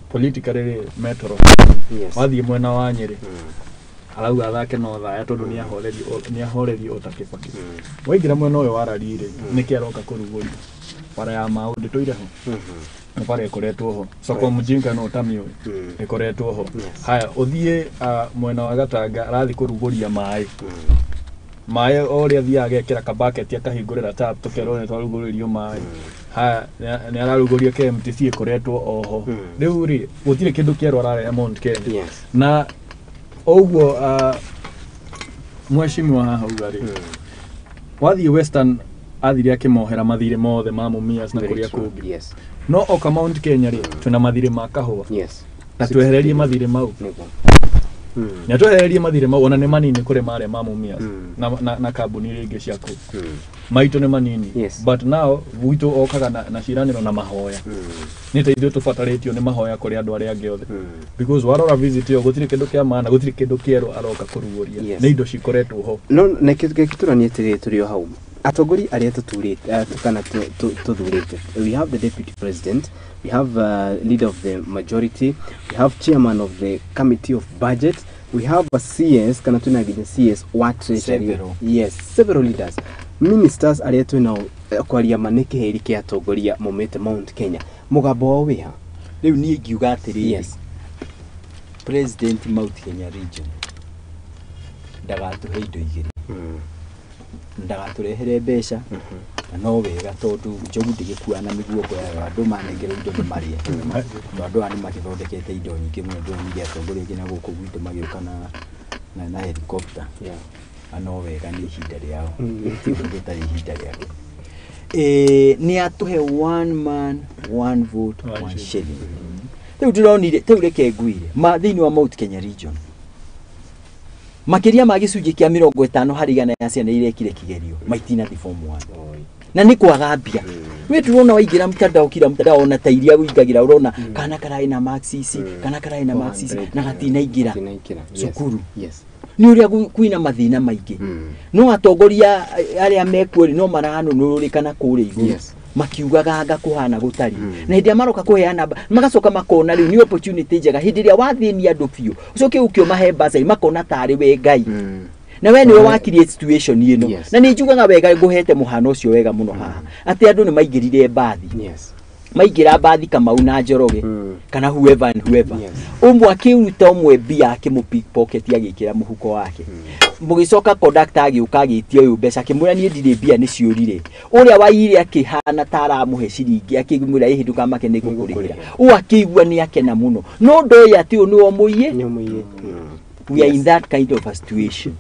politically metoro. Wathiĩ mwena wa Nyĩrĩ arauga athake no thaya tondũ nĩ ahorerio o ta Kĩbakĩ. Waingĩra mwena ũyũ wa Rari rĩ, nĩkĩ aroka kũrugũria bara ya maũ ndĩtũire ho, nĩ bara ĩkoretwo ho, soko mjinga no ũtamĩũĩ, ĩkoretwo ho. Haya, ũthiĩ mwena wa Gatanga arathiĩ kũrugũria maĩ. Maĩ o ũrĩa athiaga agekĩra kabaketi akahingũrĩra tap, tũkerwo nĩ twarugũrĩrio maĩ. Haya, nĩ ararugũria KMTC ĩkoretwo oho. Rĩu rĩ, gũtirĩ kĩndũ kĩerũ ararehe Mount Kenya. Na ũguo mheshimiwa haha uga rĩ, wathiĩ Western athire akĩmohera mathirĩ mothe ma Mumias na Very kũrĩa true. kũngĩ. No oka Mount Kenya rĩ, twĩna mathirĩ ma kahũa na twehererie mathirĩ mau, nĩ atwehererie mathirĩ mau, ona nĩ manini kũrĩ marĩa ma Mumias na kambuni iria ingĩ cia kũu. Maitũ nĩ manini. But now gwitũ okaga na ciĩranĩro na mahoya. Nĩ ta ithuĩ tũbatarĩtio nĩ mahoya kũrĩ andũ arĩa angĩ othe, because warora visit ĩyo gũtirĩ kĩndũ kĩa maana, gũtirĩ kĩndũ kĩerũ aroka kũrugũria. Nĩ indo cikoretwo ho. No nĩkĩtũranie atĩrĩrĩ, tũrĩ o hau, atongoria arĩa tũturĩte kana tũthurĩte, we have the deputy president, we have leader of the majority, we have chairman of the committee of budget, we have a CS, kana twĩna nginya CS wa treasury. Several. Yes, several leaders, ministers arĩa twĩnao, kwaria ma nĩ kĩheri kĩa atongoria maumĩte Mount Kenya. Mũgambo wao wĩha? Rĩu niĩ ngiuga atĩrĩrĩ, president Mount Kenya region ndagatũhe indo igĩrĩ, ndagatũrehere mbeca, na no wega tondũ njogu ndĩgĩkua na mĩguongo yayo, andũ manengerwo indo nĩ marĩe, tondũ andũ aya nĩ magĩthondekete indo nyingĩ mũno. Ndĩronire atongoria aingĩ na gũkũ gwitũ magĩũka na helicopter. Na no wega, nĩ ihinda rĩao, ti ũndũ rĩtarĩ ihinda rĩake. Nĩ atũhe one man one vote one shilling. Rĩu ndĩronire, rĩu reke ngwĩre ma, thĩinĩ wa Mount Kenya region makĩria ma gĩcunjĩ kĩa 50% ya ciana irekire kĩgerio maitinathi form 1, na nĩ kwaga mbia. We ndũrona waingĩra mtandao, kila mtandao ona ta iria ũingagĩra, ũrona kana kararĩ na marks ici, kana kararĩ na marks ici na gatinaingĩra cukuru. Nĩ ũrĩa kwĩna mathĩna maingĩ, no atongoria arĩa mekuo rĩ, no maranũnũrũrĩkana kũrĩa igũrũ makiugaga anga kũhana gũtari. Na hĩndĩ ĩrĩa maroka kũheana magacoka makona rĩu nĩ opportunity njega. Hĩndĩ ĩrĩa wathĩnia andũ biũ, ũcoke ũke ũmahe bursary, makona tarĩ we Ngai na we nĩwe wakirie situation ĩno. Na nĩ njugaga wega, ngũhete mũhano ũcio wega mũno haha, atĩ andũ nĩ maingĩrire mbathi, maingĩra mbathi Kamau na Njoroge kana whoever and whoever, ũmwe akĩruta ũmwe mbia, akĩmũ pickpocket, agĩkĩra mũhuko wake. Mũgĩcoka conductor agĩũka agĩtia ũyũ mbeca, akĩmwĩra niĩ ndirĩ mbia, nĩ ciũrire. Ũrĩa waiyire akĩhana ta aramũhe ciringi, akĩmwĩra ĩhĩ, ndũkamake, nĩ ngũkũrĩhĩra. Ũũ akĩigua nĩ akena mũno, no ndoĩ atĩ ũyũ nĩwe mũiye. We are in that kind of a situation,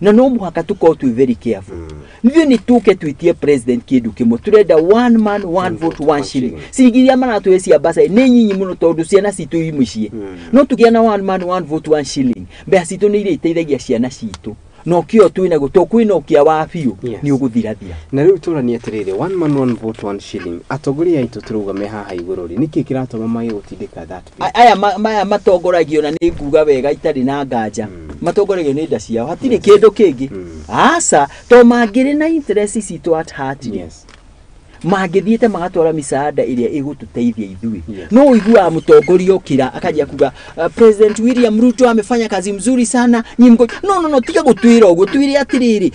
na no mũhaka tũkorwo twĩ very careful. Ithuĩ nĩ tũke twĩtie president kĩndũ kĩmwe tũrenda, one man one vote one shilling. Ciringi iria maratũhe cia bursary nĩ nyinyi mũno tondũ ciana citũ i mũciĩ. No tũgĩa na one man one vote one shilling, mbeca citũ nĩ iria iteithagia ciana citũ, na ũkĩo twĩnaguo to kwĩna ũkĩa wa biũ nĩ ũgũthirathira. Na rĩu tũranie atĩrĩrĩ, one man one vote one shilling, atongoria aitũ tũrũgame haha igũrũ rĩ, nĩkĩ kĩratũma mage gũtindĩka that bill? Aya maya matongoragio, na nĩ nguga wega itarĩ na nganja, matongoragio nĩ nda ciao, hatirĩ kĩndũ kĩngĩ. Aca, to mangĩrĩ na interest citũ at heart rĩ, Mangĩthiĩte magatwara misaada ĩrĩa ĩgũtũteithia ithuĩ. No ũiguaga mũtongoria okĩra akanjia kuga President William Ruto amefanya kazi mzuri sana, nyi mko no no no, tiga gũtwĩra ũguo, twĩre atĩrĩrĩ,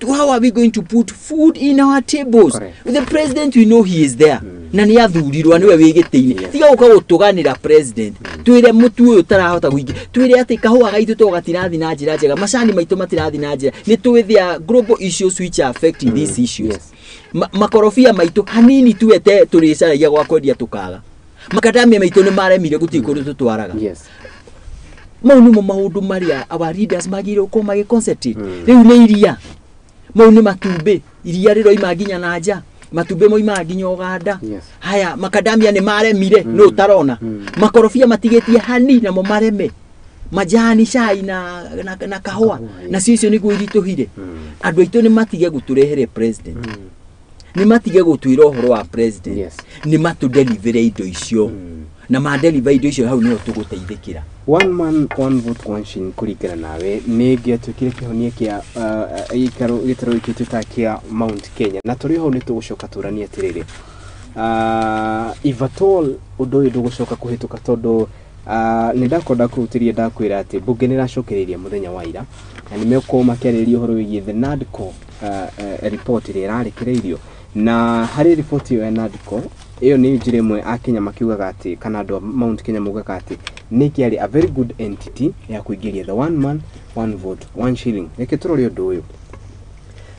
how are we going to put food in our tables? Correct. The president, we know he is there. Na nĩ athurirwo nĩwe wĩ gĩtĩ-inĩ. Tiga gũka gũtũganĩra president. Twĩre mũtu ũyũ ũtarahota kũingĩ, twĩre atĩ kahũa gaitũ to gatirathi na njĩra njega, macani maitũ matirathi na njĩra, nĩ tũĩ there are global issues which are affecting these issues. Makorobia maitũ hanini tuete tũrĩcaragia gwa kwendia tũkaga. Makadamia maitũ nĩ maremire, gũtirĩ kũndũ tũtwaraga. Mau nĩmo maũndũ marĩa our leaders magĩrĩirwo gũkorwo magĩ concentrate. Rĩu nĩ iria, mau nĩ matumbĩ, iria rĩroima nginya na nja, matumbĩ moimaga nginya Uganda. Haya makadamia nĩ maremire, nũ ũtarona makorobia matigĩtie hani namo mareme, majani cai na kahũa nacio icio nĩguo iritũhire. Andũ aitũ nĩ matige gũtũrehere president, nĩ matige gũtwĩra ũhoro wa president, nĩ matũdelivere indo icio, na madeliver indo icio hau nĩho tũgũteithĩkĩra. One man, one vote, one shilling kũringana nawe nĩ ngĩatuĩkire kĩhonia kĩa gĩikaro gĩtarũ gĩkĩ tũtaga kĩa Mount Kenya. Na tũrĩ hau nĩ tũgũcoka tũranie atĩrĩrĩ, if at all ũndũ ũyũ ndũgũcoka kũhĩtũka, tondũ nĩ ndakorwo ndakũhutĩria ndakwĩra atĩ mbunge nĩ ĩracokereirie mũthenya wa ira na nĩ megũkorwo makĩarĩrĩria ũhoro wĩgiĩ the NADCO report ĩrĩa ĩrarekereirio. Na harĩ riboti ĩyo ya NADCO, ĩyo nĩ njĩra ĩmwe akenya makiugaga atĩ, kana andũ a Mount Kenya maugaga atĩ nĩ kĩarĩ a very good entity ya kũingĩria the one man, one vote, one shilling. Reke tũrore ũndũ ũyũ.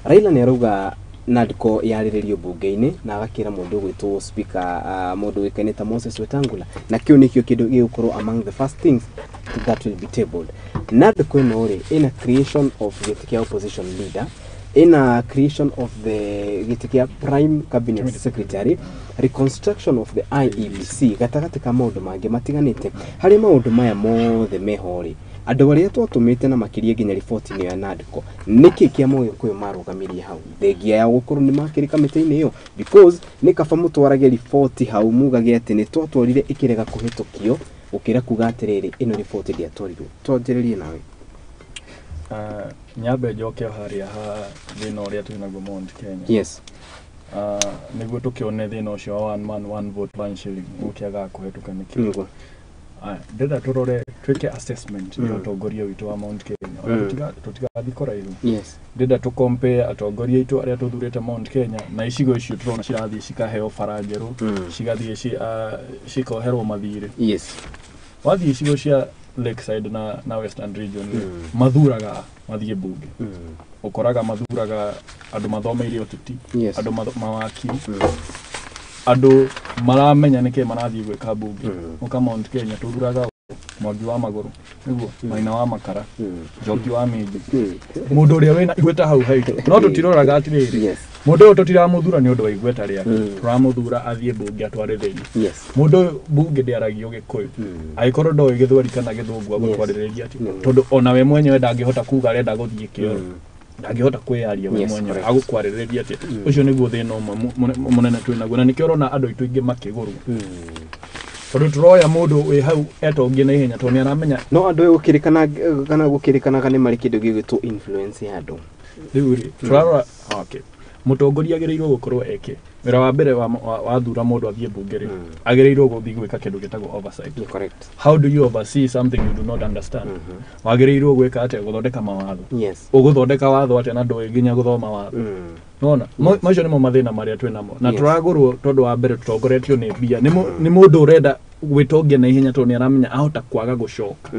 Raila nĩ arauga NADCO yarĩrĩrio mbunge-inĩ na agakĩra mũndũ ũgwĩtwo speaker, mũndũ ũĩkaine ta Moses Wetangula, na kĩu nĩkĩo kĩndũ gĩgũkorwo among the first things that will be tabled. NADCO ĩno rĩ, ĩna creation of gĩtĩ kĩa opposition leader, ĩna creation of the gĩtĩ kĩa prime cabinet secretary, reconstruction of the IEBC, gatagatĩ ka maũndũ mangĩ matiganĩte. Harĩ maũndũ maya mothe meho rĩ, andũ arĩa twatũmĩte na makĩria nginya riboti-inĩ ya NADCO, nĩkĩ kĩa Mũgĩkũyũ marũgamirie hau thengia ya gũkorwo nĩ makĩrĩ kamĩtĩ-inĩ ĩyo? Because nĩ kaba mũtwarage riboti hau mugage atĩ nĩ twatwarire ĩkĩrega kũhĩtũkio, gũkĩra kuga atĩrĩrĩ ĩno riboti ndĩatwarirwo. Twanjĩrĩrie nawe. Nyambe njoke harĩa ha thĩna ũrĩa twĩnaguo Mount Kenya. Nĩguo tũkĩone thĩna ũcio wa one man, one vote, one shilling ũkĩagaga kũhetũka nĩkĩ. Aya, ndĩrenda tũrore twĩke assessment ya ũtongoria witũ wa Mount Kenya. Ona tũtigathiĩ kũraihu. Ndĩrenda tũ compare atongoria aitũ arĩa tũthurĩte Mount Kenya na icigo icio tũrona cirathiĩ cikaheo bara njerũ, cigathiĩ cikoherwo mathirĩ. Wathiĩ icigo cia Lakeside na Western Region rĩ, mathuraga mathiĩ mbunge, ũkoraga mathuraga andũ mathomeire ũteti, andũ mawakiri, andũ maramenya nĩkĩ marathiĩ gwĩka mbunge. Ũka Mount Kenya tũthuraga Mwangi wa Magũrũ, nĩguo Maina wa Makara, Njoki wa Minji, mũndũ ũrĩa wĩna igweta hau haitũ. No tũtiroraga atĩrĩrĩ, mũndũ ũyũ tũtiramũthura nĩ ũndũ wa igweta rĩake, tũramũthura athiĩ mbunge atware thĩna. Mũndũ ũyũ mbunge ndĩaragio Gĩkũyũ, angĩkorwo ndoĩ Gĩthweri kana Gĩthũngũ agũtwarĩrĩria atĩa? Tondũ ona we mwenyewe ndangĩhota kuga arenda gũthiĩ kĩoro, ndangĩhota kwĩyaria we mwenyewe, agũkwarĩrĩria atĩa? Ũcio nĩguo thĩna ũmwe mũnene twĩnaguo, na nĩkĩo ũrona andũ aitũ aingĩ makĩgũrwo, tondũ tũroya mũndũ wĩ hau etongie na ihenya tondũ nĩ aramenya. No andũ aya gũkĩrĩkana kana gũkĩrĩkanaga nĩ marĩ kĩndũ gĩgwĩtwo influence ya andũ. Rĩu rĩ, tũrarora, okay, mũtongoria agĩrĩirwo gũkorwo eke wĩra wa mbere wa wathura mũndũ athiĩ mbunge rĩ, agĩrĩirwo gũthiĩ gwĩka kĩndũ gĩtagwo oversight. How do you oversee something you do not understand? Wagĩrĩirwo gwĩka atĩa? Gũthondeka mawatho. Ũgũthondeka watho atĩa na ndũĩ nginya gũthoma watho? Nona macio nĩmo mathĩna marĩa twĩ namo na tũragũrwo, tondũ wa mbere tũtongoretio nĩ mbia, nĩ mũndũ ũrenda gwĩtongia na ihenya tondũ nĩ aramenya ahota kwaga gũcoka,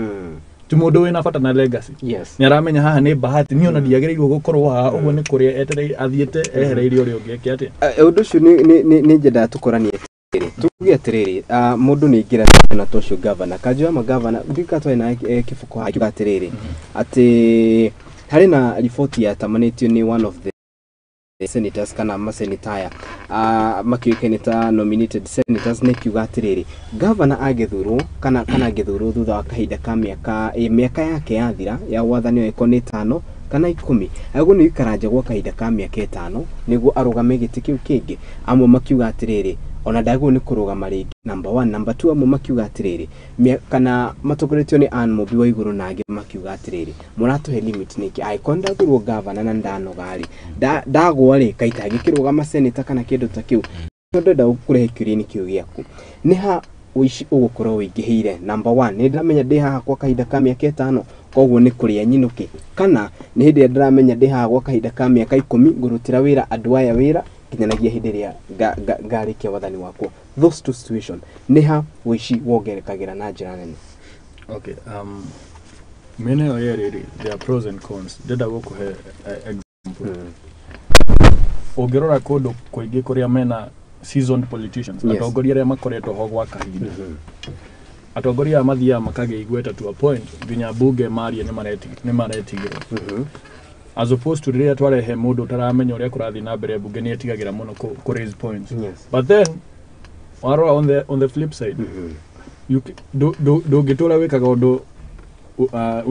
ti mũndũ wĩna bata na legacy. Nĩ aramenya haha nĩ bahati, niĩ ona ndiagĩrĩirwo gũkorwo haha ũguo, nĩ kũrĩa etereire athiĩte ehereirie ũrĩa ũngĩ eke atĩa. Ũndũ ũcio nĩ nyendaga tũkoranie atĩrĩrĩ, tuge atĩrĩrĩ, mũndũ nĩ aingĩra na ta ũcio gavana kanjũ ya magavana ndika twarĩ na kĩboko akiuga atĩrĩrĩ atĩ harĩ na riboti yatamanĩtio nĩ one of the senators kana maseneta aya makĩũĩkaine ta nominated senators, nĩ kiuga atĩrĩrĩ, gavana angĩthurwo kana angĩthurwo thutha wa kahinda ka mĩaka mĩaka yake yathira ya wathani, ĩkorwo nĩ 5 kana 10, agwo nĩ gũikara nja gwa kahinda ka mĩaka 5 nĩguo arũgame gĩtĩ kĩu kĩngĩ. Amwe makiuga atĩrĩrĩ, Ona ndagwo nĩ kũrũgama rĩngĩ, number 1. Number 2, amwe makiuga atĩrĩrĩ, kana matongoretio nĩ Ann Mũmbi wa igũrũ, na angĩ makiuga atĩrĩrĩ, mũratũhe limit nĩkĩ? Angĩkorwo ndathurwo gavana na ndanoga rĩ, ndagwa rĩ, kaĩ itangĩkĩrũgama senator kana kĩndũ ta kĩu? Ndĩrenda kũrehe kĩũria-inĩ kĩu gĩaku, nĩ ha ũici ũgũkorwo wĩingĩhĩire? Number 1, nĩ ndĩramenya ndĩ haha kwa kahinda ka mĩaka 5, koguo nĩ kũrĩa nyinũke, kana nĩ hĩndĩ ĩrĩa ndĩramenya ndĩ haha gwa kahinda ka mĩaka 10, ngũrutĩra wĩra andũ aya wĩra nginyanagia hĩndĩ ĩrĩa ngarĩkia wathani wakwa. Those two situation, nĩ ha ũici wongerekagĩra na njĩra nene? Okay, mĩena ĩyo yerĩ rĩ, there are pros and cons. Ndĩrenda gũkũhe example. Ũngĩrora kũndũ kũingĩ kũrĩa mena seasoned politicians, atongoria arĩa makoretwo ho gwa kahinda, atongoria aya mathiaga makagĩa igweta to a point nginya mbunge maria nĩ maretigĩrwo, as opposed to rĩrĩa twarehe mũndũ ũtaramenya ũrĩa kũrathiĩ na mbere mbunge, nĩ etigagĩra mũno kũ raise points. But then warora on the flip side, ndũngĩtũra wĩkaga ũndũ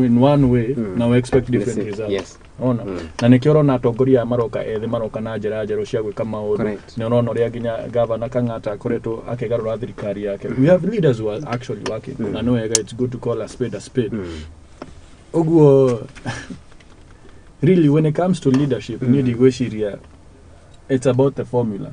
in one way na we expect different results. Ona na nĩkĩo ũrona atongoria aya maroka ethĩ maroka na njĩra njerũ cia gwĩka maũndũ. Nĩ ũrona ũrĩa nginya gavana Kang'ata akoretwo akĩgarũra thirikari yake. We have leaders who are actually working, na nĩ wega, it's good to call a spade a spade. Ũguo really, when it comes to leadership, niĩ ndigwĩciria it's about the formula,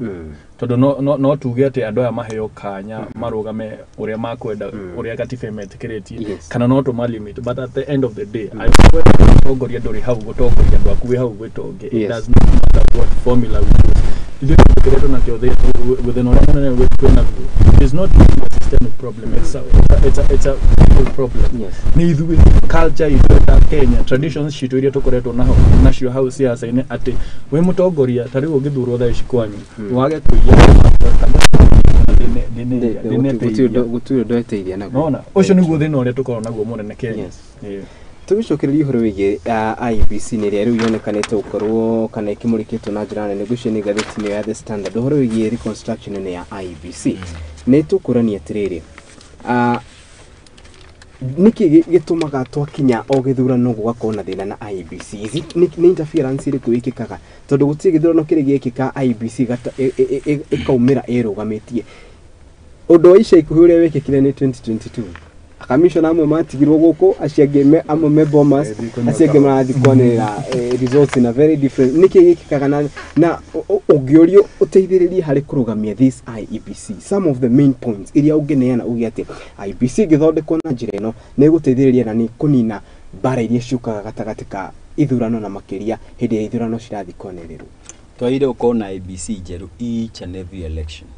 tondũ no tuge atĩ andũ aya maheo kanya marũgame ũrĩa makwenda, ũrĩa gatiba ĩmetĩkĩrĩtie, kana no tũma limit, but at the end of the day, angĩkorwo mũtongoria ndũrĩ hau gũtongoria andũ aku, wĩ hau gwĩtongia, it does not matter what formula we use. Ithuĩ tũkoretwo nakĩo thĩna ũrĩa mũnene kwĩ naguo, it is not really a systemic problem, it's a people problem. Nĩ ithuĩ, culture itũ ta Kenya, traditions citũ iria tũkoretwo naho nacio hau siasa-inĩ, atĩ wĩ mũtongoria, ta rĩu ũngĩthurwo thaa ici kwanyu, wage kũiya. Gũtirĩ ũndũ eteithia naguo. Nona ũcio nĩguo thĩna ũrĩa tũkoragwo naguo mũnene Kenya. Tũgĩcokereria ũhoro wĩgiĩ IEBC, nĩ ĩrĩa rĩu yonekanĩte gũkorwo kana ĩkĩmũrĩkĩtwo na njĩra nene, ngwĩciria nĩ ngathĩti-inĩ ya The Standard, ũhoro wĩgiĩ reconstruction ĩno ya IEBC, nĩ tũkũrania atĩrĩrĩ, nĩkĩ gĩtũmaga twakinya o gĩthurano gũgakorwo na thĩna na IEBC? Nĩ interference ĩrĩkũ ĩkĩkaga? Tondũ gũtirĩ gĩthurano kĩrĩ gĩekĩka IEBC ĩkaumĩra ĩrũgamĩtie. Ũndũ wa ica ikuhĩ ũrĩa wekĩkire nĩ 2022, akamishona amwe matigirwo gũkũ, acio angĩ amwe me Bomas, acio angĩ marathiĩ kwanĩrĩra results in a very different. Nĩkĩ gĩkĩkaga? Na ũngĩũrio ũteithĩrĩrie harĩ kũrũgamia this IEBC, some of the main points iria ũngĩneana uge atĩ IEBC ĩngĩthondekwo na njĩra ĩno nĩ ĩgũteithĩrĩria na nĩ kũnina mbara iria ciũkaga gatagatĩ ka ithurano, na makĩria hĩndĩ ĩrĩa ithurano cirathiĩ kwanĩrĩrwo. Twagĩrĩire gũkorwo na IEBC njerũ each and every election.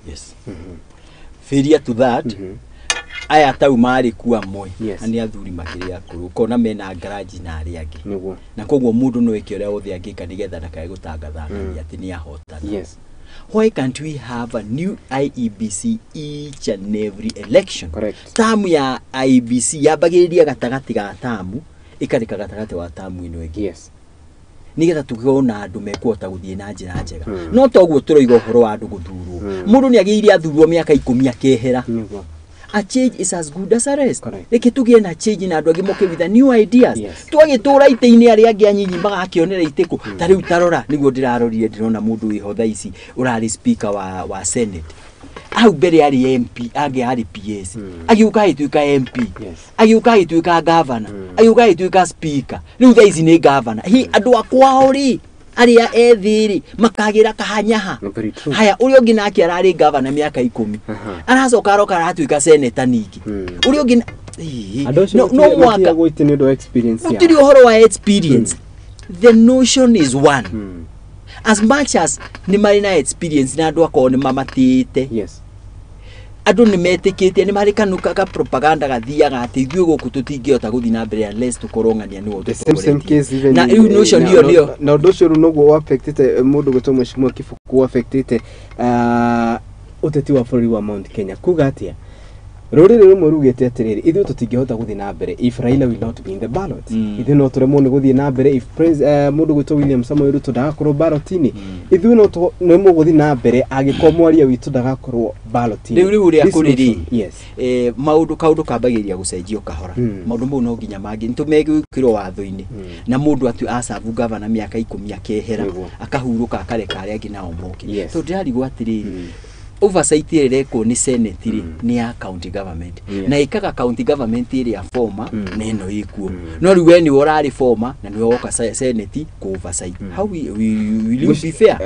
Yes. Failure to that, aya tau marĩ kuo amwe na nĩ athuri makĩrĩ akũrũ, ũkona mena ngaraji na arĩa angĩ, na koguo mũndũ no eke ũrĩa wothe angĩka nĩgetha ndakae gũtangathangania atĩ nĩ ahotana. Why can't we have a new IEBC each and every election? Tamu ya IEBC yambagĩrĩria gatagatĩ ga tamu, ĩkarĩka gatagatĩ wa tamu ĩno ĩngĩ, nigetha tũgĩkorwo na andũ mekũhota gũthiĩ na njĩra njega. No toguo tũroiga ũhoro wa andũ gũthurwo, mũndũ nĩ agĩrĩire athurwo mĩaka 10 akehera. A change is as good as a rest. Reke tũgĩe na change na andũ angĩ moke with the new ideas. Twagĩtũra itĩ-inĩ, arĩa angĩ anyinyi magakĩonera itĩ kũ? Ta rĩu tarora, nĩguo ndĩrarorire, ndĩrona mũndũ wĩho thaa ici ũrarĩ speaker wa Senate, hau mbere arĩ MP, angĩ arĩ PS, agĩũka agĩtuĩka MP, agĩũka agĩtuĩka governor, agĩũka agĩtuĩka speaker, rĩu thaa ici nĩ governor. Hi andũ a kwao rĩ, arĩa ethĩ rĩ, makagĩra kahanyaha. Very true. Haya, ũrĩa ũngĩ nake ararĩ governor mĩaka 10, aracoka aroka aratuĩka senator ningĩ. Ũrĩa ũngĩ Ĩĩ, Andũ acio no mwaka matigagwo itĩ nĩ ũndũ wa experience yao. Gũtirĩ ũhoro wa experience. The notion is one, as much as nĩ marĩ na experience na andũ akorwo nĩ mamatĩĩte, andũ nĩ metĩkĩtie, nĩ marĩ kanuka ka propaganda gathiaga atĩ ithuĩ gũkũ tũtingĩhota gũthiĩ na mbere unless tũkorwo ng'ania nĩwe. The same case even Na rĩu notion na- ĩyo na- nĩyo na ũndũ ũcio rĩu noguo affectĩte mũndũ gwĩtwo Mheshimiwa Kibuku, affectĩte ũteti wa bũrũri wa Mount Kenya, kuga atĩa Rũrĩrĩ rũmwe rugĩte atĩrĩrĩ, ithuĩ tũtingĩhota gũthiĩ na mbere if Raila will not be in the ballot. Ithuĩ no tũremwo nĩ gũthiĩ na mbere if mũndũ gwĩtwo William Samoei Ruto ndagakorwo ballot-inĩ. Ithuĩ no tũremwo gũthiĩ na mbere angĩkorwo mwaria witũ ndagakorwo ballot-inĩ. Rĩu ũrĩa This kũrĩ rĩ, notion, yes. Maũndũ kaũndũ kambagĩrĩria gũcenjio kahora. Maũndũ mau no nginya mangĩ nĩtũmegwĩkĩrwo watho-inĩ, na mũndũ atu acabu gavana mĩaka 10 akehera, akahurũka, akareka arĩa angĩ nao moke. Tondũ ndĩrarigwo atĩrĩrĩ, oversight ĩrĩa ĩrekwo nĩ senate rĩ, nĩ ya county government, na ĩkaga county government ĩrĩa former na ĩno ĩkuo. No rĩu we nĩwe ũrarĩ former na nĩwe woka senate kũ oversight, how will you be fair?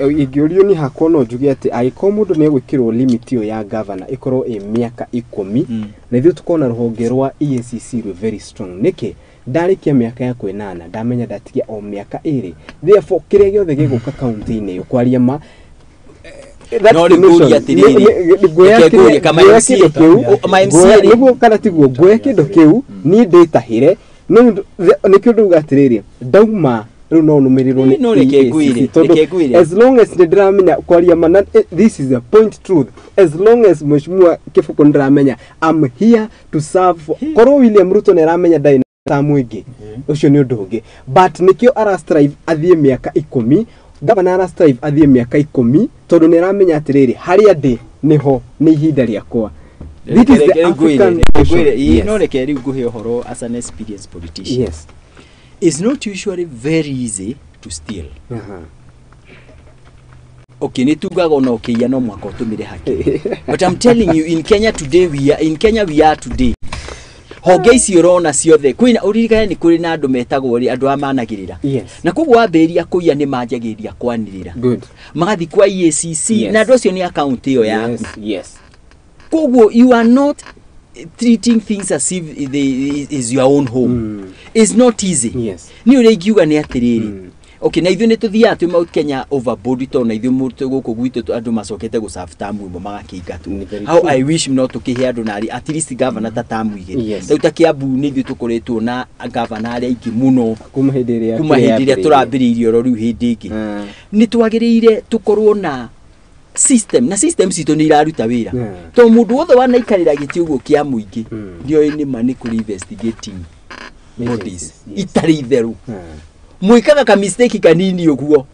Ingĩũrio nĩ hakwa no njuge atĩ angĩkorwo mũndũ nĩ egwĩkĩrwo limit ĩyo ya governor ĩkorwo ĩ mĩaka 10, na ithuĩ tũkorwo na rũhonge rwa EACC rwĩ very strong, nĩkĩ ndarĩkia mĩaka yakwa 8 ndamenya ndatigia o mĩaka 2, therefore kĩrĩa gĩothe gĩgũka kaunti-inĩ ĩyo, kwaria ma, No rĩu ngũria atĩrĩrĩ, nguoya reke ngũrie, kama kĩndũ MCA, kĩu, ma MCA rĩ- nĩguo kana tiguo, nguoya kĩndũ kĩu niĩ ndĩtahĩre, no nĩkĩo ndauga atĩrĩrĩ, ndauma rĩu no nũmĩrĩrwo nĩ No reke EACC, ngwĩre, tondũ reke ngwĩre. as long as nĩ ndĩramenya kwaria ma, na this is a point truth, as long as mheshimiwa Kĩbũkũ nĩ ndĩramenya I'm here to serve korwo William Ruto nĩ aramenya ndarĩ na tamu ĩngĩ, ũcio nĩ ũndũ ũngĩ, but nĩkĩo ara strive athiĩ mĩaka 10, gavana ara strive athiĩ mĩaka 10, tondũ nĩ aramenya atĩrĩrĩ, harĩa ndĩ nĩho nĩ ihinda rĩakwa. This is the African notion. Yes. No reke rĩu ngũhe ũhoro as an experienced politician. It's not usually very easy to steal. Okay, nĩ tugaga ona ũkĩiya no mwaka ũtũmĩre hakiri, but I'm telling you, in Kenya today we are, in Kenya we are today, honge ici ũrona ciothe kwĩna, ũririkane nĩ kũrĩ na andũ metagwo rĩ, andũ a managĩrĩra, na koguo wambĩrĩria kũiya nĩ manjagĩrĩria kwanĩrĩra, magathiĩ kwa EACC, na andũ acio nĩ akaunti ĩyo yaku. Koguo you are not treating things as if they, is your own home. It's not easy. Niĩ ũrĩa ingiuga nĩ atĩrĩrĩ, okay, na ithuĩ nĩ tũthiaga twĩ Mount Kenya overboard, tondũ na ithuĩ mũtũ gũkũ gwitũ andũ macokete gũserve tamu ĩmwe magakĩingatwo. Very How true. I wish no tũkĩhe andũ narĩ at least governor ta tamu 2. Yes. Rĩu ta Kiambu nĩ ithuĩ tũkoretwo na governor arĩa aingĩ mũno kuma hĩndĩ ĩrĩa kuma kĩrĩa hĩndĩ ĩrĩa yambĩrĩirie. Tũrambĩrĩirie oro rĩu hĩndĩ ĩngĩ nĩ twagĩrĩire tũkorwo na system, na system citũ nĩ iraruta wĩra, tondũ mũndũ wothe wanaikarĩra gĩtĩ ũguo kĩa mũingĩ nĩoĩ nĩma nĩ kũrĩ investigating bodies itarĩ itherũ. Mwĩkaga ka mistake kanini ũguo,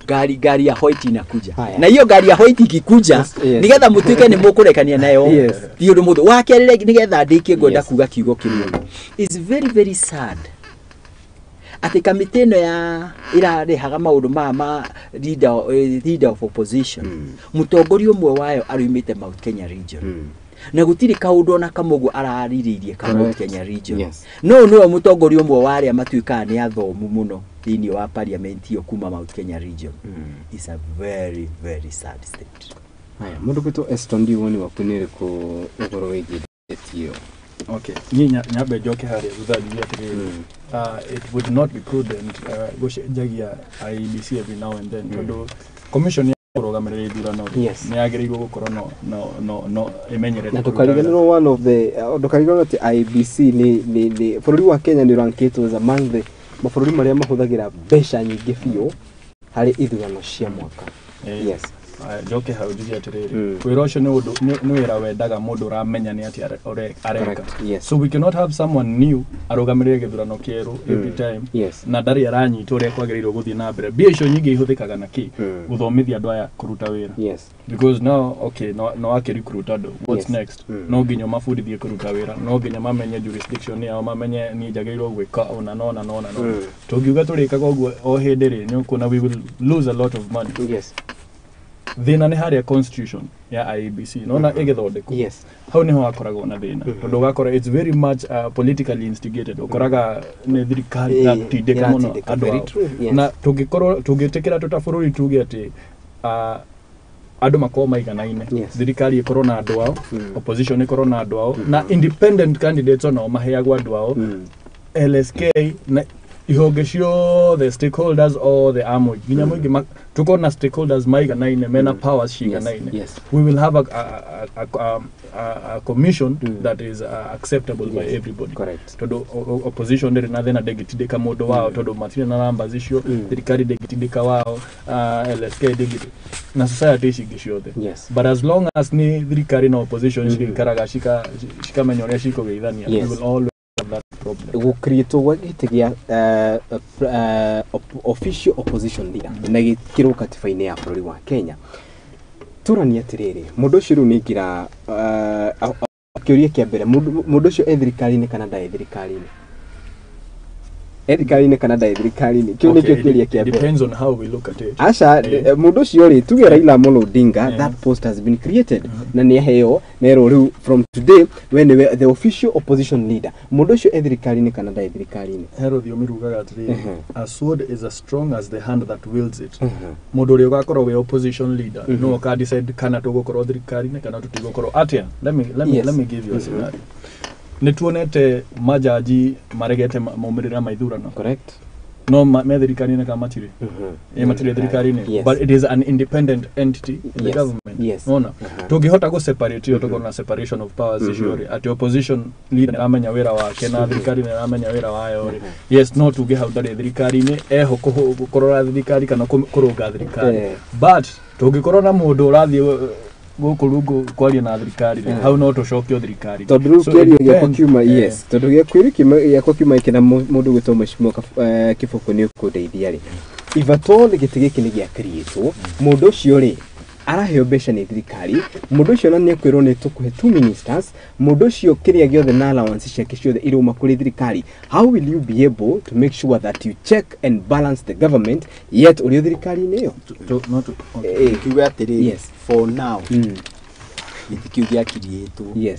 ngari ya white inakuja, na hiyo ngari ya white ikikuja, nigetha mũtuĩke nĩ mũkũrekania nayo, ti ũndũ mũthũ. Wa kerĩ, nĩgetha ndĩkie, ngwenda kuga kiugo kĩmwe. Is very very sad atĩ kamĩtĩ ĩno ya ĩrarehaga maũndũ maya ma leader of opposition, mũtongoria ũmwe wayo arumĩte Mount Kenya region, na gũtirĩ kaũndũ ona kamwe ũguo ararĩrĩirie ka Mount Kenya region. No ũyũ nĩwe mũtongoria ũmwe wa arĩa matuĩkaga nĩ athomu mũno thĩinĩ wa parliament ĩyo kuma Mount Kenya region. Is a very very sad state. Haya, mũndũ gwĩtwo Eston, ndiũ woni waku nĩ ũrĩkũ ũhoro wĩgiĩ debate ĩyo? Okay, niĩ nyambe njoke harĩa thutha njuge atĩrĩrĩ, it would not be prudent gũcenjagia IEBC every now and then, tondũ commission ya kũrũgamĩrĩra ithurano rĩ, nĩ yagĩrĩirwo gũkorwo no ĩmenyerete Na kũruta wĩra. ndũkariganĩrwo one of the ndũkariganĩrwo atĩ IEBC nĩ bũrũri wa Kenya nĩ rankĩtwo as among the mabũrũri marĩa mahũthagĩra mbeca nyingĩ biũ harĩ ithurano cia mwaka. Aya, njoke hau njuge atĩrĩrĩ, wĩra ũcio nĩ ũndũ nĩ wĩra wendaga mũndũ ũramenya nĩ atĩa areka. Correct, yes. So we cannot have someone new arũgamĩrĩre gĩthurano kĩerũ every time na ndarĩ aranyita ũrĩa kwagĩrĩirwo gũthiĩ na mbere. Mbia icio nyingĩ ihũthĩkaga na kĩ? Gũthomithia andũ aya kũruta wĩra. Because now, okay, no akĩrecruit andũ, what's next? No nginya ũmabundithie kũruta wĩra, no nginya mamenye jurisdiction yao, mamenye niĩ njagĩrĩirwo gwĩka ũna nona nona nona. Tũngiuga tũrĩkaga ũguo o hĩndĩ rĩ, nĩ ũkuona we will lose a lot of money. Thĩna nĩ harĩa constitution ya IEBC nona ĩgĩthondekwo, hau nĩho hakoragwo na thĩna, tondũ ũgakora it's very much politically instigated. Ũkoraga nĩ thirikari ĩratindĩka mũno ĩratindĩka, andũ very ao. true, yes. Na tũngĩkorwo tũngĩtĩkĩra tũta bũrũri tuge atĩ andũ makorwo maiganaine, thirikari ĩkorwo na andũ ao, opposition ĩkorwo na andũ ao, na independent candidates onao maheagwo andũ ao, LSK na Ihonge ciothe, stakeholders othe a mũingĩ, nginya mũingĩ, tukorwo na stakeholders maiganaine mena powers ciganaine, we will have a commission that is acceptable by everybody. Tondũ opposition ndĩrĩ na thĩna, ndĩngĩtindĩka mũndũ wao tondũ matirĩ na numbers icio, thirikari ndĩngĩtindĩka wao, LSK ndĩngĩ, na society ici ingĩ ciothe. But as long as nĩ thirikari na opposition cirĩikaraga cikamenya ũrĩa cikũgeithania, we will always have that problem. Gũkriĩtwo gwa gĩtĩ gĩa official opposition leader na gĩkĩrwo katiba-inĩ ya bũrũri wa Kenya, tũranie atĩrĩrĩ, mũndũ ũcio rĩu nĩ aingĩra, kĩũria kĩa mbere, mũndũ ũcio e thirikari-inĩ kana ndarĩ thirikari-inĩ? E thirikari-inĩ kana ndarĩ thirikari-inĩ? Kĩu nĩkĩo kĩũria kĩa mbere. Depends on how we look at it. Aca, mũndũ ũcio rĩ, tuge Raila Amolo Odinga, that post has been created na nĩ aheo nerwo rĩu from today we nĩwe the official opposition leader. Mũndũ ũcio e thirikari-inĩ kana ndarĩ thirikari-inĩ? He rũthiomi rugaga atĩrĩrĩ, "A sword is as strong as the hand that wields it." Mũndũ ũrĩa ũgakorwo wĩ opposition leader no ũka decide kana tũgũkorwo thirikari-inĩ kana tũtigũkorwo atĩa. Let me give you a scenario. Nĩ tuonete majaji maregete maumĩrĩra ma ithurano. No me thirikari-inĩ kana matirĩ? Matirĩ thirikari-inĩ. But it is an independent entity in the government. Ona tũngĩhota gũ separate ĩyo, tũkorwo na separation of powers icio rĩ, atĩ opposition leader nĩaramenya wĩra wake na thirikari nĩaramenya wĩra wayo rĩ, yes, no tuge hau ndarĩ thirikari-inĩ, eho kũrora thirikari kana kũrũnga thirikari. But tũngĩkorwo na mũndũ ũrathiĩ gũkũ rungu kwaria na thirikari rĩ, hau no tũcokio thirikari. Tondũ rĩu So kĩario it gĩakwa depends. kiuma, yes, tondũ kĩũria gĩakwa kiuma gĩkĩ na mũndũ gwĩtwo Mheshimiwa Kĩboko nĩ ũkũndeithia rĩ, if at all gĩtĩ gĩkĩ nĩ gĩa create, mũndũ ũcio rĩ araheo mbeca nĩ thirikari, mũndũ ũcio na nĩ ekwĩrwo nĩ tũkũhe two ministers, mũndũ ũcio kĩrĩa gĩothe na allowance ciake ciothe irauma kũrĩ thirikari, how will you be able to make sure that you check and balance the government yet ũrĩ o thirikari-inĩ ĩyo? Kiuga atĩrĩrĩ, for now gĩtĩ kĩu gĩakiriĩtwo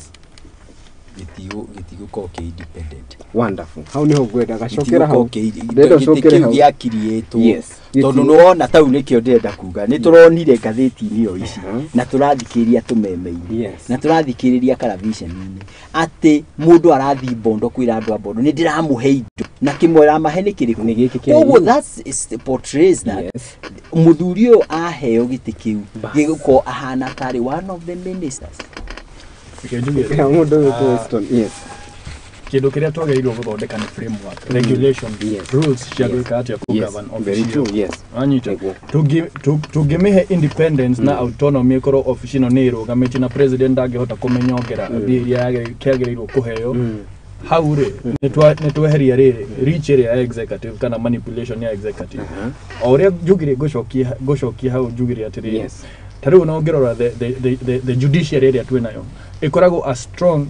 gĩtigũkorwo kĩ independent. Wonderful, hau niho ngwendaga, cokera hau. Ndĩrenda Ndĩrenda gĩtĩ ũcokere kĩu hau. gĩakiriĩtwo tondũ nĩwona tau nĩkĩo ndĩrenda kuga, nĩ tũronire ngathĩti-inĩ o ici na tũrathikĩrĩria tũmeme-inĩ na tũrathikĩrĩria karaviceni-inĩ atĩ mũndũ arathiĩ Bondo kwĩra andũ a Bondo nĩ ndĩramũhe indo, na kĩmwe aramahe nĩ kĩrĩkũ? Koguo that portrays that mũthuri ũyũ aheo gĩtĩ kĩu gĩgũkorwo ahana tarĩ one of the ministers. Reke njuge Yeah, mũndũ ũyũ Weston, yes. Kĩndũ kĩrĩa twagĩrĩirwo gũthondeka nĩ framework, regulation, rules cia gwĩka atĩa, kũ Yes, govern very office true, ĩyo. Yes. Wanyita? Tũngĩmĩhe independence na autonomy, ĩkorwo office ĩno nĩ ĩrũgamĩtie na president ndangĩhota kũmĩnyongera mbia iria kĩagĩrĩirwo kũheo hau rĩ, nĩ tweheria rĩrĩ reach ĩrĩa ya executive kana manipulation ya executive. O ũrĩa njugire, ngũcokia hau njugire atĩrĩrĩ, ta rĩu ona ũngĩrora the judiciary ĩrĩa twĩ nayo ĩkoragwo as strong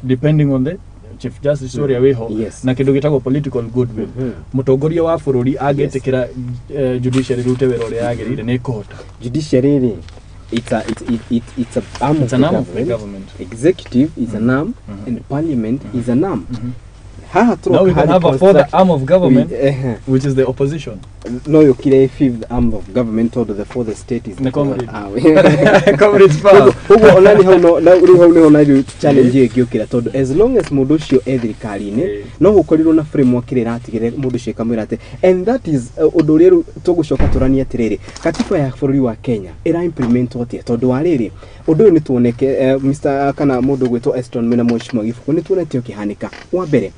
depending on the chief justice ũrĩa wĩho na kĩndũ gĩtagwo political goodwill. Mũtongoria wa bũrũri angĩtĩkĩra judiciary rute wĩra ũrĩa yagĩrĩire, nĩ ĩkũhota. Judiciary rĩ, it's a it, it, it, it's a arm It's of an the arm of the government. Government. Executive is an arm and parliament is an arm. Haha Now we tũroka can harĩ have a fourth arm of government, which is the opposition. No yũkire fifth arm of government tondũ the fourth estate is Nĩ the comrade. Ah, we- Comrades power. Ũguo onani hau no rĩu hau nĩho na rĩu challenge ĩyo ĩngĩũkĩra, tondũ as long as mũndũ ũcio e thirikari-inĩ no gũkorirwo na framework ĩrĩa ĩratigĩrĩra mũndũ ũcio ĩkamwĩra atĩ, and that is ũndũ ũrĩa rĩu tũgũcoka tũranie atĩrĩrĩ, katiba ya bũrũri wa Kenya ĩra implement atĩa? Tondũ wa rĩrĩ, ũndũ ũyũ nĩ tuoneke, Mr kana mũndũ ũgwĩtwo Eston mena Mheshimiwa Gĩbũkũ, nĩ tuonete ũkĩhanĩka. Wa mbere,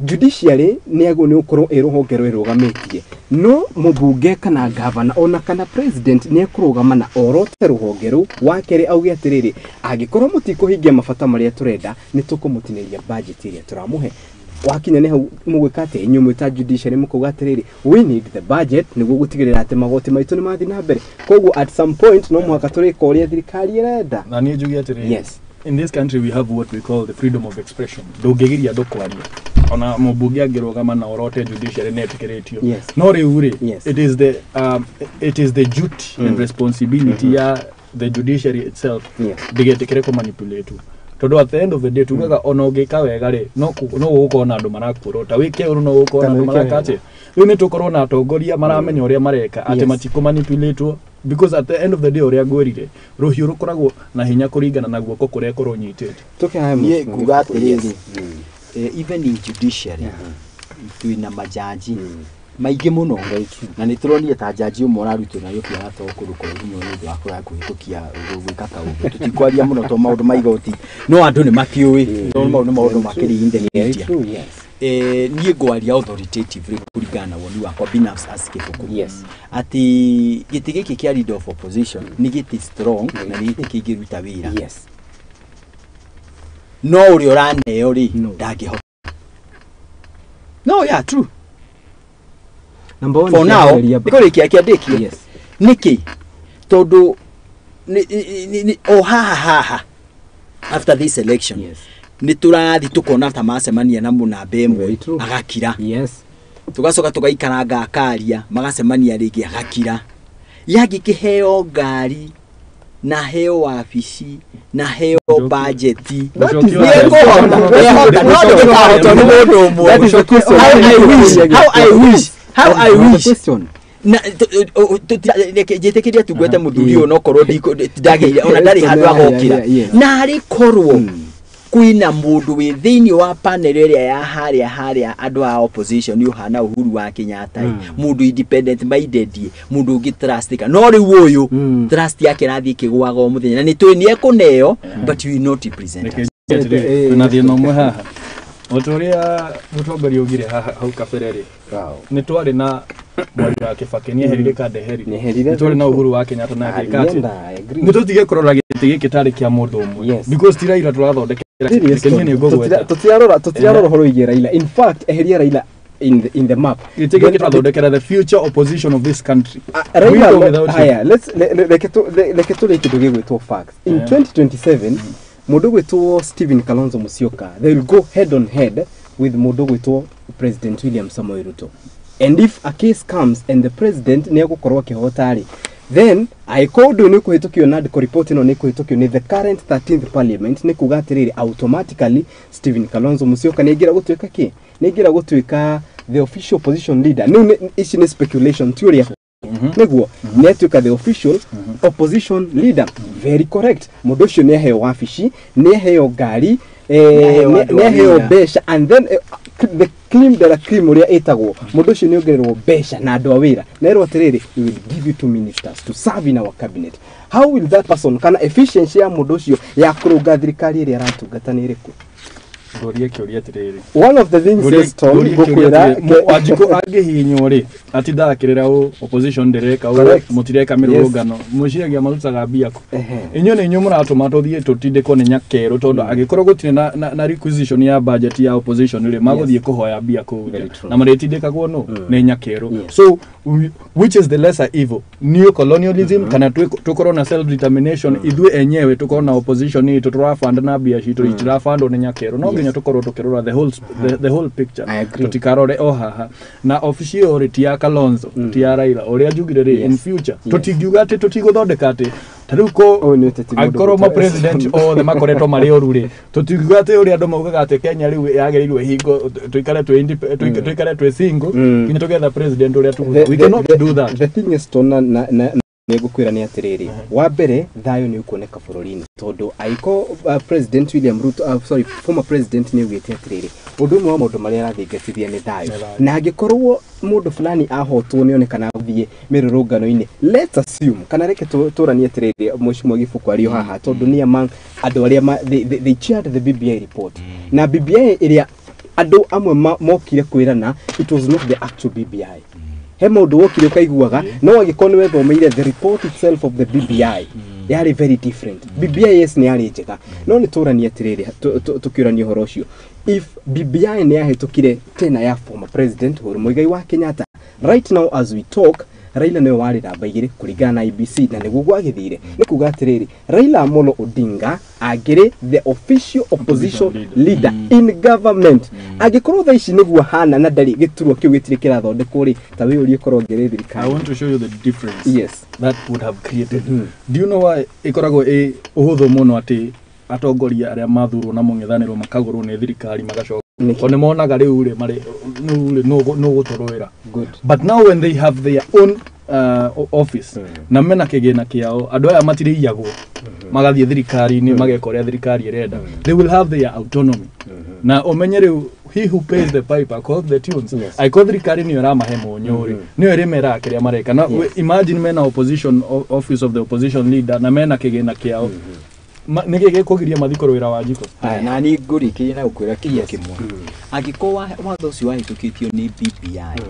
judiciary nĩ agwo nĩ gũkorwo ĩ rũhonge rwĩrũgamĩtie, no mũmbunge kana gavana ona kana president nĩ ekũrũgama na orote rũhonge rũu. Wa kerĩ, auge atĩrĩrĩ, angĩkorwo mũtikũhingia mabata marĩa tũrenda, nĩ tũkũmũtinĩria budget ĩrĩa tũramũhe. Wakinya nĩ hau mũgwĩka atĩa inyuĩ mwĩ ta judiciary? Mũkauga atĩrĩrĩ, we need the budget nĩguo gũtigĩrĩra atĩ magoti maitũ nĩ mathiĩ na mbere. Koguo at some point no mũhaka tũrĩka ũrĩa thirikari ĩrenda. Na niĩ njuge atĩrĩrĩ, in this country we have what we call the freedom of expression. Ndũngĩgiria andũ kwaria, ona mũmbunge angĩrũgama na orote judiciary nĩ etĩkĩrĩtio. No rĩu rĩ, it is the duty and responsibility ya the judiciary itself ndĩgetĩkĩre kũmanipulate, tondũ at the end of the day tugaga ona ũngĩka wega rĩ, no gũgũkorwo na andũ marakuorota, wĩke ũru no gũgũkorwo na Kana andũ wĩke maraka wega. atĩ rĩu nĩ tũkorwo na atongoria maramenya ũrĩa mareka atĩ matikũmanipulate, because at the end of the day, ũrĩa ngwĩrire, rũhiũ rũkoragwo na hinya kũringana na guoko kũrĩa kũrũnyitĩte. Tũke haya. Niĩ nguga atĩrĩrĩ, even in judiciary Twĩna majaji maingĩ mũno na nĩ tũronire ta jaji ũmwe ũrarutwo na gĩkĩara to kũndũ kũraihu mũno nĩ ũndũ wa kũraya kũhĩtũkia gwĩka kaũndũ. Tũtikwaria mũno to maũndũ ma igoti no andũ nĩ makĩũĩ no mau nĩ maũndũ makĩrĩ in the media. Niĩ ngwaria authoritatively kũringana na woni wakwa binafsi as Kĩbũkũ. Yes. Atĩ gĩtĩ gĩkĩ kĩa leader of opposition nĩ gĩtĩ strong na nĩ gĩtĩ kĩngĩruta wĩra. Yes. No ũrĩa ũraneo rĩ ndangĩhota. No, yeah, true. Number one, For now, nĩkĩambĩrĩria nĩkũrĩkia kĩandĩkie. Yes. Nĩkĩ? Tondũ o haha haha after this election yes. Nĩ tũrathiĩ tũkona ta macemania na mũnamba ĩmwe agakira. Yes. Tũgacoka tũgaikaranga akaria magacemania rĩngĩ agakira. Yangĩkĩheo ngari na heo wabici na heo bajeti nĩekũhota no ndĩkahotwo nĩ mũndũ ũmwe. That is the question. How I wish, how I That is the wish question. Na njĩtĩkĩria tungwete mũthuri ũyũ nokorwo ndagĩire ona ndarĩ handũ agokĩra na arĩ korwo kwĩna mũndũ wĩ thĩinĩ wa panel ĩrĩa ya harĩa harĩa andũ a opposition ũhana Uhuru wa Kenyatta mũndũ independent minded mũndũ ũngĩ trustika no rĩu ũyũ trust yake ĩrathiĩ ĩkĩgũaga o mũthenya na nĩ tũĩ nĩ ekũneo but you will not represent us. Twĩna thĩna ũmwe haha o ta ũrĩa mũtongoria augire haha hau kabere rĩ nĩ twarĩ na Mwai wa Kibaki nĩ eherire ka ndeherire nĩ twarĩ na Uhuru wa Kenyatta na agĩka atĩ nĩ tũtige kũrora gĩtĩ gĩkĩ tarĩ kĩa mũndũ ũmwe because ti Raila tũrathondekera niĩ nĩ ngũgweta tũtirarora ũhoro wĩgiĩ Raila. In fact, eheria Raila in the map. Gĩtĩ gĩkĩ tũrathondekera the future opposition of this country. Raila, haya, let's reke tũrĩe kĩndũ gĩgwĩtwo facts. In 2027 mũndũ gwĩtwo Stephen Kalonzo Musyoka, they will go head on head with mũndũ gwĩtwo President William Samoei Ruto. And if a case comes and the president nĩ egũkorwo akĩhota rĩ, then angĩkorwo ũndũ ũyũ nĩ ũkũhĩtũkio na ndĩko report ĩno nĩ ĩkũhĩtũkio nĩ the current 13th parliament, nĩ kuga atĩrĩrĩ automatically Stephen Kalonzo Musyoka nĩ aingĩra gũtuĩka kĩ? Nĩ aingĩra gũtuĩka the official opposition leader. Rĩu ici nĩ speculation ti ũrĩa nĩguo nĩ atuĩka the official opposition leader. Very correct. Mũndũ ũcio nĩ aheo wabici, nĩ aheo ngari, nĩ aheo mbeca and then the cream de la cream ũrĩa ĩtagwo mũndũ ũcio nĩ ongererwo mbeca na andũ a wĩra nerwo atĩrĩrĩ we will give you 2 ministers to serve in our cabinet. How will that person kana efficiency ya mũndũ ũcio ya kũrũnga thirikari ĩrĩa aratungata nĩ ĩrĩkũ? Ngũrie kĩũria atĩrĩrĩ. One of the things is Tom ngũkwĩra Wanjikũ angĩhihinywo rĩ atindaga akĩrĩra ũ opposition ndĩreka ũ mũtireka mĩrũrũngano mwĩciragia marutaga mbia kũ? Inyuĩ nĩ inyuĩ mũratũma tũthiĩ tũtindĩkwo nĩ nyakerũ tondũ angĩkorwo gũtirĩ na requisition ya budget ya opposition rĩ magũthiĩ kũhoya mbia kũu nja na marĩtindĩkagwo nũ nĩ nyakerũ. So which is the lesser evil, neo colonialism kana tũkorwo na self determination ithuĩ enyewe tũkorwo na opposition itũ tũrabanda na mbia citũ itirabandwo nĩ nyakerũ no nginya tũkorwo tũkĩrora the whole picture tũtikarore o haha na ofici ĩyo rĩ ti ya Kalonzo ti ya Raila ũrĩa njugire rĩ in future tũtingiuga atĩ tũtigũthondeka atĩ ta rĩu ko angĩkorwo ma president othe makoretwo marĩ oru rĩ tũtingiuga atĩ ũrĩa andũ maugaga atĩ Kenya rĩu yagĩrĩirwo ĩhingo tũikare twĩ single nginya tũgetha president ũrĩa tuguga. We cannot do that. The thing is tona na nĩngũkwĩra nĩ atĩrĩrĩ wa mbere thayũ nĩ ũkuoneka bũrũri-inĩ tondũ angĩkorwo President William Ruto sorry former president nĩ augĩte atĩrĩrĩ ũndũ ũmwe wa maũndũ marĩa arathingatithia nĩ thayũ na angĩkorwo mũndũ fulani ahotwo nĩ onekana gũthiĩ mĩrũrũngano-inĩ let's assume kana reke tũranie atĩrĩrĩ Mheshimiwa Gĩbũkũ arĩ o haha tondũ nĩ among andũ arĩa they chaired the BBI report na BBI ĩrĩa andũ amwe mokire kwĩrana it was not the actual BBI. He maũndũ wokire ũkaiguaga no angĩkorwo nĩ wethomeire the report itself of the BBI yarĩ very different. BBI yes nĩ yarĩ njega no nĩ tũranie atĩrĩrĩ tũkĩũrania ũhoro ũcio if BBI nĩ yahĩtũkire tena ya former president Uhuru Muigai wa Kenyatta right now as we talk Raila nĩwe warĩ namba 2 kũringana na IEBC na nĩguo gwagĩthire nĩ kuga atĩrĩrĩ Raila Amolo Odinga angĩrĩ the official opposition leader in government angĩkorwo thaa ici nĩguo hana na ndarĩ gĩturwa kĩu gĩtirĩ kĩrathondekwo rĩ ta wĩyũrie korwo angĩrĩ thirikari. I want to show you the difference yes that would have created. Do you know why ĩkoragwo ĩ ũhũthũ mũno atĩ atongoria arĩa mathurwo na mũng'ethanĩro makagũrwo nĩ thirikari magacoka tondũ nĩ monaga rĩu rĩ marĩ rĩu rĩ nũ gũtũrũĩra. But now when they have their own office na mena kĩgĩna kĩao andũ aya matirĩiyagwo magathiĩ thirikari-inĩ mageka ũrĩa thirikari ĩrenda they will have their autonomy na ũmenye rĩu He who pays the piper calls the tunes. Angĩkorwo thirikari nĩyo ĩramahe mũnyũ rĩ, nĩyo ĩrĩmeraga kĩrĩa mareka. Na imagine mena opposition, office of the opposition leader, na mena kĩgĩna kĩao. Nĩkĩ gĩkũgiria mathiĩ kũrũĩra Wanjikũ? Aya, na niĩ ngũrĩkĩria na gũkwĩra kiugo kĩmwe. Angĩkorwo watho ũcio wahĩtũkĩtio nĩ BBI,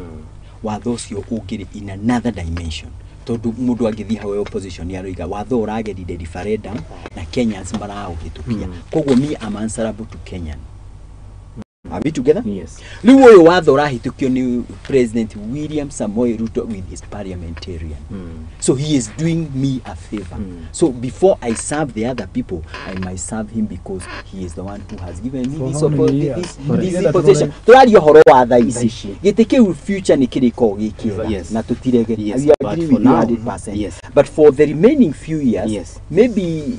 watho ũcio ũngĩrĩ in another dimension, tondũ mũndũ angĩthiĩ hau opposition nĩ aroiga watho ũragerire referendum na Kenyans maraũhĩtũkia, koguo me am answerable to Kenyan. Are we together? Yes. Rĩu ũyũ watho ũrahĩtũkio nĩ President William Samoei Ruto with his parliamentarian. So he is doing me a favor. So before I serve the other people, I must serve him because he is the one who has given me For this, how many years? this, Correct. this position. Tũraria ũhoro wa thaa ici. Gĩtĩ kĩu future nĩ kĩrĩkoragwo gĩ kĩega na tũtirege. We But agree for with you now, 100%. But for the remaining few years, maybe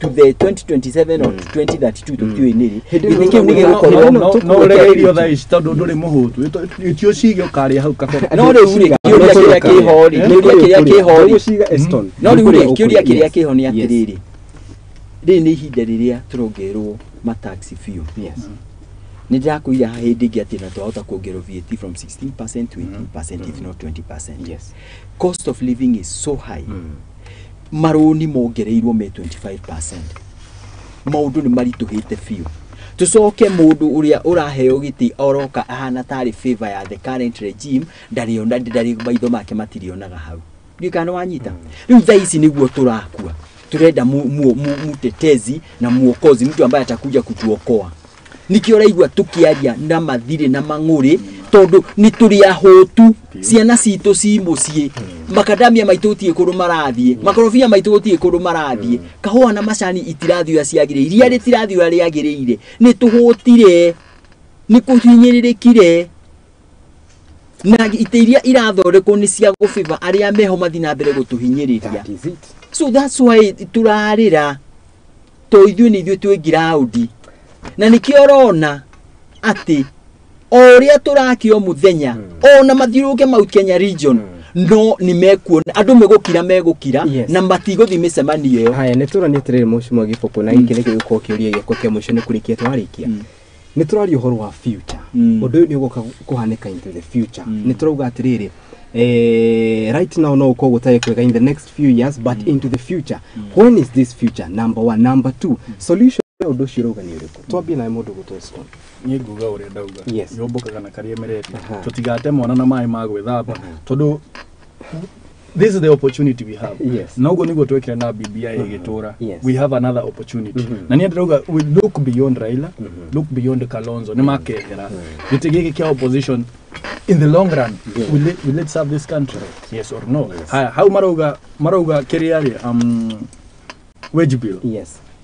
to the 2027 or to 2032, tũtiũĩ nĩrĩ, gĩtĩ kĩu nĩ gĩgũkorwo. No ũrege irio thaa ici tondũ ndũrĩ mũhũtu, itio cige ũkarĩa hau kabere. No rĩu rĩ, kĩũria kĩrĩa kĩho rĩ, kĩũria kĩrĩa kĩho rĩ, no rĩu rĩ, kĩũria kĩrĩa kĩho nĩ atĩrĩrĩ, rĩrĩ nĩ ihinda rĩrĩa tũrongerwo mataxi biũ. Nĩ ndĩrakwĩra hĩndĩ ĩngĩ atĩ na twahota kuongerwo VAT from 16% to 18%, if not 20%. Cost of living is so high. Marũni mongereirwo me 25%. Maũndũ nĩ maritũhĩte biũ. Tũcoke mũndũ ũrĩa ũraheo gĩtĩ oroka ahana tarĩ favor ya the current regime, ndarĩona, ndarĩ maitho make matirionaga hau. Ndiũĩ kana nĩwanyita. Rĩu thaa ici nĩguo tũrakua, turenda mutetezi na muokozi, mtu ambaye atakuja kutuokoa. Nikio ũraigua tũkĩaria na mathirĩ na mang'ũrĩ, tondũ nĩ tũrĩ ahũtu, ciana citũ ci mũciĩ, makadamia maitũ gũtirĩ kũndũ marathiĩ, makorobia maitũ gũtirĩ kũndũ marathiĩ, kahũa na macani itirathiĩ ũrĩa ciagĩrĩire, iria rĩtirathiĩ ũrĩa rĩagĩrĩire. Nĩ tũhũtire, nĩ kũhinyĩrĩrĩkire, na itĩ iria irathondekwo nĩ cia gũbĩba arĩa meho mathiĩ na mbere gũtũhinyĩrĩria. So that's why tũrarĩra, to ithuĩ nĩ ithuĩ twĩ ngiraũndi, na nĩkĩo ũrona atĩ o ũrĩa tũrakio mũthenya ona mathiũrũrũke Mount Kenya region, no nĩ mekuona andũ megũkira, megũkira na matigũthiĩ mĩcemanio ĩyo. Haya, nĩ tũrania atĩrĩrĩ, Mheshimiwa Gĩbũkũ, na gĩkĩ nĩkĩo gĩgũkorwo kĩũria gĩakwa kĩa mũico, nĩ kũrĩkia twarĩkia. Nĩ tũraria ũhoro wa future, ũndũ ũyũ nĩ ũgũka kũhanĩka into the future. Nĩ tũrauga atĩrĩrĩ, right now no ũkorwo gũtarĩ kwega in the next few years, but into the future, when is this future? Number one. Number two, solution ya ũndũ ũcio ũrauga nĩ ũrĩkũ? Twambie nawe, mũndũ gũtwo Stone. Niĩ nguga ũrĩa ndauga, yũmbũkaga na karĩa ĩmeretie. Tũtigate mwana na maĩ ma gwĩthamba, tondũ this is the opportunity we have. Na ũguo nĩguo twekire na BBI ĩgĩtũra. We have another opportunity, na niĩ ndĩrauga we look beyond Raila, look beyond Kalonzo, nĩ makehera gĩtĩ gĩkĩ kĩa opposition. In the long run, will it serve this country, yes or no? Haya, hau marauga kĩrĩa rĩ, wage bill.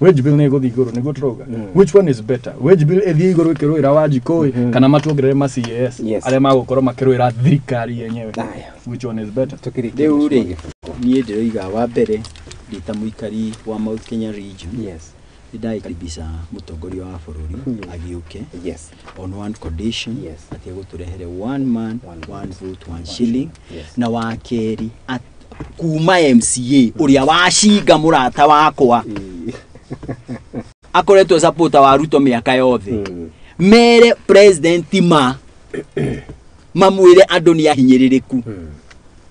Wage bill nĩ ĩgũthiĩ igũrũ, nĩguo tũrauga. Which one is better, wage bill ĩthiĩ igũrũ ĩkĩrũĩra Wanjikũ, kana matuongerere ma CAS arĩa magũkorwo makĩrũĩra thirikari yenyewe? Which one is better? Rĩu rĩ, niĩ ndĩroiga wa mbere, ndĩ ta mũikari wa Mount Kenya region, nĩ ndagĩkaribisha mũtongoria wa bũrũri agĩũke on one condition, atĩ egũtũrehere one man, one vote, one shilling. Na wa kerĩ, kuma MCA ũrĩa wacinga mũrata wakwa akoretwo supporter wa Ruto mĩaka yothe, mere president ma mamwĩre andũ nĩ ahinyĩrĩrĩku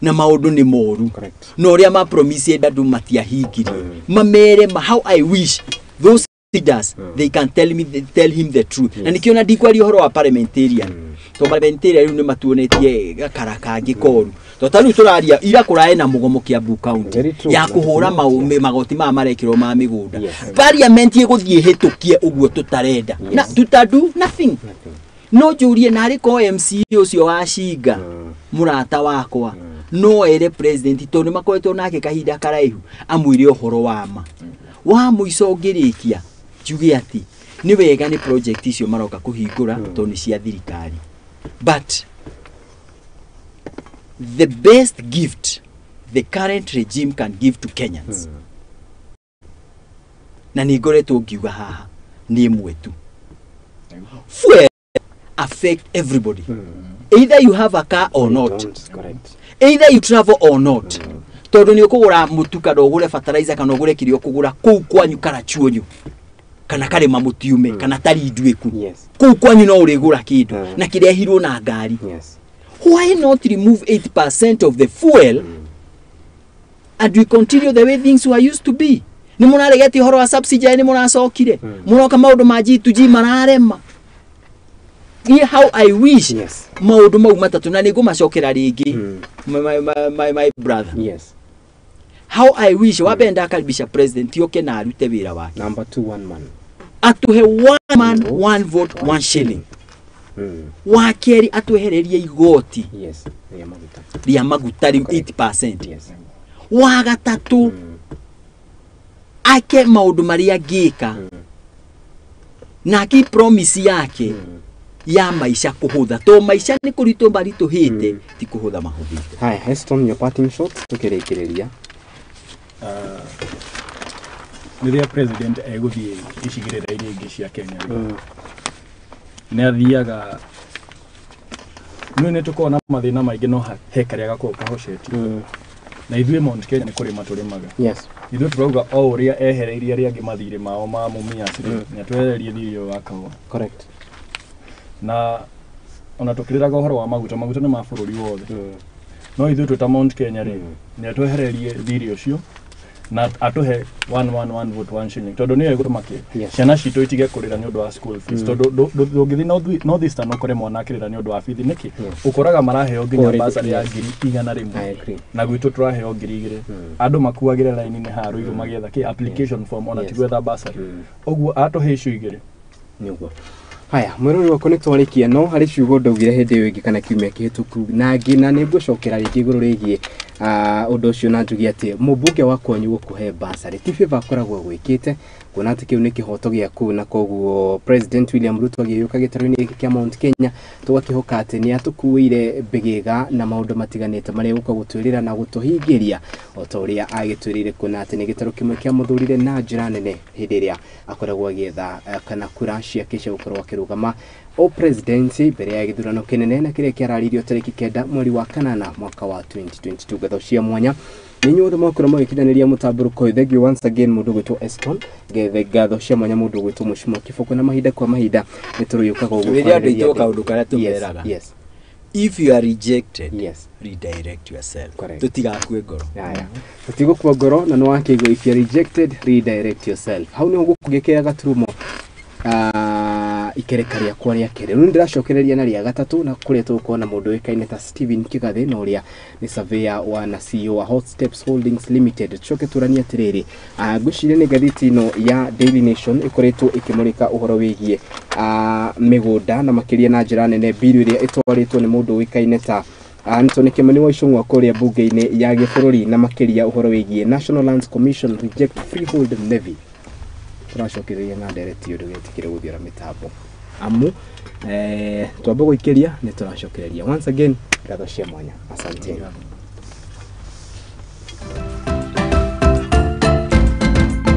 na maũndũ nĩ moru, na ũrĩa mapromise andũ matiahingirie. Mamere ma how I wish those leaders, they can tell me, tell him the truth. Na nikĩo na ndikwaria ũhoro wa parliamentarian, to parliamentarian rĩu nĩ matuonetie gakara kangĩ koru, to ta rĩu tũraria ira kũrae na mũgomo Kiambu County ya kũhũra magoti maya marekĩrwo ma mĩgũnda. Parliament ĩgũthiĩ ĩhĩtũkie ũguo tũtarenda na tutadu nothing. No njũrie, narĩ ko MCA ũcio wa Cinga mũrata wakwa no ere president, tondũ nĩ makoretwo nake kahinda karaihu, amwĩre ũhoro wa ma. Wa mũico ngĩrĩkia njuge atĩ nĩ wega nĩ project icio maroka kũhingũra, tondũ nĩ cia thirikari, but the best gift the current regime can give to Kenyans, na nĩ ngoretwo ngiuga haha, nĩ ĩmwe tu: fuel affect everybody, either you have a car or not, either you travel or not, tondũ nĩ ũkũgũra mũtu kana ũgũre fertilizer kana ũgũre kĩrĩa ũkũgũra kũu kwanyu Karachuonyo. Kana karĩma mũtiume kana tarinduĩku kũu kwanyu no ũrĩgũra kĩndũ na kĩrehirwo na ngari. Why not remove 8% of the fuel and we continue the way things were used to be? Nĩ mũraregete ũhoro wa subsidy, nĩ mũracokire mũroka maũndũ ma G2G mararema. Niĩ how I wish maũndũ mau matatũ na nĩ ngũmacokera rĩngĩ, my brother. How I wish wambe ndakaribisha president yoke na arute wĩra wake. Number 2, one man. Atuhe one man, one vote, one shilling. Wa kerĩ atwehererie igoti rĩa maguta. Rĩa maguta rĩu 8%. Wa gatatũ ake maũndũ marĩa angĩka na aki promise yake ya maisha kũhũtha to maica nĩ kũritũ maritũhĩte ti kũhũtha mahũthĩte. Haya, Heston, your parting shot tukĩrĩkĩrĩria. Rĩrĩa president egũthiĩ icigĩrĩra iria ingĩ cia Kenya rĩ, nĩ athiaga nĩ nĩ tũkoragwo na mathĩna maingĩ no he karĩa gakoragwo kahocetie na ithuĩ Mount Kenya nĩ kũrĩma tũrĩmaga. Ithuĩ tũrauga o ũrĩa ehereirie arĩa angĩ mathirĩ mao ma Mumias rĩ, nĩ atwehererie thirĩ ũyũ wa kahũa. Na ona tũkĩrĩraga ũhoro wa maguta, maguta nĩ ma bũrũri wothe no ithuĩ twĩ ta Mount Kenya rĩ, nĩ atwehererie thirĩ ũcio na atũhe 111 vote 1 shilling tondũ nĩyo ĩgũtũma kĩ ciana citũ itige kũrĩra nĩ ũndũ wa school fees tondũ ndũngĩthiĩ North Eastern ũkore mwana akĩrĩra nĩ ũndũ wa bithi nĩkĩ ũkoraga maraheo nginya basarĩ ya 100,000 na gwitũ tũraheo 2,000 andũ makuagĩre raini-inĩ haha Ruiru magĩetha kĩ application form ona ti gwetha basarĩ ũguo atũhe icio igĩrĩ nĩguo. Haya, mwĩrori wakwa nĩ twarĩkia no harĩ ciugo ndaugire hĩndĩ ĩyo ĩngĩ kana kiumia kĩhĩtũku na ngĩ na nĩ ngũcokera rĩngĩ igũrũ rĩgiĩ ũndũ ũcio na njuge atĩ mũmbunge wa kwanyu gũkũhe basarĩ ti favor akoragwo gwĩkĩte kuona atĩ kĩu nĩ kĩhoto gĩaku na koguo President William Ruto agĩũka gĩtarũ-inĩ gĩkĩ kĩa Mount Kenya tũgakĩhoka atĩ nĩ atũkuĩire mbĩgĩga na maũndũ matiganĩte marĩa egũka gũtwĩrĩra na gũtũhingĩria o ta ũrĩa agĩtwĩrĩire kuona atĩ nĩ gĩtarũ kĩmwe kĩamũthurire na njĩra nene hĩndĩ ĩrĩa akoragwo agĩetha kana kura ciake cia gũkorwo akĩrũgama o presidency mbere ya gĩthurano kĩnene na kĩrĩa kĩararĩirio tarĩki 9 mweri wa kanana mwaka wa 2022. Ngatho cia mwanya nĩ inyuothe mwakorwo mũgĩkinyanĩria mũtambũrũko ũyũ. Thank you once again mũndũ ũgwĩtwo Eston, ngethe ngatho cia mwanya mũndũ ũgwĩtwo Mũcimo Kĩboko na mahinda kwa mahinda nĩ tũrĩũkaga ũguo Rĩrĩa andũ aitũ kaũndũ karĩa tũmeraga. If you are rejected, redirect yourself. Tũtigakue ngoro. Tũtigũkua ngoro na nĩ wakĩigua if you are rejected, redirect yourself. Hau nĩho gũkũgĩkĩra gaturumo ikereka rĩakwa rĩa kerĩ. Rĩu nĩndĩracokereria na rĩa gatatũ na kũrĩa tũgũkorwo na mũndũ ũĩkaine ta Stephen Kĩgathĩ na ũrĩa nĩ surveyor wa na CEO wa Hot Steps Holdings Limited. Tũcoke tũranie atĩrĩrĩ, ngwĩciria nĩ ngathĩti ĩno ya Daily Nation ĩkoretwo ĩkĩmũrĩka ũhoro wĩgiĩ mĩgũnda na makĩria na njĩra nene biru ĩrĩa ĩtwarĩtwo nĩ mũndũ ũĩkaine ta Anthony Kimani wa Ichung'wa kũrĩa mbunge-inĩ ya gĩbũrũri na makĩria ũhoro wĩgiĩ National Lands Commission reject freehold levy. Tũracokereria na ndereti ũndũ gĩtĩkĩre gũthiora mĩtambo amu twamba gũikĩria nĩ tũracokereria once again ngatho cia mwanya, asante.